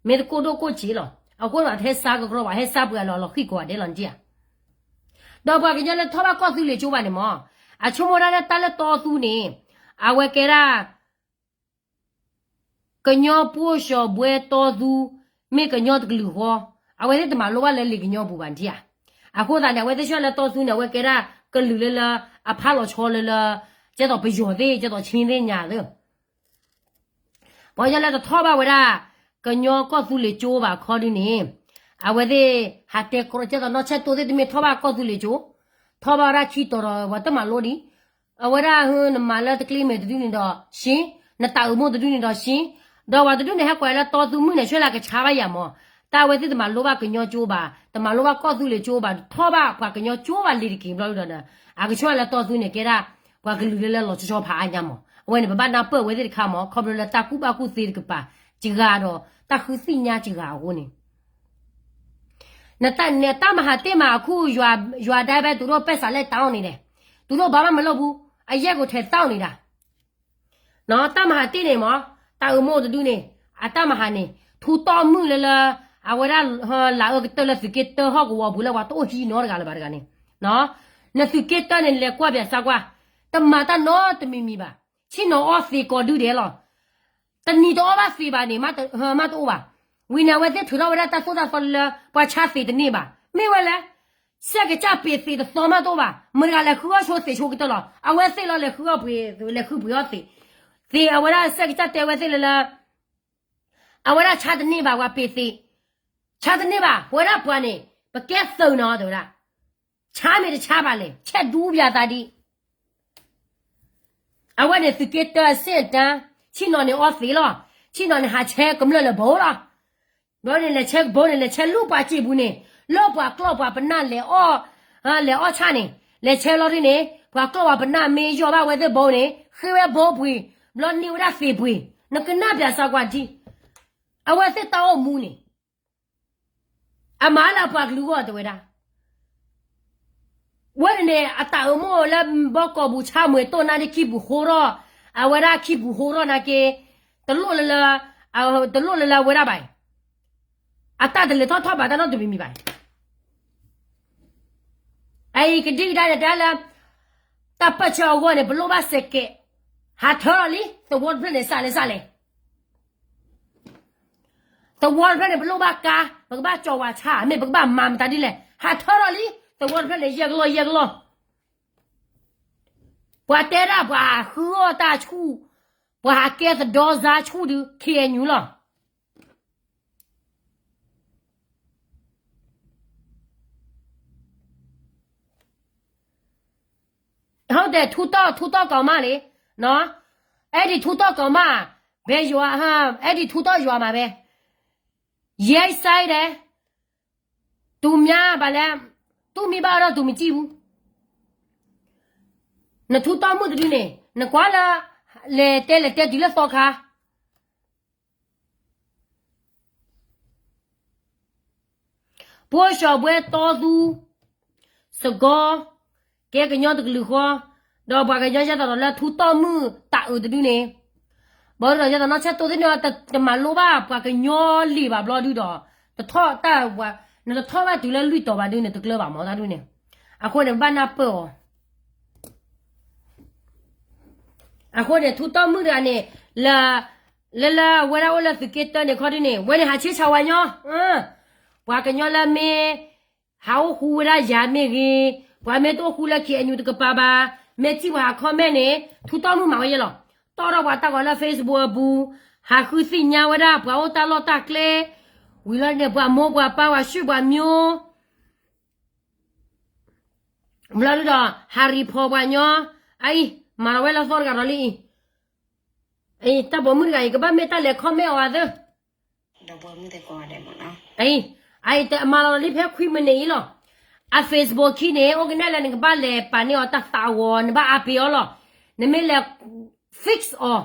မ့ၢ်တကိၢ်ဒိၣ်ကိၢ်စ့းလီၤ. အဃိန့ၣ် ဟဲစါကကြီဘၣ် ဟဲစါပှဲၤအလီၢ်လီၤဃံကိးဂၤဒဲးလီၤနထံၣ်ဧါ. ဒီးပှၤကညီလၢထီၣ်ဘၣ်ကီၢ်သူလ့ၤကၠိဘၣ်န့ၣ်မး, အဆိကမိၣ်ဒၣ်လၢတၢ်လၢတီသူန့ၣ်, အဝဲကဲဒၣ် ကညီဖိစီၤဘှဲတီသူ, မ့ၢ်ကညီတကလုာ်ဃီ, အဝဲသ့ၣ်တမၤလိဘၣ်လၢလံာ်ကညီပူၤဘၣ်နထံၣ်ဧါ. အဃိသတးန့ၣ် အဝဲသ့ၣ်ဆှၢလၢတီသူန့ၣ် အဝဲကဲဒၣ်ကလုာ်လၢလၢအဖးလီၤဆီလၢလၢ, ကဲသိးပယီၤသ့ၣ် ကဲသိး ချင်း သ့ၣ်ညါသ့ၣ် ပှၤကညီလၢတထီၣ်ဘၣ်ဝဲဒၣ် ကညီကီၢ်သူလ့ၤကၠိဘၣ်ခီဒုန့ၣ်, အဝဲသ့ၣ်ဟးတဲကရီကဲသိးနီၢ်ဆဲၣ်တိသ့ၣ်တမ့ၢ်ထီၣ်ဘၣ်ကီၢ်သူလ့ၤကၠိ, ထီၣ်ဘၣ်ဝဲဒၣ်ခံတီၤဒီး ပှၤတမၤလိဒံး, အဝဲဒၣ်ဟၢနမၤလၢတကျ့မဲာ်တဒုန့ၣ်ဒီး ရှ့, နတၢ်အိၣ်မူတဒုန့ၣ်ဒီး ရှ့, ဒီးပှၤတဒုန့ၣ်ဟဲကွၢ်လၢတီသူမုၣ်န့ၣ် ဆှၢလၢကဆါဘၣ်ယၤမး, တၢ်အဝဲသ့ၣ်တမၤလိဘၣ်ကညီကၠိဘၣ်, တမၤလိဘၣ်ကီၢ်သူလ့ၤကၠိဘၣ်, ထီၣ်ဘၣ်ပှၤကညီကၠိဘၣ်လံၤတက့ၢ်ဘျီဒုဒီး, အကဆှၢလၢတီသူန့ၣ် ကဲဒၣ်ပှၤကလုာ်လၢလၢလီၤဆီဆီဖးအါညါမး, အဝဲန့ၣ် ပဘၣ်နၢ်ပၢၢ်ဝဲသ့ၣ်တခါမး, ခီဖျိလၢတၢ်ကူၣ်ဘၣ်ကူၣ်သ့တကပၤ, စှၤဒီးတၢ်ဃုသ့ၣ်ညါစှၤအဃိန့ၣ် နတၢ်မၤဟးတ့ၢ်မးအခု ယွၤဒၣ်ဘဲ သူတို့ပဲစးလဲတၢ်အီၣ်န့ၣ်ဒီး, သူတို့ဘာမှမလုပ်ဘူး, အရက်ကိုထဲသောက်နေတာ, တၢ်မၤဟးတ့ၢ်န့ၣ်မး, တၢ်အၢမိၢ်တဒုန့ၣ်, အတၢ်မၤဟးန့ၣ် ထူတီၢ်မုၢ်လၢလၢ, အဝဲဒၣ် လၢအၢကတၢၢ်လၢသုးက့တၢဟီၣ်ကဝီၤပူၤလၢပှၤတအိၣ်ဟံးနီတဂၤလၢၤဘၣ်တဂၤန့ၣ်, နသုးက့တၢန့ၣ် လဲၤကွၢ်ပၠးစၢ်ကွၢ်, တမၤတၢ်နီတမံၤမံၤဘၣ်, ဆ့ၣ်နီၤအီၣ်သံးကိးဒုဒဲးလီၤ. တနံၤတအီၣ်ဘၣ်သံးဘၣ်န့ၣ် မးတအိၣ်ဘၣ်. ဝံၤန့ၣ် အဝဲသ့ၣ်ထုးထီၣ်ဝဲဒၣ်တၢ်သိၣ်တၢ်သီလၢ ပှၤဆါသံးတန့ၢ်ဘၣ်. မ့ၢ်ဝဲလဲၣ်, စဲးကစၢ်ပ့ၤသံးတသီမးတအိၣ်ဘၣ်. မတၤတဂၤလဲၤဃုအီၣ်ဆိသံးဆိကတၢၢ်လီၤ. အဝဲသ့ၣ်လီၤလဲၤဃုအီၣ်ပှ့ၤ, လဲၤဃုပှ့ၤအီၣ်သံး. သံးအဝဲဒၣ်စဲးကစၢ်တဲဝဲသ့ၣ်လၢလၢ အဝဲဒၣ်ဆါတန့ၢ်ဘၣ်ပှၤပ့ၤသံး, ဆါတန့ၢ်ဘၣ်. ပဝဲဒၣ်ပှၤန့ၣ် ပကဲသုးနီၤ တဲဝဲဒၣ်. ဆါမ့ၢ်တဆါဘၣ်လဲၣ်, ဆဲးဒူပၠးသးဒံး. အဝဲန့ၣ်သုးက့တၢအဆ့ၣ်အတၢ်, ဆ့ၣ်နီၤန့ၣ်အီၣ်သံးလီၤ. ဆ့ၣ်နီၤန့ၣ်ဟးဆဲးကမျၢၢ်လၢဘိလီၤ. ဘျီန့ၣ် လဲၤဆဲးကဘိန့ၣ် လဲၤဆဲးလူၢ်ပှၤစံာ်ပူၤန့ၣ်, လၢပှၤကျီၢ်ပှၤပနၢ်လဲၤအီၣ်, လဲၤအီၣ်ဆၣ်န့ၣ်, လဲၤဆဲးလီၤဒ်န့ၣ်, ပှၤကျီၢ်ပှၤပနၢ်မ့ၢ်ယီၢ်ဘၣ်ဝဲသ့ၣ်ဘိန့ၣ် ဃ့ဝဲဘိပှ့ၤ, ဘျီန့ၢ်ဝဲဒၣ်သံးပှ့ၤ, နကနၣ်ပၠးစၢ်ကွၢ်ဒံး. အဝဲသ့ၣ်တၢ်အိၣ်မူန့ၣ် အမၤလၢအပှၤကလုာ်ဂီၢ်တဲဝဲဒၣ်. ဝဲန့ၣ်န့ၣ် အတၢ်အၢမိၢ်လၢဘီကီၢ်ပူၤဆါမှဲၤတိၢ်နါဒ်ခံပူၤဟိထီၣ်, အဝဲဒၣ်ခံပူၤဟိထီၣ်နာ်က့, တၢ် တလိၣ်လၢလၢ, တလိၣ်လၢလၢအဝဲဒၣ်ဘၣ်အံၤ, အတၢ်တလဲၤထီၣ်ထီၣ်ဘၣ်တၢ်နီတမံၤမံၤဘၣ်အံၤ, အံၤကဒံကဒါန့ၣ် တဲလၢ တၢ်ပၢၢ်ဆၢအဂီၢ်န့ၣ် ပလိၣ်ဘၣ်စဲးကဲး, ဟးထၢထီၣ်လံ သဝီတဖျၢၣ်န့ၣ် စးလဲၣ်စးလဲၣ် သဝီတဖျၢၣ်န့ၣ် ပလိၣ်ဘၣ်ကါ, ပကဘၣ်ကၠီၤဝၤဆါ, မ့ၢ်ပကဘၣ်မၤမတၤဒ်လဲၣ်, ဟးထၢထီၣ်လံ သဝီတဖျၢၣ်န့ၣ် ယဲၢ်ကလီၢ်ယဲၢ်ကလီၢ်, ပှၤတဲဒၣ်ပှၤဟးဃုအီၣ်တၢ်ဆူၣ်, ပှၤဟးကဲသဒီစါဆူၣ်ဒုး ခ့ၣ်အဲၣ်ယူၣ်လီၤ. ဟုတ်တယ်, ထူးထူးထူးထူးကောင်းမလေးနော်, အဲ့ဒီထူးထူးကောင်းမ, ဘယ်ရွာ, အဲ့ဒီထူးထူးရွာမှာပဲ, ရိုက်ဆိုင်တယ်, သူများဘာလဲ, သူ့မိဘတော့သူမကြည့်ဘူး, နထူးထူးမုၣ်တဒုန့ၣ် နကွၢ်လၢ လဲၤတဲလဲၤတဲတုၤလၢသီခါ ပှိၢ်လၢဘှဲတီသူ စကီ, ကဲကညီတကလုာ်ဃီ, ဒီးပှၤကညီယဲသိးဒီးလၢထူးတီၢ်မုၢ်တၢ်အုးတဒုန့ၣ်, ဘၣ်ဒီးယဲသိးနီၢ်ဆဲးတိသ့ၣ်န့ၣ် တမၤလိဘၣ်ပှၤကညီလံာ်ဘၣ်ဘျီဒုဒီး, တထီၣ်တၢ်ဝဲ, နတထီၣ်ဘၣ်တုၤလၢလွံၢ်တီၤဘၣ်ဒုန့ၣ် တကျၢၤဘၣ်မ့ၢ်တၢ်ဒုန့ၣ်, အဃိန့ၣ် ဘၣ်နၢ်ပၢၢ်အီၤ အဃိန့ၣ် ထူးတီၢ်မုၣ်တဂၤန့ၣ် လၢ လၢလၢအဝဲဒၣ်အိၣ်လၢသုးက့တၢန့ၣ်ခီဒုန့ၣ် ဝဲန့ၣ်ဟးဆ့ဆါဝဲညီ, ပှၤကညီလၢမ့ၢ် ဟးအိၣ်ဃူဝဲဒၣ်ယၤမ့ၢ်ဂ့ၤ, ပှၤမ့ၢ်တအိၣ်ဃူလၢ ခ့ၣ်အဲၣ်ယူၣ် တကပၤဘၣ်, မ့ၢ်ထံၣ်ပှၤဟး comment န့ၣ် ထူးတီၢ်မုၣ်မၤဝဲယဲလီၤ, တီၢ်ထီၣ်ပှၤတၢ်ဂီၤလၢ Facebook အပူၤ, ဟးဃုသ့ၣ်ညါဝဲဒၣ်ပှၤအိၣ်တၢ်လီၢ်တၢ်ကျဲ, ဝံၤလီၤန့ၣ် ပှၤမိၢ်ပှၤပၢ် ပှၤဆူၣ်ပှၤမိၢ် ဘျီဒုဒီး ဟး report ပှၤညီ, အအံၤ မၤလီၤဝဲလၢသီတဂၤဒီးလံအံၤ, အံၤတၢ်ပိာ်မုၣ်တဂၤအံၤ ကဘၣ်မ့ၢ်တၢ်လဲၤ comment အီၤအသၢ, အံၤ အံၤတမၤလီၤလံဖဲခွံမံးနံးအံၤလီၤ, အ Facebook ခံန့ၣ် အိၣ်ကနဲၣ်လၢနကဘၣ်လဲၤပာ်န့ၢ်အီၤတၢ်သးဝီၤ နဘၣ်အါပ့ၤအီၤလီၤ, နမ့ၢ်လဲၤ fix အီၤ,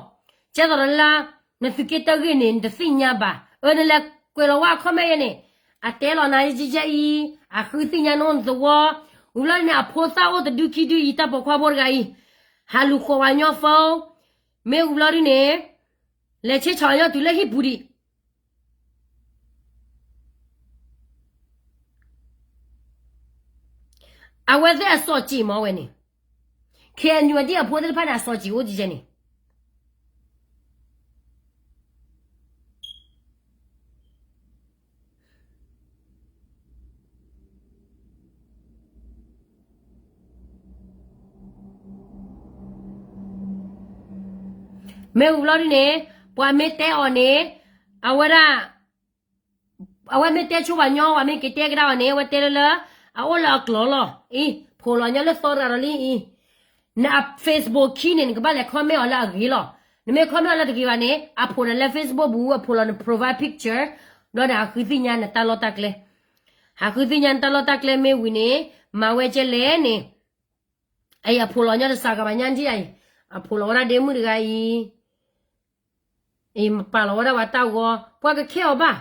ကဲသိးဒီးလၢ နသုးက့တၢဂ့ၢ်န့ၣ် နတသ့ၣ်ညါဘၣ်, အၢ နလဲၤကွဲးလီၤဝဲအ comment ယဲန့ၣ်, အတဲလီၤနၤယဲအံၤ, အဃုသ့ၣ်ညါနအိၣ်နသဝီ, ဝံၤဘျီဒုန့ၣ် အဖိသၣ်အိၣ်တဒုခံဒုအံၤ တၢ်ပိာ်ခွါဖိတဂၤအံၤ, ဟးလူၤဃီၤဝဲညီ phone, မ့ၢ်ဝံၤဘျီဒုန့ၣ်, လဲၤဆ့ဆါဝဲညီတုၤလၢဟံၣ်ပူၤဒံး အဝဲသ့ၣ်အစီၤစံးမ့ၢ်ဝဲန့ၣ်, ခ့ၣ်အဲၣ်ယူၣ် ဒ်အဖိသ့ၣ်တဖၣ်န့ၣ် အစီၤစံးအိၣ်ဒ်ယဲန့ၣ် မ့ၢ်ဝံၤဘျီဒုန့ၣ်, ပှၤမ့ၢ်တဲအီၤန့ၣ်, အဝဲဒၣ်, အဝဲမ့ၢ်တဲဆိပှၤညီ ပှၤမ့ၢ်က့ၤတဲကဒါအီၤန့ၣ် အဝဲတဲလၢလၢ, အအိၣ်လၢအကျိၤလီၤ. အံၤ, ဖိးလီၤညီလၢသီတဂၤဒီးလံအံၤ, နအ Facebook ခံန့ၣ် နကဘၣ်လဲၤ comment အီၤလၢအဂ့ၤလီၤ. နမ့ၢ် comment အီၤလၢတဂ့ၤဘၣ်န့ၣ် အဖိးနၤလၢ Facebook ပူၤ အဖိးလီၤန profile picture, ဘျီန့ၣ် အဃုသ့ၣ်ညါနတၢ်လီၢ်တၢ်ကျဲ, ဟးဃုသ့ၣ်ညါနတၢ်လီၢ်တၢ်ကျဲမ့ၢ်ဝံၤန့ၣ်, မၤဝဲကဲလဲၣ်န့ၣ်, အံၤအဖိးလီၤညီတစးကဘၣ်ညါဒံးအံၤ, အဖိးလီၤဝဲဒၣ်ဒ့မုၣ်တဂၤအံၤ, အံၤပာ်လီၤဝဲဒၣ်ပှၤတၢ်ဂီၤ ပှၤကခဲအီၤဘၣ်.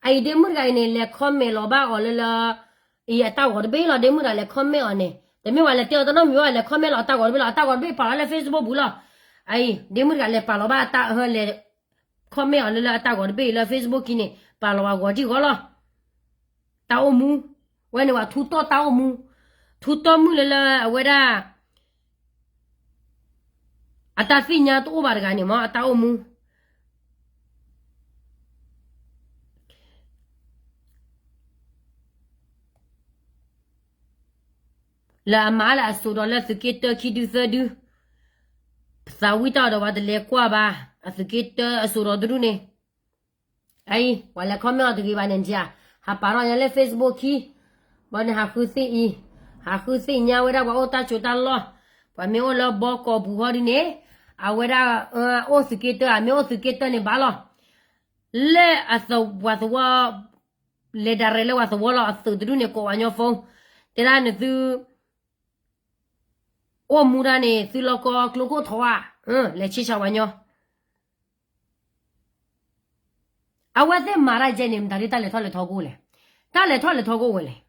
အံၤဒ့မုၣ်တဂၤအံၤန့ၣ် လဲၤ comment လီၤဘၣ်အီၤလၢလၢ, အံၤအတၢ်ဂီၤတဘ့ၣ်လီၤ ဒ့မုၣ်တဂၤလဲၤ comment အီၤန့ၣ်, တမ့ၢ်ဝဲလဲၤတဲအီၤတနီတမံၤဝဲ လဲၤ comment လီၤအတၢ်ဂီၤတဘ့ၣ်လီၤ အတၢ်ဂီၤတဘ့ၣ်ပာ်လီၤလၢ Facebook ပူၤလီၤ. အံၤ ဒ့မုၣ်တဂၤလဲၤပာ်လီၤဘၣ်အတၢ်ဟၢလဲၤ comment အီၤလၢလၢအတၢ်ဂီၤတဘ့ၣ်အံၤလၢ Facebook ခံန့ၣ် ပာ်လီၤဝဲဂီၤဒံၣ်ဂီၤလီၤ. တၢ်အိၣ်မူ, ဝဲန့ၣ်ဝဲထူးတီၢ်တၢ်အိၣ်မူ, ထူးတီၢ်မုၣ်လၢလၢအဝဲဒၣ် အတၢ်သ့ၣ်ညါတအိၣ်ဘၣ်တဂၤန့ၣ်မ့ၢ် အတၢ်အိၣ်မူ လၢအမၤလၢအစိာ်ဒီးလၢသုးက့တၢခံဒုသၢဒု, ပသးဝံၣ်တၢ်ဒီးပှၤတလဲၤကွၢ်ဘၣ်, အသုးက့တၢအစိာ်ဒီးတဒုန့ၣ်, အံၤ ပှၤလဲၤ comment အီၤတဂ့ၤဘၣ်န့ၣ် ဟးပာ်ထီၣ်ညါလၢ Facebook ခံ, ဘၣ်န့ၣ်ဟးဃုသ့ၣ်အံၤ, ဟးဃုသ့ၣ်ညါဝဲဒၣ်ပှၤအိၣ်တၢ်စိၤတၢ်လီၢ်, ပှၤမ့ၢ်အိၣ်လၢဘီကီၢ်ပူၤဟီဒုန့ၣ်, အဝဲဒၣ်, အိၣ်သုးက့တၢ အမ့ၢ်အိၣ်သုးက့တၢန့ၣ်ဘၣ်လီၤ. လၢအသဝီ, လဲၤဒၣ်ရဲၣ်လၢပှၤသဝီလီၤ အသုးတဒုန့ၣ်ကိးဝဲညီ phone, တဲဒၣ်နသု အိၣ်မူဒၣ်န့ၣ် သုလီၢ်ကီၢ်ကျိခိၣ်ထီဧါ, လဲၤဆ့ဆါဝဲညီ, အဝဲသ့ၣ်မၤတၢ်ယဲန့ၣ် မတၤဒ်တၢ်လဲၤထီၣ်လဲၤထီကအိၣ်လဲၣ်, တၢ်လဲၤထီၣ်လဲၤထီကအိၣ်ဝဲလဲၣ်.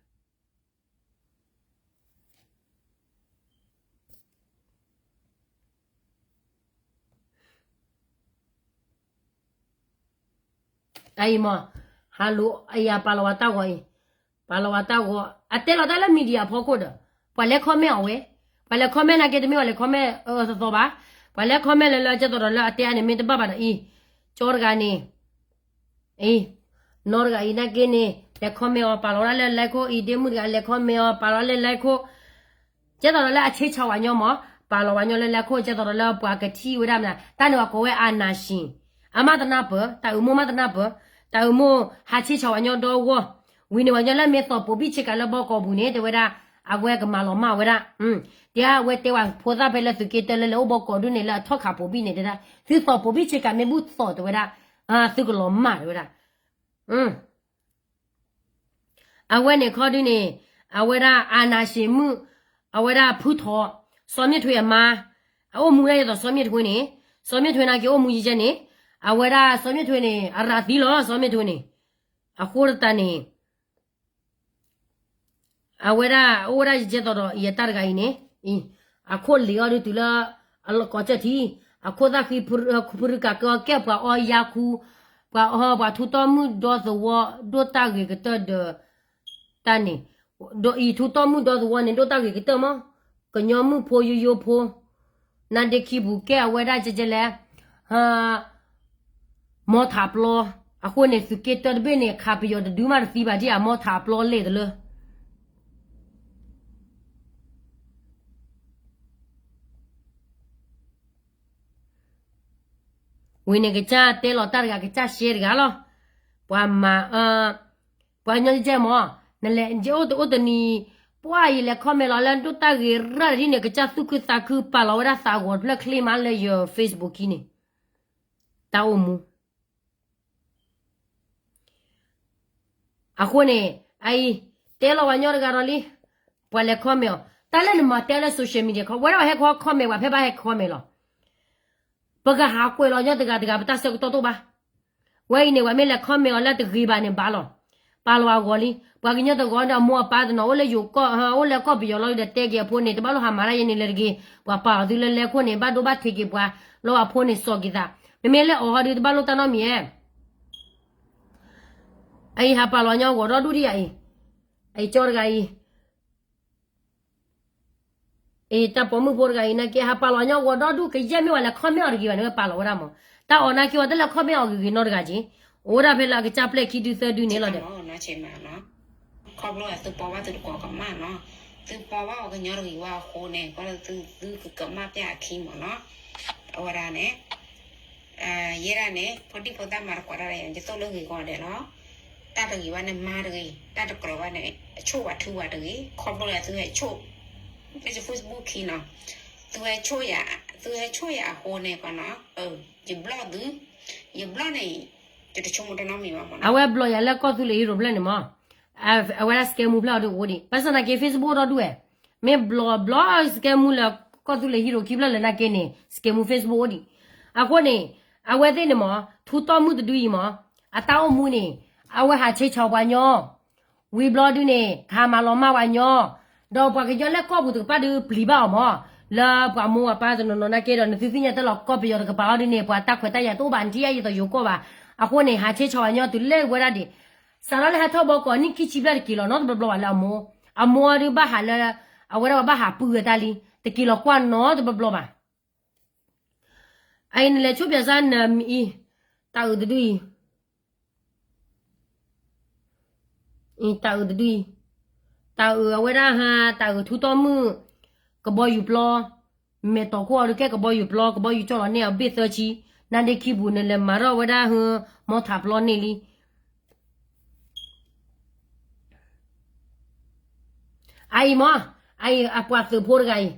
အအံၤမ့ၢ် ဟးလိာ်အံၤ အပာ်လီၤဝဲတၢ်ဂီၤအံၤ, ပာ်လီၤဝဲတၢ်ဂီၤ အတဲလီၤတၢ်လၢ media အဖီခိၣ်ဒီး ပှၤလဲၤ comment အီၤဝဲ, ပှၤလဲၤ comment နာ်က့ တမ့ၢ်ပှၤလဲၤ comment အၢအသီသီဘၣ်, ပှၤလဲၤ comment လၢလၢ ကဲသိးဒီးလၢအတဲအါန့ၣ် မ့ၢ်တဘၣ်ဘၣ်ဒီးအံၤ, ကၠီတဂၤန့ၣ် အံၤ, နီတဂၤအံၤနာ်က့န့ၣ် လဲၤ comment အီၤ ပာ်လီၤဝဲဒၣ်လၢ လဲၤခိၣ်အံၤ ဒ့မုၣ်တဂၤလဲၤ comment အီၤ ပာ်လီၤဝဲလၢ လဲၤခိၣ် ကဲသိးဒီးလၢအဆ့ဆၢဝဲညီမး, ပာ်လီၤဝဲညီလၢလဲၤခိၣ် ကဲသိးဒီးလၢပှၤကထံၣ်ဝဲဒၣ်မနုၤ တၢ်န့ၣ်အကိးဝဲ အာဏာရှင်, အမ့ၢ်တနၢ်ပၢၢ်, တၢ်အုးမိၢ်မ့ၢ်တနၢ်ပၢၢ်, တၢ်အုးမိၢ်ဟးဆ့ဆၢဝဲညီဒီဂီၢ်, ဝံၤန့ၣ်ဝဲညီလၢမ့ၢ်သီၣ်ပိာ်ဘံၣ်ဆ့ကၤလၢဘီကီာ်ပူၤန့ၣ် တဲဝဲဒၣ်, အဝဲကမၤလီၤမၢ်ဝဲဒၣ်, တဲဝဲတဲဝဲဖိသၣ်ဖဲလၢသုးက့တၢၢ်လၢ လဲၤအိၣ်ဘီကီာ်ဒုန့ၣ် လၢအထီၣ်ခးပိာ်ဘံၣ်န့ၣ် တဲဒၣ် သုသီၣ်ပိာ်ဘံၣ်ဆ့ကၤမ့ၢ်ဘူၣ်သီၣ် တဲဝဲဒၣ်, သုကလီၤမၢ် တဲဝဲဒၣ် အဝဲန့ၣ်ခီဒုန့ၣ်, အဝဲဒၣ် အာဏာရှင် မုၣ်, အဝဲဒၣ်ဖုထီၣ်, စီၤမ့ၣ်ထွ့အမါ, အအိၣ်မူဒၣ်ယဲသိးစီၤမ့ၣ်ထွ့န့ၣ်, စီၤမ့ၣ်ထွ့နာ်က့အိၣ်မူယဲကဲန့ၣ်, အဝဲဒၣ်စီၤမ့ၣ်ထွ့န့ၣ် အရၤသံလီၤ စီၤမ့ၣ်ထွ့န့ၣ်, အဃိတၢ်န့ၣ် အဝဲဒၣ်အိၣ်ဝဲဒၣ်ယဲသိးဒီး ယတၢ်တဂၤအံၤန့ၣ်, အံၤ, အခိၣ်လ့ၤအီၤဒုတုၤလၢ အလီၢ်ကီၢ်စၢၢ်ထံ, အခိၣ်သၣ်ဃံ ဖုရကၤကၢအီၤကဲ ပှၤအီယါခူ, ပှၤအီ ပှၤထူတီမုၣ်ဒီသဝီ ဒိၣ်တၢ်ဂ့ၤကတၢၢ်ဒီး တၢ်န့ၣ်, ဒီးအံၤထူတီမုၣ်ဒီသဝီန့ၣ် ဒိၣ်တၢ်ဂ့ၤကတၢၢ်မး, ကညီမုၣ်ဖိယိယိဖိ နါဒ့ခံပူၤကဲအဝဲဒၣ်ကဲကဲလဲၣ်, မီထးပျီ, အဃိန့ၣ် သုးက့တၢၢ်တဘ့ၣ်န့ၣ် ခးပယီၤတဒုမးတသံဘၣ်ဒ်အမီထးပျီလဲၣ်တလၢ ဝံၤန့ၣ်ကစၢ်တဲလီၤတၢ်တဂၤ ကစၢ်ရှဲတဂၤလီၤ, ပှၤမၤ, ပှၤကညီကဲမး, နလဲၤအိၣ်တအိၣ်တနံၤ, ပှၤယလဲၤ comment လီၤလၢဒိၣ်တၢ်ဂ့ၤရၣ်တဒ်န့ၣ် ကစၢ်သူၣ်ခုသးခုပာ်လီၤဝဲဒၣ်သးဂီၤတဖျၢၣ်ချ့မးလၢယ Facebook ခံန့ၣ်, တၢ်အိၣ်မူ အဃိန့ၣ်, အအံၤ, တဲလီၤဝဲညီတဂၤဒီးလံ, ပှၤလဲၤ comment အီၤ, တၢ်လၢနမၤတဲလၢ social media ခီ ဝဲဒၣ်ပှၤဟဲခီ comment ပှၤဖဲဘၣ်ဟဲ comment လီၤ, ပကဟးကွဲးလီၤညီတဂၤတဂၤ ပတၢ်ဆၢကတီၢ်တအိၣ်ဘၣ်, ဝဲအံၤန့ၣ် ပှၤမ့ၢ်လဲၤ comment အီၤလၢတဂ့ၤဘၣ်န့ၣ်ဘၣ်လီၤ, ပာ်လီၤအဂီၤလံ, ပှၤကညီတဂီၤဒီးအမိၢ်အပၢ်တနီၤ အိၣ်လၢယိၤကီၢ်, အိၣ်လၢကီၢ်ပယီၤလီၤဒီးတဲက့ၤအဖိန့ၣ် တဘၣ်လိၣ်ဟးမၤတၢ်ယဲန့ၣ်လၢတဂ့ၤ, ပှၤပာ်အီၤသုလၢလဲၤခိၣ်န့ၣ် ဘၣ်ဒိဘၣ်ထံးက့ၤပှၤ, လီၤအဖိန့ၣ်စီၤက့ၤသး, မ့မ့ၢ်လၢအီၤဟီဒုတဘၣ်လိၣ်တၢ်နီတမံၤဧါ အအံၤဟးပာ်လီၤညီဂီၤဒီဒူၣ်ဒံးယၤအံၤ, အအံၤကၠီတဂၤအံၤ, အံၤတၢ်ပိာ်မုၣ်ဖိတဂၤအံၤနာ်က့ ဟးပာ်လီၤညီဂီၤဒီဒူၣ် ကယဲၢ်မ့ၢ်ဝဲလဲၤ comment အီၤတဂ့ၤဘၣ်န့ၣ် ဝဲပာ်လီၤဝဲဒၣ်မး, တၢ်အီၤနာ်က့ဝဲတလဲၤ comment အီၤဂ့ၤဂ့ၤနီတဂၤက့ၤ, အိၣ်ဒၣ်ဖဲလၢအကစၢ်ပျဲၢ်ခံဒုသၢဒုန့ၣ်လီၤဒီး ခီဖျိသုပီဘၣ်သုတကိးကမၣ်နီၤ, သုပီဘၣ်အီၤကညီတဂ့ၤဝဲအဃိန့ၣ် ကွၢ်လၢသုသုကကမၣ်ပျၢ်အခံမးနီၤ, အဝဲဒၣ်န့ၣ်, ယဲဒၣ်န့ၣ် ဖိဒံဖိသၣ်မၤတကိးတၢ်ဒီး ယသိၣ်လၢဂ့ၤဂီၤဒဲးလီၤ, တၢ်တဂ့ၤဘၣ်န့ၣ်မၤတဂ့ၤ, တၢ်တကြၢးဘၣ်န့ၣ် အဆိၣ်ဝဲထုဝဲတဂ့ၤ, ခီဖျိလၢသုဟဲဆိၣ်, လၢယ Facebook ခံနီၤ, သုဟဲဆိၣ်ယၤ, သုဟဲဆိၣ်ယၤအဃိန့ၣ်ကီးနီၤ, ယ block သု, ယ block န့ၣ်, ယတဆိကမိၣ်တၢ်နီတမံၤဘၣ်မးနီၤ, အဝဲ block ယၤလၢကီၢ်သူလ့ၤဟံရိၤဖျၢၣ်န့ၣ်မး, အဝဲဒၣ် scam မူဖျၢၣ်အီၤဒုအိၣ်ဒံး ဘၣ်ဆၣ်သနာ်က့ Facebook အိၣ်ဒီဒူၣ်ဝဲ, မ့ၢ် block block scam မူလၢကီၢ်သူလ့ၤဟံရိၤခံဖျၢၣ်လၢနာ်က့န့ၣ် scam မူ Facebook အိၣ်ဒံး, အဃိန့ၣ်, အဝဲသ့ၣ်န့ၣ်မး ထူတီမုၣ်တဒုအံၤမး, အတၢ်အိၣ်မူန့ၣ်, အဝဲဟးဆ့ဆၢပှၤညီ ဝံၤဘျီဒုန့ၣ် ကဟးမၤလီၤမၢ်ဝဲညီ, ဒီးပှၤကညီလၢကီၢ်ပူၤတကပၤဒုးပျံၤဘၣ်အီၤမး, လၢပှၤမိၢ်ပှၤပၢ်တနီၤနီၤနာ်က့ဒီး နသုသ့ၣ်ညါတၢ်လီၤကီၢ်ပယီၤတကပၤအီၤဒုန့ၣ် ပှၤတၢ်ခွဲးတၢ်ယာ်တအိၣ်ဘၣ် နထံၣ်အါယသိးယိၤကီၢ်ဘၣ်, အဃိန့ၣ် ဟးဆ့ဆၢဝဲညီတုၤလၢဝဲဒၣ်ဒံး, စးထီၣ်လၢဟဲထီၣ်ဘီကီးနံၣ်ခံဆံဘျဲၣ်တက့ၤလီၤနီတဘျီဘျီဘၣ်လၢအမိၢ်, အမိၢ်အီၤဒုးဘၣ်ဟးလၢ, အဝဲဒၣ်ပှၤဘၣ်ဟးပုၢ်ဝဲတၢ်လံ, တက့ၤလီၤကွၢ်နီတဘျီဘျီဘၣ် အအံၤနလဲၤဆိဖၠးစၢ်နမံၤအံၤ, တၢ်အုးတဒုအံၤ, အံၤတၢ်အုးတဒုအံၤ, တၢ်အုးအဝဲဒၣ်ဟါ တၢ်အုးထူတီမုၣ်, ကဘီယူၤပျီ, မဲာ်တီၤခိၣ်အီၤဒုးကဲကဘီယူၤပျီ ကဘီယူၤကၠီလီၤန့ၢ်အီၤဘ့ၣ်သၢဆံ, နါဒ့ခံပူၤန့ၣ် လဲၤမၤထီၣ်ဝဲဒၣ်ဟါ, မီထးပျီန့ၣ်လံ အအံၤမး, အအံၤအပှၤသုးဖိတဂၤအံၤ,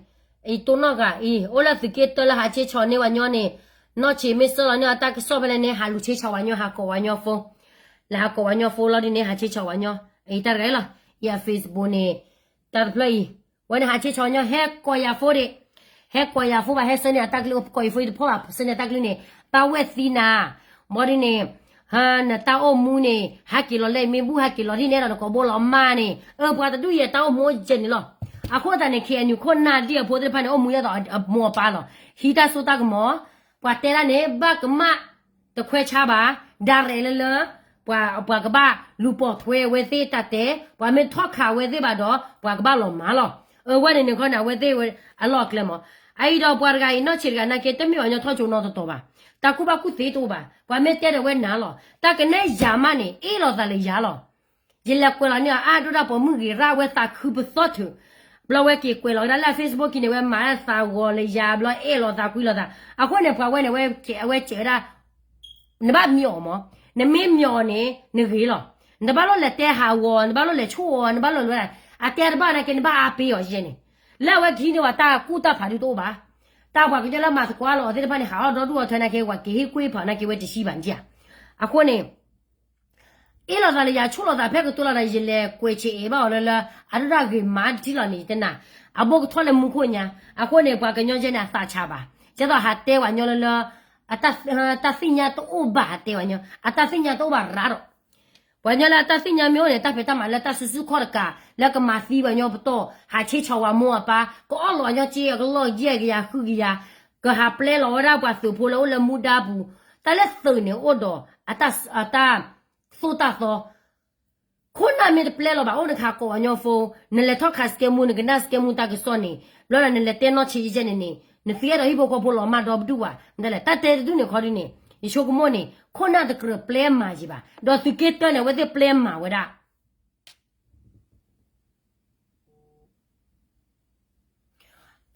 အံၤတိၢ်နီၣ်ဂၤအံၤ အိၣ်လၢသုးက့တၢၢ်လၢဟးဆ့ဆၢန့ၢ်ဝဲညီန့ၣ်, နီၢ်ဆံးမ့ၢ်စၢလီၤန့ၢ်အတၢ်ကစီၣ်ဖဲလဲၣ်န့ၣ် ဟးလူၤဆ့ဆၢဝဲညီ ဟးကိးဝဲညီ phone, လဲၤဟးကိးဝဲညီ phone လီၤဒ်န့ၣ် ဟးဆ့ဆၢဝဲညီ, အအံၤတၢ်တဂၤအံၤလီၤ, ယ Facebook န့ၣ်, တၢ်တဖျၢၣ်အံၤ, ဝဲန့ၣ်ဟးဆ့ဆၢဝဲညီ ဟဲကိးယၤ phone ဒံး, ဟဲကိးယၤ phone ဘၣ် ဟဲဆၢန့ၢ်အတၢ်ကလုၢ် ကိးယၤ phone တဖီၣ်ဘၣ် ဆၢန့ၢ်အတၢ်ကလုၢ်န့ၣ်, ဘၣ်ဝဲသံနၤ, ဘၣ်ဒ်န့ၣ် ဟါ နတၢ်အိၣ်မူန့ၣ် ဟးက့ၤလီၤလဲၣ် မ့ၢ်ဘူၣ်ဟးက့ၤလီၤဒ်န့ၣ်ဒီး နကိးဘိလီၤမၢ်န့ၣ် အၢ ပှၤတဒူၣ်အံၤအတၢ်အိၣ်မူအိၣ်ကဲန့ၣ်လီၤ. အဃိသတးန့ၣ် KNU ခိၣ်နၢ်ဒ်အဖိသ့ၣ်တဖၣ်န့ၣ် အိၣ်မူဒ်သိးအမိၢ်အပၢ်လီၤ. ဟံးတၢ်စိတၢ်ကမီၤ, ပှၤတဲဒၣ်န့ၣ် ဘၣ်ကမၣ်တခွဲးဆါဘၣ်, direct လၢလၢ ပှၤကဘၣ်လူၤပိာ်ထွဲအဝဲသ့ၣ်တၢ်တဲ, ပှၤမ့ၢ်ထီၣ်ခးအဝဲသ့ၣ်ဘၣ်ဒီး ပှၤကဘၣ်လီၤမၤလီၤ. အဝဲန့ၣ်န့ၣ်ခီန့ၣ် အဝဲသ့ၣ်အလီၢ်အကျဲမး. အအံၤဒီးပှၤတဂၤအံၤ နီၢ်ဆံးတဂၤနာ်က့ တမ့ၢ်အီၤညီထီၣ်ကၠိနီတတီၤဘၣ်. တၢ်ကူၣ်ဘၣ်ကူၣ်သ့တအိၣ်ဘၣ်. ပှၤမ့ၢ်တဲဒီးဝဲနၤလီၤ. တၢ်ကနဲယၤမးန့ၣ် အ့ၣ်လိာ်သးလၢယၤလီၤ. ယလဲၤကွဲးလီၤန့ၢ်အီၤ အါဒိၣ်ဒၣ်ပိာ်မုၣ်ဂ့ၤရၣ်ဝဲသးခုပသီၣ်ထုး, ဘျီဝဲက့ၤကွဲးလီၤဝဲဒၣ်လၢအ Facebook က့ၤန့ၣ် ဝဲမၤဒၣ်သးဂီၤလၢယၤ ဘျီအဲၣ်လိာ်သးကွံလိာ်သး. အဃိန့ၣ် ပှၤဝဲန့ၣ် ဝဲကဲး အဝဲကဲးဝဲဒၣ် နဘၣ်မံအီၤမး, နမ့ၢ်မံအီၤန့ၣ် နဂ့ၤလီၤ. နတဘၣ်လိၣ်လဲၤတဲဟးဂီၤ, နဘၣ်လိၣ်လဲၤဆိၣ်အီၤ, နဘၣ်လိၣ်လဲၤဝဲဒၣ် အတဲတဘၣ်နာ်က့ နဘၣ်အါပ့ၤအီၤယဲန့ၣ်. လၢအဝဲကဟံးန့ၢ်ဝဲတၢ်ကူၣ်တၢ်ဖးဒုတအိၣ်ဘၣ်. တၢ်ပှၤကညီလၢမၤသကိးလီၤအီၤသ့ၣ်တဖၣ်န့ၣ် ဟးအီၣ်ဒီဒူၣ်အီထၢနာ်က့ ဝဲက့ၤဟ့ၣ်ကွ့ၢ်ဖးနာ်က့ ဝဲတဆံဘၣ်န့ၣ်ဧါ. အဃိန့ၣ် အ့ၣ်လိာ်သးလၢယၤ ဆိၣ်လိာ်သးဖဲကတိၤလီၤဒီး ယလဲၤကွဲးဆံးအဲၣ်ဘၣ်အီၤလၢလၢ အဒိၣ်ဒၣ်ဂ့ၤမးတထံၣ်လီၤန့ၣ် ယတနာ်, အဘိကထီၣ်လၢမူခိၣ်ညါ. အဃိန့ၣ် ပှၤကညီယဲန့ၣ် အသးဆးဘၣ်. ကဲသိးဟးတဲပှၤကညီလၢလၢ တၢ်သ့ၣ်ညါတအိၣ်ဘၣ် ဟးတဲပှၤကညီ, အတၢ်သ့ၣ်ညါတအိၣ်ဘၣ်ရၣ်ဒီး ပှၤကညီလၢအတၢ်သ့ၣ်ညါမ့ၢ်အိၣ်န့ၣ် တၢ်ဖံးတၢ်မၤလၢတၢ်စုဆူၣ်ခီၣ်တကး လၢကမၤသံပှၤကညီပတီၢ်, ဟးဆ့ဆီးဝဲမိၢ်အပၢ်, ကအီၣ်လိးအညီက့ အကလီၢ်ယဲၢ်ကယၤဃုကယၤ, ကဟးပျဲလီၤဝဲဒၣ်ပှၤသုးဖိလၢအိၣ်လၢမူဒါပူၤ, တၢ်လၢသုးန့ၣ်အိၣ်ဒီး အတၢ်သိၣ်တၢ်သီ ခိၣ်နၢ်မ့ၢ်တပျဲလီၤဘၣ် အိၣ်နခးကိးပှၤကညီဖိ, နလဲၤထီၣ်ခးစကဲမူ နကနၣ်စကဲမူတၢ်ကစီၣ်န့ၣ်, ဘျီဒီးနလဲၤတဲနီၢ်ဆံးယဲန့ၣ်န့ၣ်, နသုအဲၣ်ဒိးဟံၣ်ဖိဃီဖိလီၤမၢ်ဒီဘုၣ်ဒူၣ်ဝဲ, မတၤလဲၣ် တၢ်တဲတဒူၣ်န့ၣ်ခီဒုန့ၣ်, ယဆိကမိၣ်န့ၣ် ခိၣ်နၢ်တကြၢးပျဲမၤယံၤဘၣ်, ဒီးသုးက့တၢန့ၣ် အဝဲသ့ၣ်ပျဲမၤဝဲဒၣ်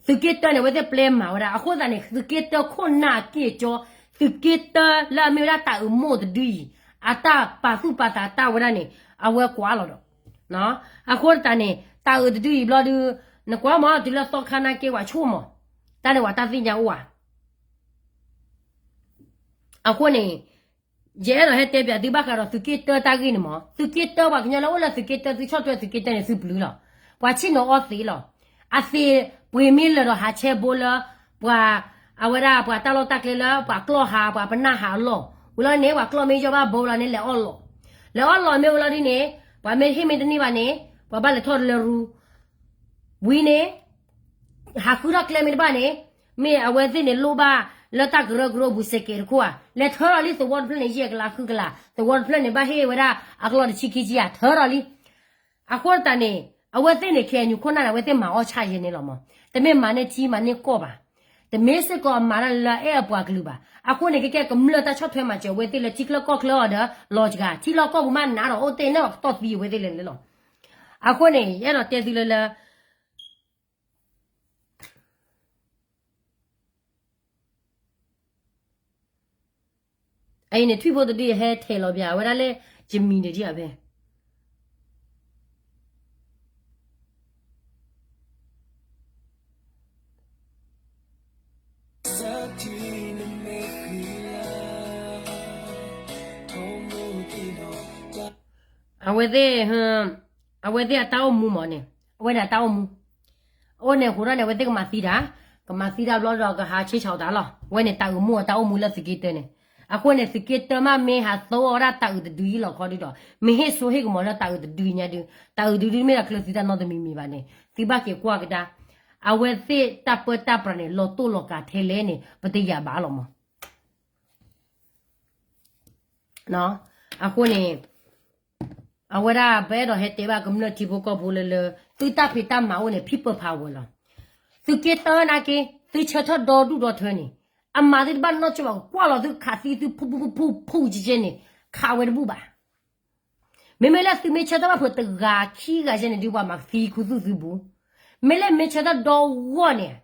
သုးက့တၢန့ၣ် အဝဲသ့ၣ်ပျဲမၤဝဲဒၣ်. အဃိသတးန့ၣ် သုးက့တၢခိၣ်နၢ်အက့ၢ်အကၠီ, သုးက့တၢလၢအမ့ၢ်ဝဲဒၣ်တၢ်အုးမိၢ်တဒုအံၤ, အတၢ်ပာ်သူၣ်ပာ်သးတၢ်ဝဲဒၣ်န့ၣ် အဝဲကွၢ်လီၤဒီး, အဃိသတးန့ၣ် တၢ်အုးတဒုအံၤဘျီဒု, နကွၢ်မး တုၤလၢသီခါနာ်က့ ပှၤဆိၣ်မး, တၢ်န့ၣ်ပှၤတၢ်သ့ၣ်ညါအိၣ်ဧါ. အဃိန့ၣ် ယအဲၣ်ဒိးဟဲတဲပၠးသုဘၣ်ဃးဒီးသုးက့တၢတၢ်ဂ့ၢ်န့ၣ်မး, သုးက့တၢပှၤကညီလၢအိၣ်လၢသုးက့တၢ သုဆီၣ်ထွဲသုးက့တၢန့ၣ် သုပျုၤလီၤ. ပှၤဆ့ၣ်နီၤအီသံးလီၤ. အသံးပှ့ၤမ့ၢ်လၢာ်ဒီးဟးဆဲဘိလၢ ပှၤ အဝဲဒၣ်ပှၤတၢ်လီၢ်တၢ်ကျဲလၢ ပှၤကျီၢ်ဟး ပှၤပနၢ်ဟးအလီၢ်, ဝံၤလီၤန့ၣ် ပှၤကျီၢ်မ့ၢ်ယီၢ်ဘၣ်ဘိလီၤန့ၣ် လဲၤအီၣ်လီၤ. လဲၤအီၣ်လီၤမ့ၢ်ဝံၤလီၤဒ်န့ၣ် ပှၤမ့ၢ်ဟ့ၣ်မ့ၢ်တန့ၢ်ဘၣ်န့ၣ် ပှၤဘၣ်လဲၤထီၣ်တလၢရူ ဝံၤန့ၣ် ဟးဃုထီၣ်ကျဲမ့ၢ်တဘၣ်န့ၣ်, မ့ၢ်အဝဲသ့ၣ်န့ၣ်လိၣ်ဘၣ်လၢတၢ်ကရၢကရိအပူၤစဲးကဲးတခိၣ်ဧါ, လဲၤထၢထီၣ်လံသဝီတဖျၢၣ်န့ၣ် ယဲၢ်ကလးဃုကလး, သဝီတဖျၢၣ်န့ၣ် ဘၣ်ဟ့ၣ်ဝဲဒၣ်အကလီၢ်တဆံခံဆံဧါ, ထၢထီၣ်လံ. အဃိသတးန့ၣ် အဝဲသ့ၣ်န့ၣ် ခဲအံၤခိၣ်နၢ်န့ၣ် အဝဲသ့ၣ်မၤအီၣ်ဆၣ်ယဲန့ၣ်လီၤမး, တမ့ၢ်မၤန့ၢ်ထံမၤန့ၢ်ကီၢ်ဘၣ်. တမ့ၢ်စ့ၢ်ကီးအမၤတၢ်လၢအဲၣ်အပှၤကလုာ်ဘၣ်. အဃိန့ၣ် ကဲကဲကမျၢၢ်တၢ်ဆီၣ်ထွဲမၤစၢၤအဝဲသ့ၣ်လၢထံချၢကီၢ်ချၢအီၤဒီး လီၤစှၤ ထံလီၢ်ကီၢ်ပူၤမးနးဒီးအိၣ်တ့ၢ်န့ၢ်ပှၤကတီၢ်သံအဝဲသ့ၣ်လဲၣ်လဲၣ်လီၤ. အဃိန့ၣ် ယအဲၣ်ဒိးတဲသုလၢလၢ အအံၤန့ၣ် ထွံၣ်ဖိတဒု ယဟဲထဲးလီၤပၠးဝဲဒၣ်လၢ ယမံၤန့ၣ်ဒ်အဖဲ အဝဲသ့ၣ် အဝဲသ့ၣ်အတၢ်အိၣ်မူမးန့ၣ်, အဝဲန့ၣ်အတၢ်အိၣ်မူ, အအိၣ်န့ၣ်အဃိဒီးန့ၣ် အဝဲသ့ၣ်ကမၤသံတၢ်, ကမၤသံတၢ်ဘျီဒီးကဟးဆ့ဆီးတၢ်လီၤ. အဝဲန့ၣ်တၢ်အုးမိၢ်အတၢ်အိၣ်မူလၢသုးက့တၢန့ၣ်, အဃိန့ၣ် သုးက့တၢမးမ့ၢ်ဟးသီဝဲဒၣ်တၢ်အုးတဒုအံၤလီၤခီဒုဒီး မ့ၢ်ဟ့ၣ်စိဟ့ၣ်ကမီၤလၢတၢ်အုးတဒုအံၤညါဒု, တၢ်အုးတဒုမ့ၢ်ဒၣ်ချၢသုတၢ်နီတမံၤမံၤဘၣ်န့ၣ် သုဘၣ်က့ၤကွၢ်ကဒါ အဝဲသ့ၣ်တၢ်ပၢတၢ်ပြးန့ၣ် လီၤတိၢ်လီၤကၤထဲလဲၣ်န့ၣ် ပတယာ်ဘၣ်လီၤမး. အဃိန့ၣ် အဝဲဒၣ်ပအဲၣ်ဒိးဟဲတဲဘၣ်ကမျၢၢ်ထံဖိကီၢ်ဖိလၢလၢ သုတၢ်ဖံးတၢ်မၤအိၣ်န့ၣ် people power လီၤ. သုးက့တၢနာ်က့ သုဆၢထၢၣ်ဒီဒူၣ်ဒီထၢန့ၣ် အမၤသုတဘၣ်နီၢ်ကီၢ်ဘၣ် ကွၢ်လီၤသုခးသံသုဖူဖူဖူဖူကဲကဲန့ၣ် ခးဝဲတဘူၣ်ဘၣ်. မ့မ့ၢ်လၢသုမ့ၢ်ဆၢထၢၣ်ဘၣ်ဖုးတဂၤခံဂၤယဲန့ၣ်ဒုး ပှၤမၤသံခူသူၣ်သုပူၤ, မ့ၢ်လၢမ့ၢ်ဆၢထၢၣ်ဒီဂီၢ်န့ၣ်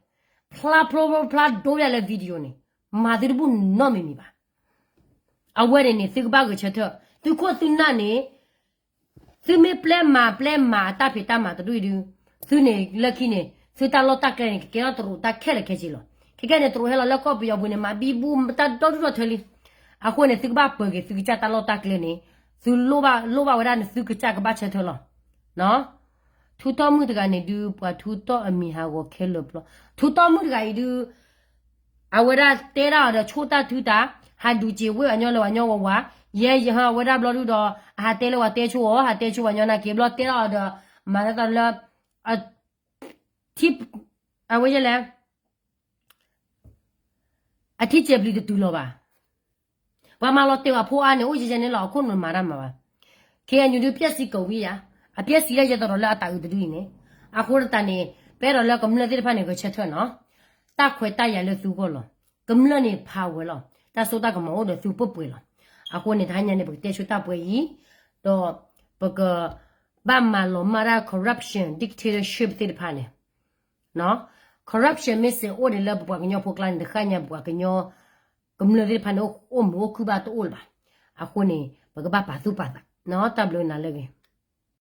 ဖျါဖျိဖျါဒိဝဲဒၣ်လၢ video န့ၣ် မၤသုတဘူၣ်နီတမံၤမံၤဘၣ်. အဝဲန့ၣ်န့ၣ် သုကဘၣ်ဂဲၤဆၢထၢၣ် သုခိၣ်သုနၢ်န့ၣ် သုမ့ၢ်ပျဲမၤပျဲမၤအတၢ်ဖံးတၢ်မၤတဒူၣ်အံၤဒုး သုန့ၣ်လၢခံန့ၣ် သုတၢ်လီၢ်တၢ်ကျဲန့ၣ် ကကဲထီၣ်တရူးတၢ်ခဲလၢာ်ခဲဆ့လီၤ. ခဲကဲန့ၣ် တရူးဟဲလီၤလၢကီၢ်ပယီၤပူၤန့ၣ် မၤဘံဘူတၢ်ဒီဒူၣ်ဒီထၢလံ. အဃိန့ၣ် သုကဘၣ်ပၢၤက့ၤသုကစၢ်တၢ်လီၢ်တၢ်ကျဲန့ၣ် သုလိၣ်ဘၣ်ဝဲဒၣ်န့ၣ် သုကစၢ်ကဘၣ်ဆၢထၢၣ်လီၤ. ထူတီမုၣ်တဂၤန့ၣ်ဒုး ပှၤထူတီအမံၤဟးဂီၤခဲလၢာ်ဘျီ, ထူတီမုၣ်တဂၤအံၤဒုး အဝဲဒၣ်တဲဒၣ်အီၤဒီးဆိၣ်တၢ်ထုတၢ်, ဟးဒုးစ့ၤဝ့ၢ်အညီလၢပှၤညီဝးဝး, ယဲယဟၢအဝဲဒၣ်ဘျီဒုးဒီး အဟးတဲလၢပှၤတဲဆိၣ်အီၤ, ဟးတဲဆိၣ်ပှၤညီနာ်က့ဘျီတဲဒၣ်အီၤဒီး မၤသးလၢ ထံ, အဝဲယဲလဲၣ် အထံၣ်စဲးပျံၤတတုၤလီၤဘၣ်. ပှၤမၤလီၤတဲာ်အဖိအါန့ၣ် အိၣ်ယဲယဲန့ၣ်လီၤ. အခိၣ်နူာ်မၤတၢ်မၤဘၣ်. ခ့ၣ်အဲၣ်ယူၣ်ဒုး ပျက်စီးကုန်ပြီဧါ, အပျက်စီးဒၣ်ယဲသိးဒီးလၢအတၢ်အုးတဒုအံၤန့ၣ်. အဃိသတးန့ၣ် ပအဲၣ်ဒိးလၢကမျၢၢ်သ့ၣ်တဖၣ်န့ၣ် ဂဲၤဆၢထၢၣ်နီၤ. တၢ်ခွဲးတၢ်ယာ်လၢသုဂီၢ်လီၤ. ကမျၢၢ်န့ၣ် power လီၤ. တၢ်စိတၢ်ကမီၤအိၣ်ဒီးသုပှဲၤပှဲၤလီၤ. အဃိန့ၣ် တဟါညါန့ၣ် ပကတဲဆိတၢ်ပှဲၤအံၤ, ဒီးပက ဘၣ်မၤလီၤမၢ်တၢ် corruption dictatorship သ့ၣ်တဖၣ်န့ၣ် corruption မ့ၢ်စ့ၢ်အိၣ်ဒံးလၢပပှၤကညီဖိကျါန့ၣ် တဃၣ်ညါပပှၤကညီ ကမျၢၢ်သ့ၣ်တဖၣ်န့ၣ် အိၣ်မုာ်အိၣ်ခုၣ်ဘၣ်တအိၣ်လၢၤဘၣ်. အဃိန့ၣ် ပကဘၣ်ပာ်သူၣ်ပာ်သးနီၤ. တၢ်ဘျုးနၤလၢအဂ့ၤ.